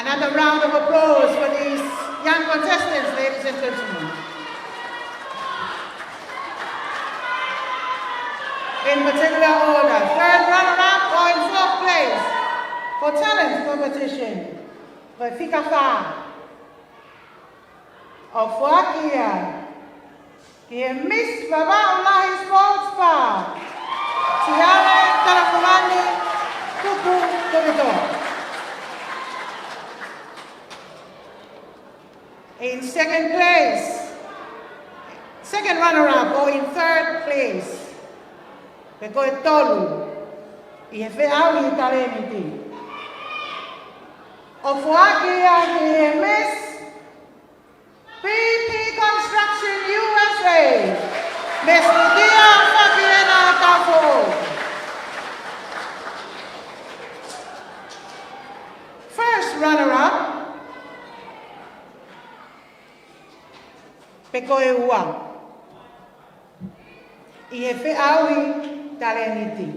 Another round of applause for these young contestants, ladies and gentlemen. In particular order, third runner-up or in fourth place for talent competition, ko e fika fā. ʻOku foaki ia ki he Miss Vavaʻu Lahi Sports Bar, Tiare Talafuani Tuku Tovitoa. In second place, second runner-up or in third place, pe ko e tolu ʻi he feʻauhi talēniti, ʻoku foaki ia ki he Miss B P Construction U S A, Miss Ludia Fakiena Taufoʻou. First runner-up, pe ko e ua ʻi he feʻauhi talēniti,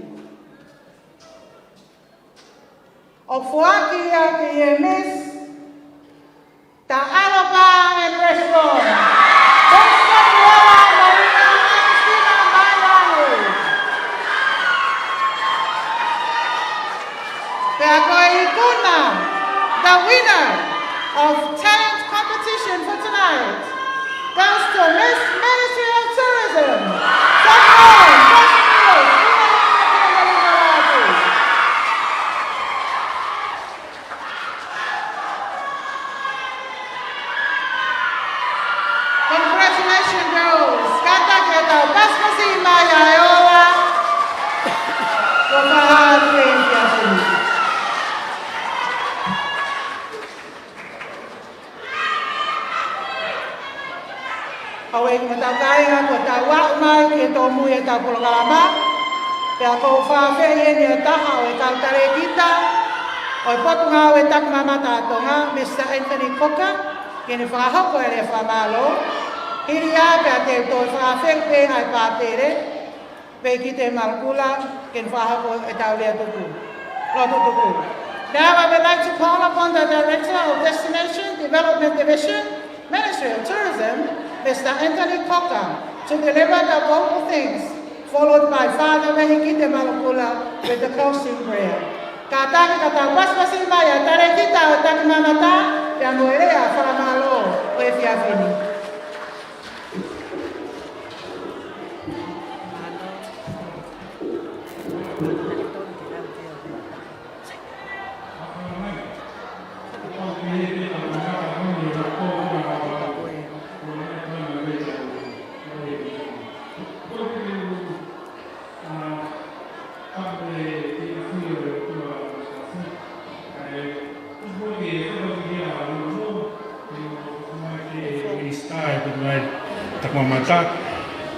ʻoku foaki ia ki he Miss Taʻalo Bar and Restaurant, Miss Gabriella Marina Agustina Mairangi. Pea ko e ikuna, the winner of talent competition for tonight, goes to Miss Ministry of Tourism, Samoa, Pacific, Congratulations, girls. Kātaki ke tau pasipasi mai ʻa e ola. Ko e fā atu e fiasuni. Houʻeiki mo e kau kāinga, kuo tau aʻu mai ki he tōmui ʻetau polokalama. Pea ʻoku ou fakaafeʻi eni ʻa e taha ʻo e kau talēkita ʻo e Potungāue Takimamata ʻa Tonga, Mr Anthony Cocker, ke ne fakahoko e lea fakamālō. Hili ia pea te u toe fakaafeʻi pē ʻa e pātele, Veikite Malukula, ke ne fakahoko ʻetau lea tuku. Lotu tuku. Now I would like to call upon the Director of Destination Development Division, Ministry of Tourism, Mr Anthony Cocker, to deliver the vocal thanks, followed by Father Veikite Malukula with the closing prayer. Kātaki ke tau pasipasi mai ʻa e talēkita ʻo e Takimamata, pea mo e lea fakamālō ʻo e efiafi ni. Minisitā ʻo e Takimamata,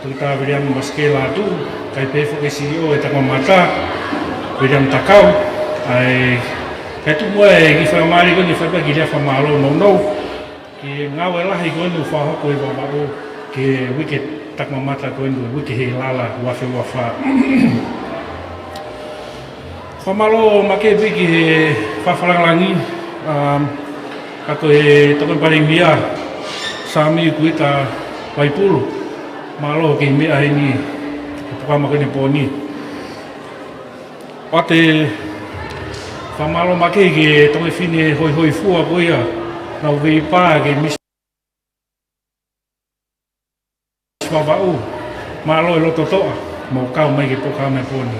Toketā Viliami Masekela Lātū, kae pehē foki e C E O ʻo e Takimamata, Viliami Takau, ʻa e, kae tuku muʻa e kiʻi faingamālie ko eni ke fai pē ha kiʻi lea fakamālō nounou ki he ngāue lahi ko eni ʻoku fakahoko ʻi Vavaʻu ki he uike takimamata ko eni, uike Heilala ua afe ua fā. Fakamālō makehe pē ki he fakafakalāngilangi, um, ʻa e Tokoni Palēmia, Sāmiu Kuita Vaipulu, mālō ki he meʻa heni, ki he polokalama ko eni he pō ni. ʻOatu e fakamālō makehe ki he tokoni fefine hoihoifua ko ia, Nauvei Pā, ki he Miss Vavaʻu, mālō e loto toʻa, mo kau mai ki he polokalama he pō ni.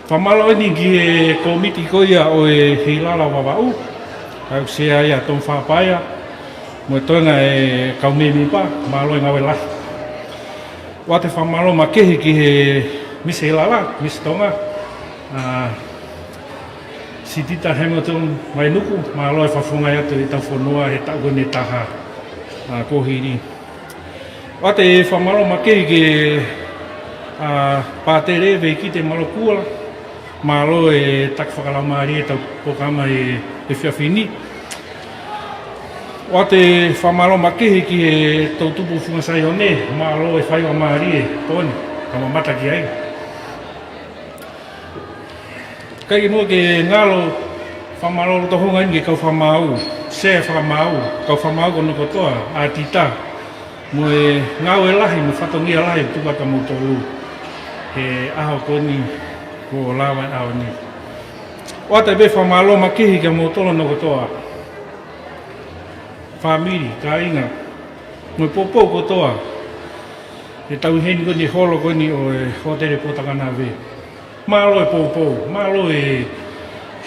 Fakamālō eni ki he kōmiti ko ia ʻo e Heilala Vavaʻu, ʻa ia ʻoku sea ai ʻa Tom Fapaia, mo e toenga e kau mēmipa, mālō e ngāue lahi. ʻOatu e fakamālō makehe ki he Miss Heilala, Miss Tonga, ʻa Sitita Hamilton Vainuku, mālō e fakafofongaʻi atu ʻetau fonua he taʻu ko eni ʻe taha, ʻa, kuo hili. ʻOatu e fakamālō makehe ki he, ʻa, Pātele Veikite Malukula, mālō e taki fakalaumālie ʻetau polokalama he efiafi ni. ʻOatu e fakamālō makehe ki he toʻutupu Funga Saione, mālō e faiva mālie, Poni, ka mamata ki ai. Kae ʻikai ke ngalo e fakamālō loto houngaʻia ki he kau fakamaau, sea fakamaau, kau fakamaau ko hono kotoa, ʻa e tita, mo e ngāue lahi, mo e fatongia lahi, tuku atu ʻa moutolu he ʻaho ko eni, kuo lava e ʻaho ni. ʻOatu pē e fakamālō makehe kia moutolu hono kotoa. Fāmili, kāinga, mo e poupou kotoa. He tau ʻi heni ko eni he holo ko eni ʻo e Hōtele Pōtakanavi. Mālō e poupou, mālō e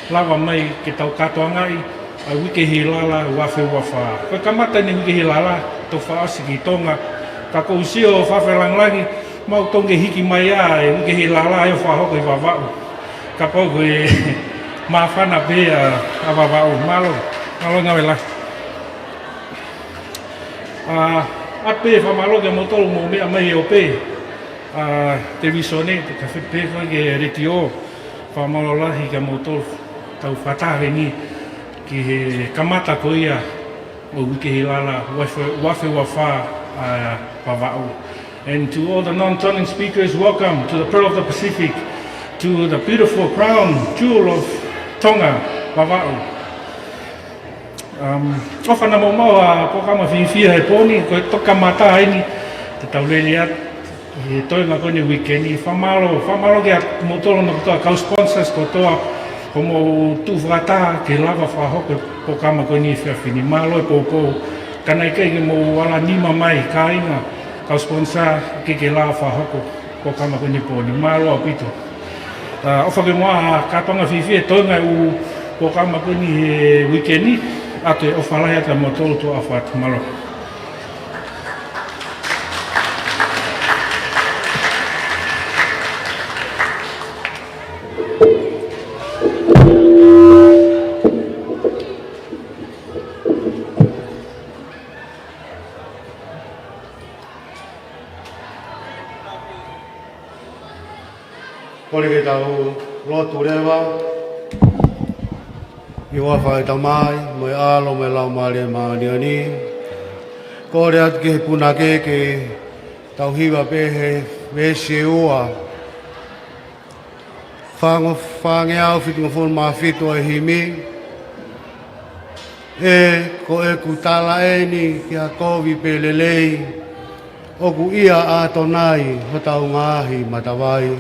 lava mai ke tau kātoangaʻi ʻa e Uike Hilala ua afe ua fā. Ko e kamata eni e Uike Hilala, tau fakaʻosi ki Tonga. Ka ʻoku ou sio fakafelangilangi, mau tonu ke hiki mai ʻa e Uike Hilala ʻo fakahoko ʻi Vavaʻu. Kapau ko e māfana pē ʻa, ʻa Vavaʻu. Mālō, mālō e ngāue lahi. ʻA, ʻoatu pē e fakamālō kia moutolu hoʻomou meʻa mai ʻo pē, ʻa, televīsone, kae pehē foki ki he letiō, fakamālō lahi kia moutolu tau fakataha heni ki he kamata ko ia ʻo e Uike Hilala ua afe, ua afe ua fā, ʻa, Vavaʻu. And to all the non-Tongan speakers, welcome to the Pearl of the Pacific, to the beautiful crown jewel of Tonga, Vavaʻu. Um, ʻofa naʻa mou maʻu ʻa e polokalama fiefia he pō ni, ko e toki kamata eni, te tau lele atu he toenga ko eni e uike ni. Fakamālō, fakamālō kia moutolu hono kotoa, kau sponsors kotoa, hoʻomou tuʻu fakataha ke lava fakahoko e polokalama ko eni he efiafi ni. Mālō e poupou, ka naʻe ʻikai ke mou ala nima mai, kāinga, kau sponsor, ke ke lava fakahoko e polokalama ko eni he pō ni. Mālō ʻaupito. ʻA, ʻofa ke mou kātoanga fiefia he toenga e ʻū polokalama ko eni he uike ni, ʻoatu e ʻofa lahi atu kia moutolu, tuʻa ʻofa atu, mālō. Kole ke tau lotu leva. ʻI he huafa ʻo e Tamai, mo e ʻAlo, mo e Laumālie Māʻoniʻoni. Kole atu ki he punake ke tau hiva pē he veesi ʻe ua. Fāngo, fāngeau fitungofulu mā fitu ʻo e himi. ʻE, ko ʻeku tala eni ki ha kovi pe lelei, ʻoku ʻia ʻAtonai hotau ngaahi matavai.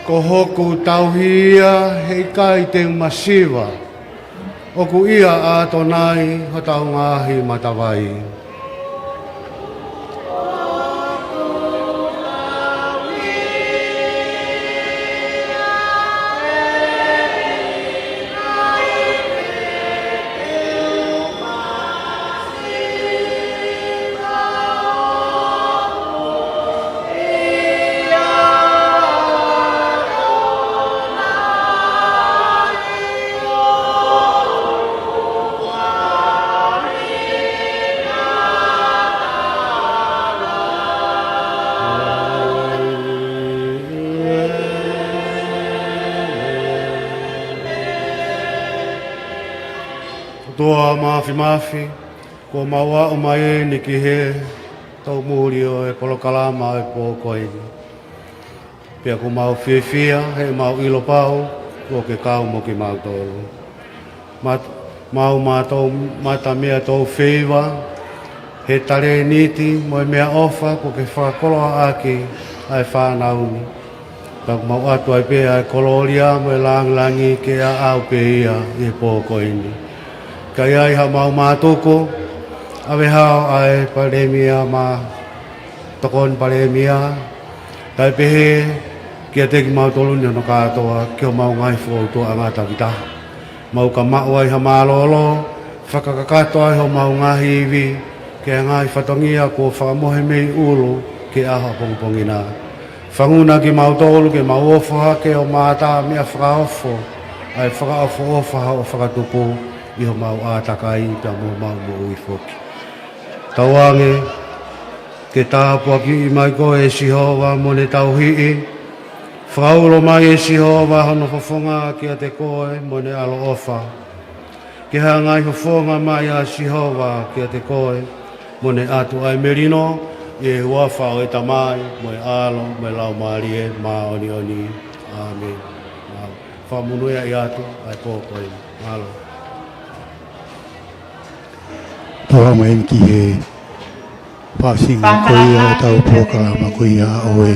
Ko hoku tauhi ia, heʻikai te u masiva. ʻOku ʻia ʻAtonai hotau ngaahi matavai. ʻOtua Māfimafi, kuo mau aʻu mai eni ki he tōmuli ʻo e polokalama ʻo e pō ko eni. Pea ʻoku mau fiefia, he mau ʻilo pau, kuo ke kau mo kimautolu. Mat-, mau mātou mata meʻa tō feiva, he talēniti mo e meʻaʻofa kuo ke fakakoloa ʻaki ʻa e fānau ni. Pea ʻoku mau ʻoatu ai pē ʻa e kolōlia mo e lāngilangi ke ʻaʻau pē ia ʻi he pō ko eni. Ka ʻi ai haʻamau mātuku, ʻave hao ʻa e Palēmia mo e Tokoni Palēmia, kae pehē kiate kimautolu ni hono kātoa, ki homau ngaahi fokoutua ʻa ngata ki taha. Mau ka maʻu ai ha mālōlō, Fakakakato ai homau ngaahi ivi ki he ngaahi fatongia kuo fakamohe mei ʻulu ki he ʻaho ʻapongipongi na. Fanguna kimautolu ke mau ofo hake ʻo mātā meʻa fakaofo ʻa e fakaʻofoʻofa hoʻo fakatupu ʻi homau ʻātakai pea mo homau moʻui foki. Tauange ke tāpuakiʻi mai koe ʻe Sihova mo ne tauhi. Fakaulo mai ʻe Sihova hono fofonga kiate koe mo ne ʻaloʻofa. Ke hanga ʻa e fofonga mai ʻa Sihova kiate koe mo ne ʻatu ʻa e melino, ʻi he huafa ʻo e Tamai mo e ʻAlo mo e Laumālie Māʻoniʻoni. ʻĀmeni. Mālō. Fakamonūʻia atu ʻa e pō ko eni. Mālō. Tau mai ki he fāsini ko ia ʻetau polokalama ko ia ʻo e.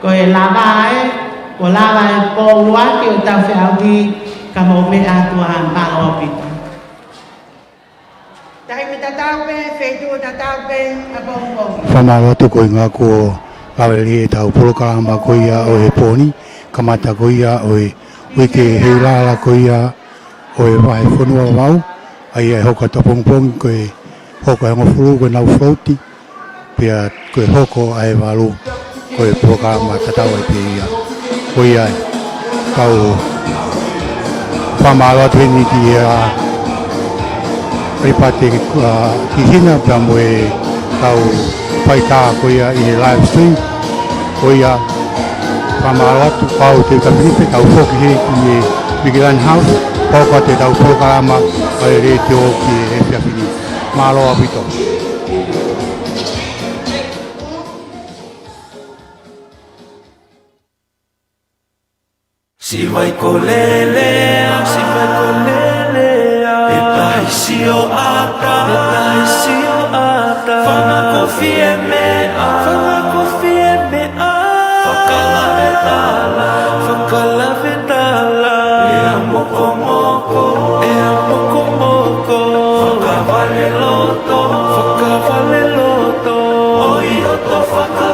Ko e lava ē, ko lava e pō ua ki ʻetau feʻauhi, ka mou meʻa atu ā, mālō ʻaupito. Taimi tatau pē, feituʻu tatau pē, ʻapongipongi. Fakamālō atu ko e ngā kuo lava lelei ʻetau polokalama ko ia ʻo e pō ni, kamata ko ia ʻo e uike heilala ko ia ʻo e vahefonua vau, ʻa ia ʻe hoko atu ʻapongipongi ko e hoko ʻe hongofulu ko e nau float, pea ko e hoko ʻa e valu ko e polokalama tatau ai pē ia. Ko ia ai, kau fakamālō atu heni ki he, ʻa, Ripate, ʻa, ki Hina pea mo e kau faitā ko ia ʻi he live stream. Ko ia, fakamālō atu, pau te ka Filipe, tau foki heni ki he Vigilant House, pau ka te tau polokalama ʻa e letiō ki he efiafi ni. Mālō ʻaupito. Sivai ko lelea, sivai ko lelea. E tahi sio ʻata, e tahi sio ʻata. Fanga ko fie meʻa, fanga ko fie meʻa. Fakalave tala, fakalave tala. Lea mokomoko, lea mokomoko. Fakavale loto, fakavale loto. ʻOi hoto faka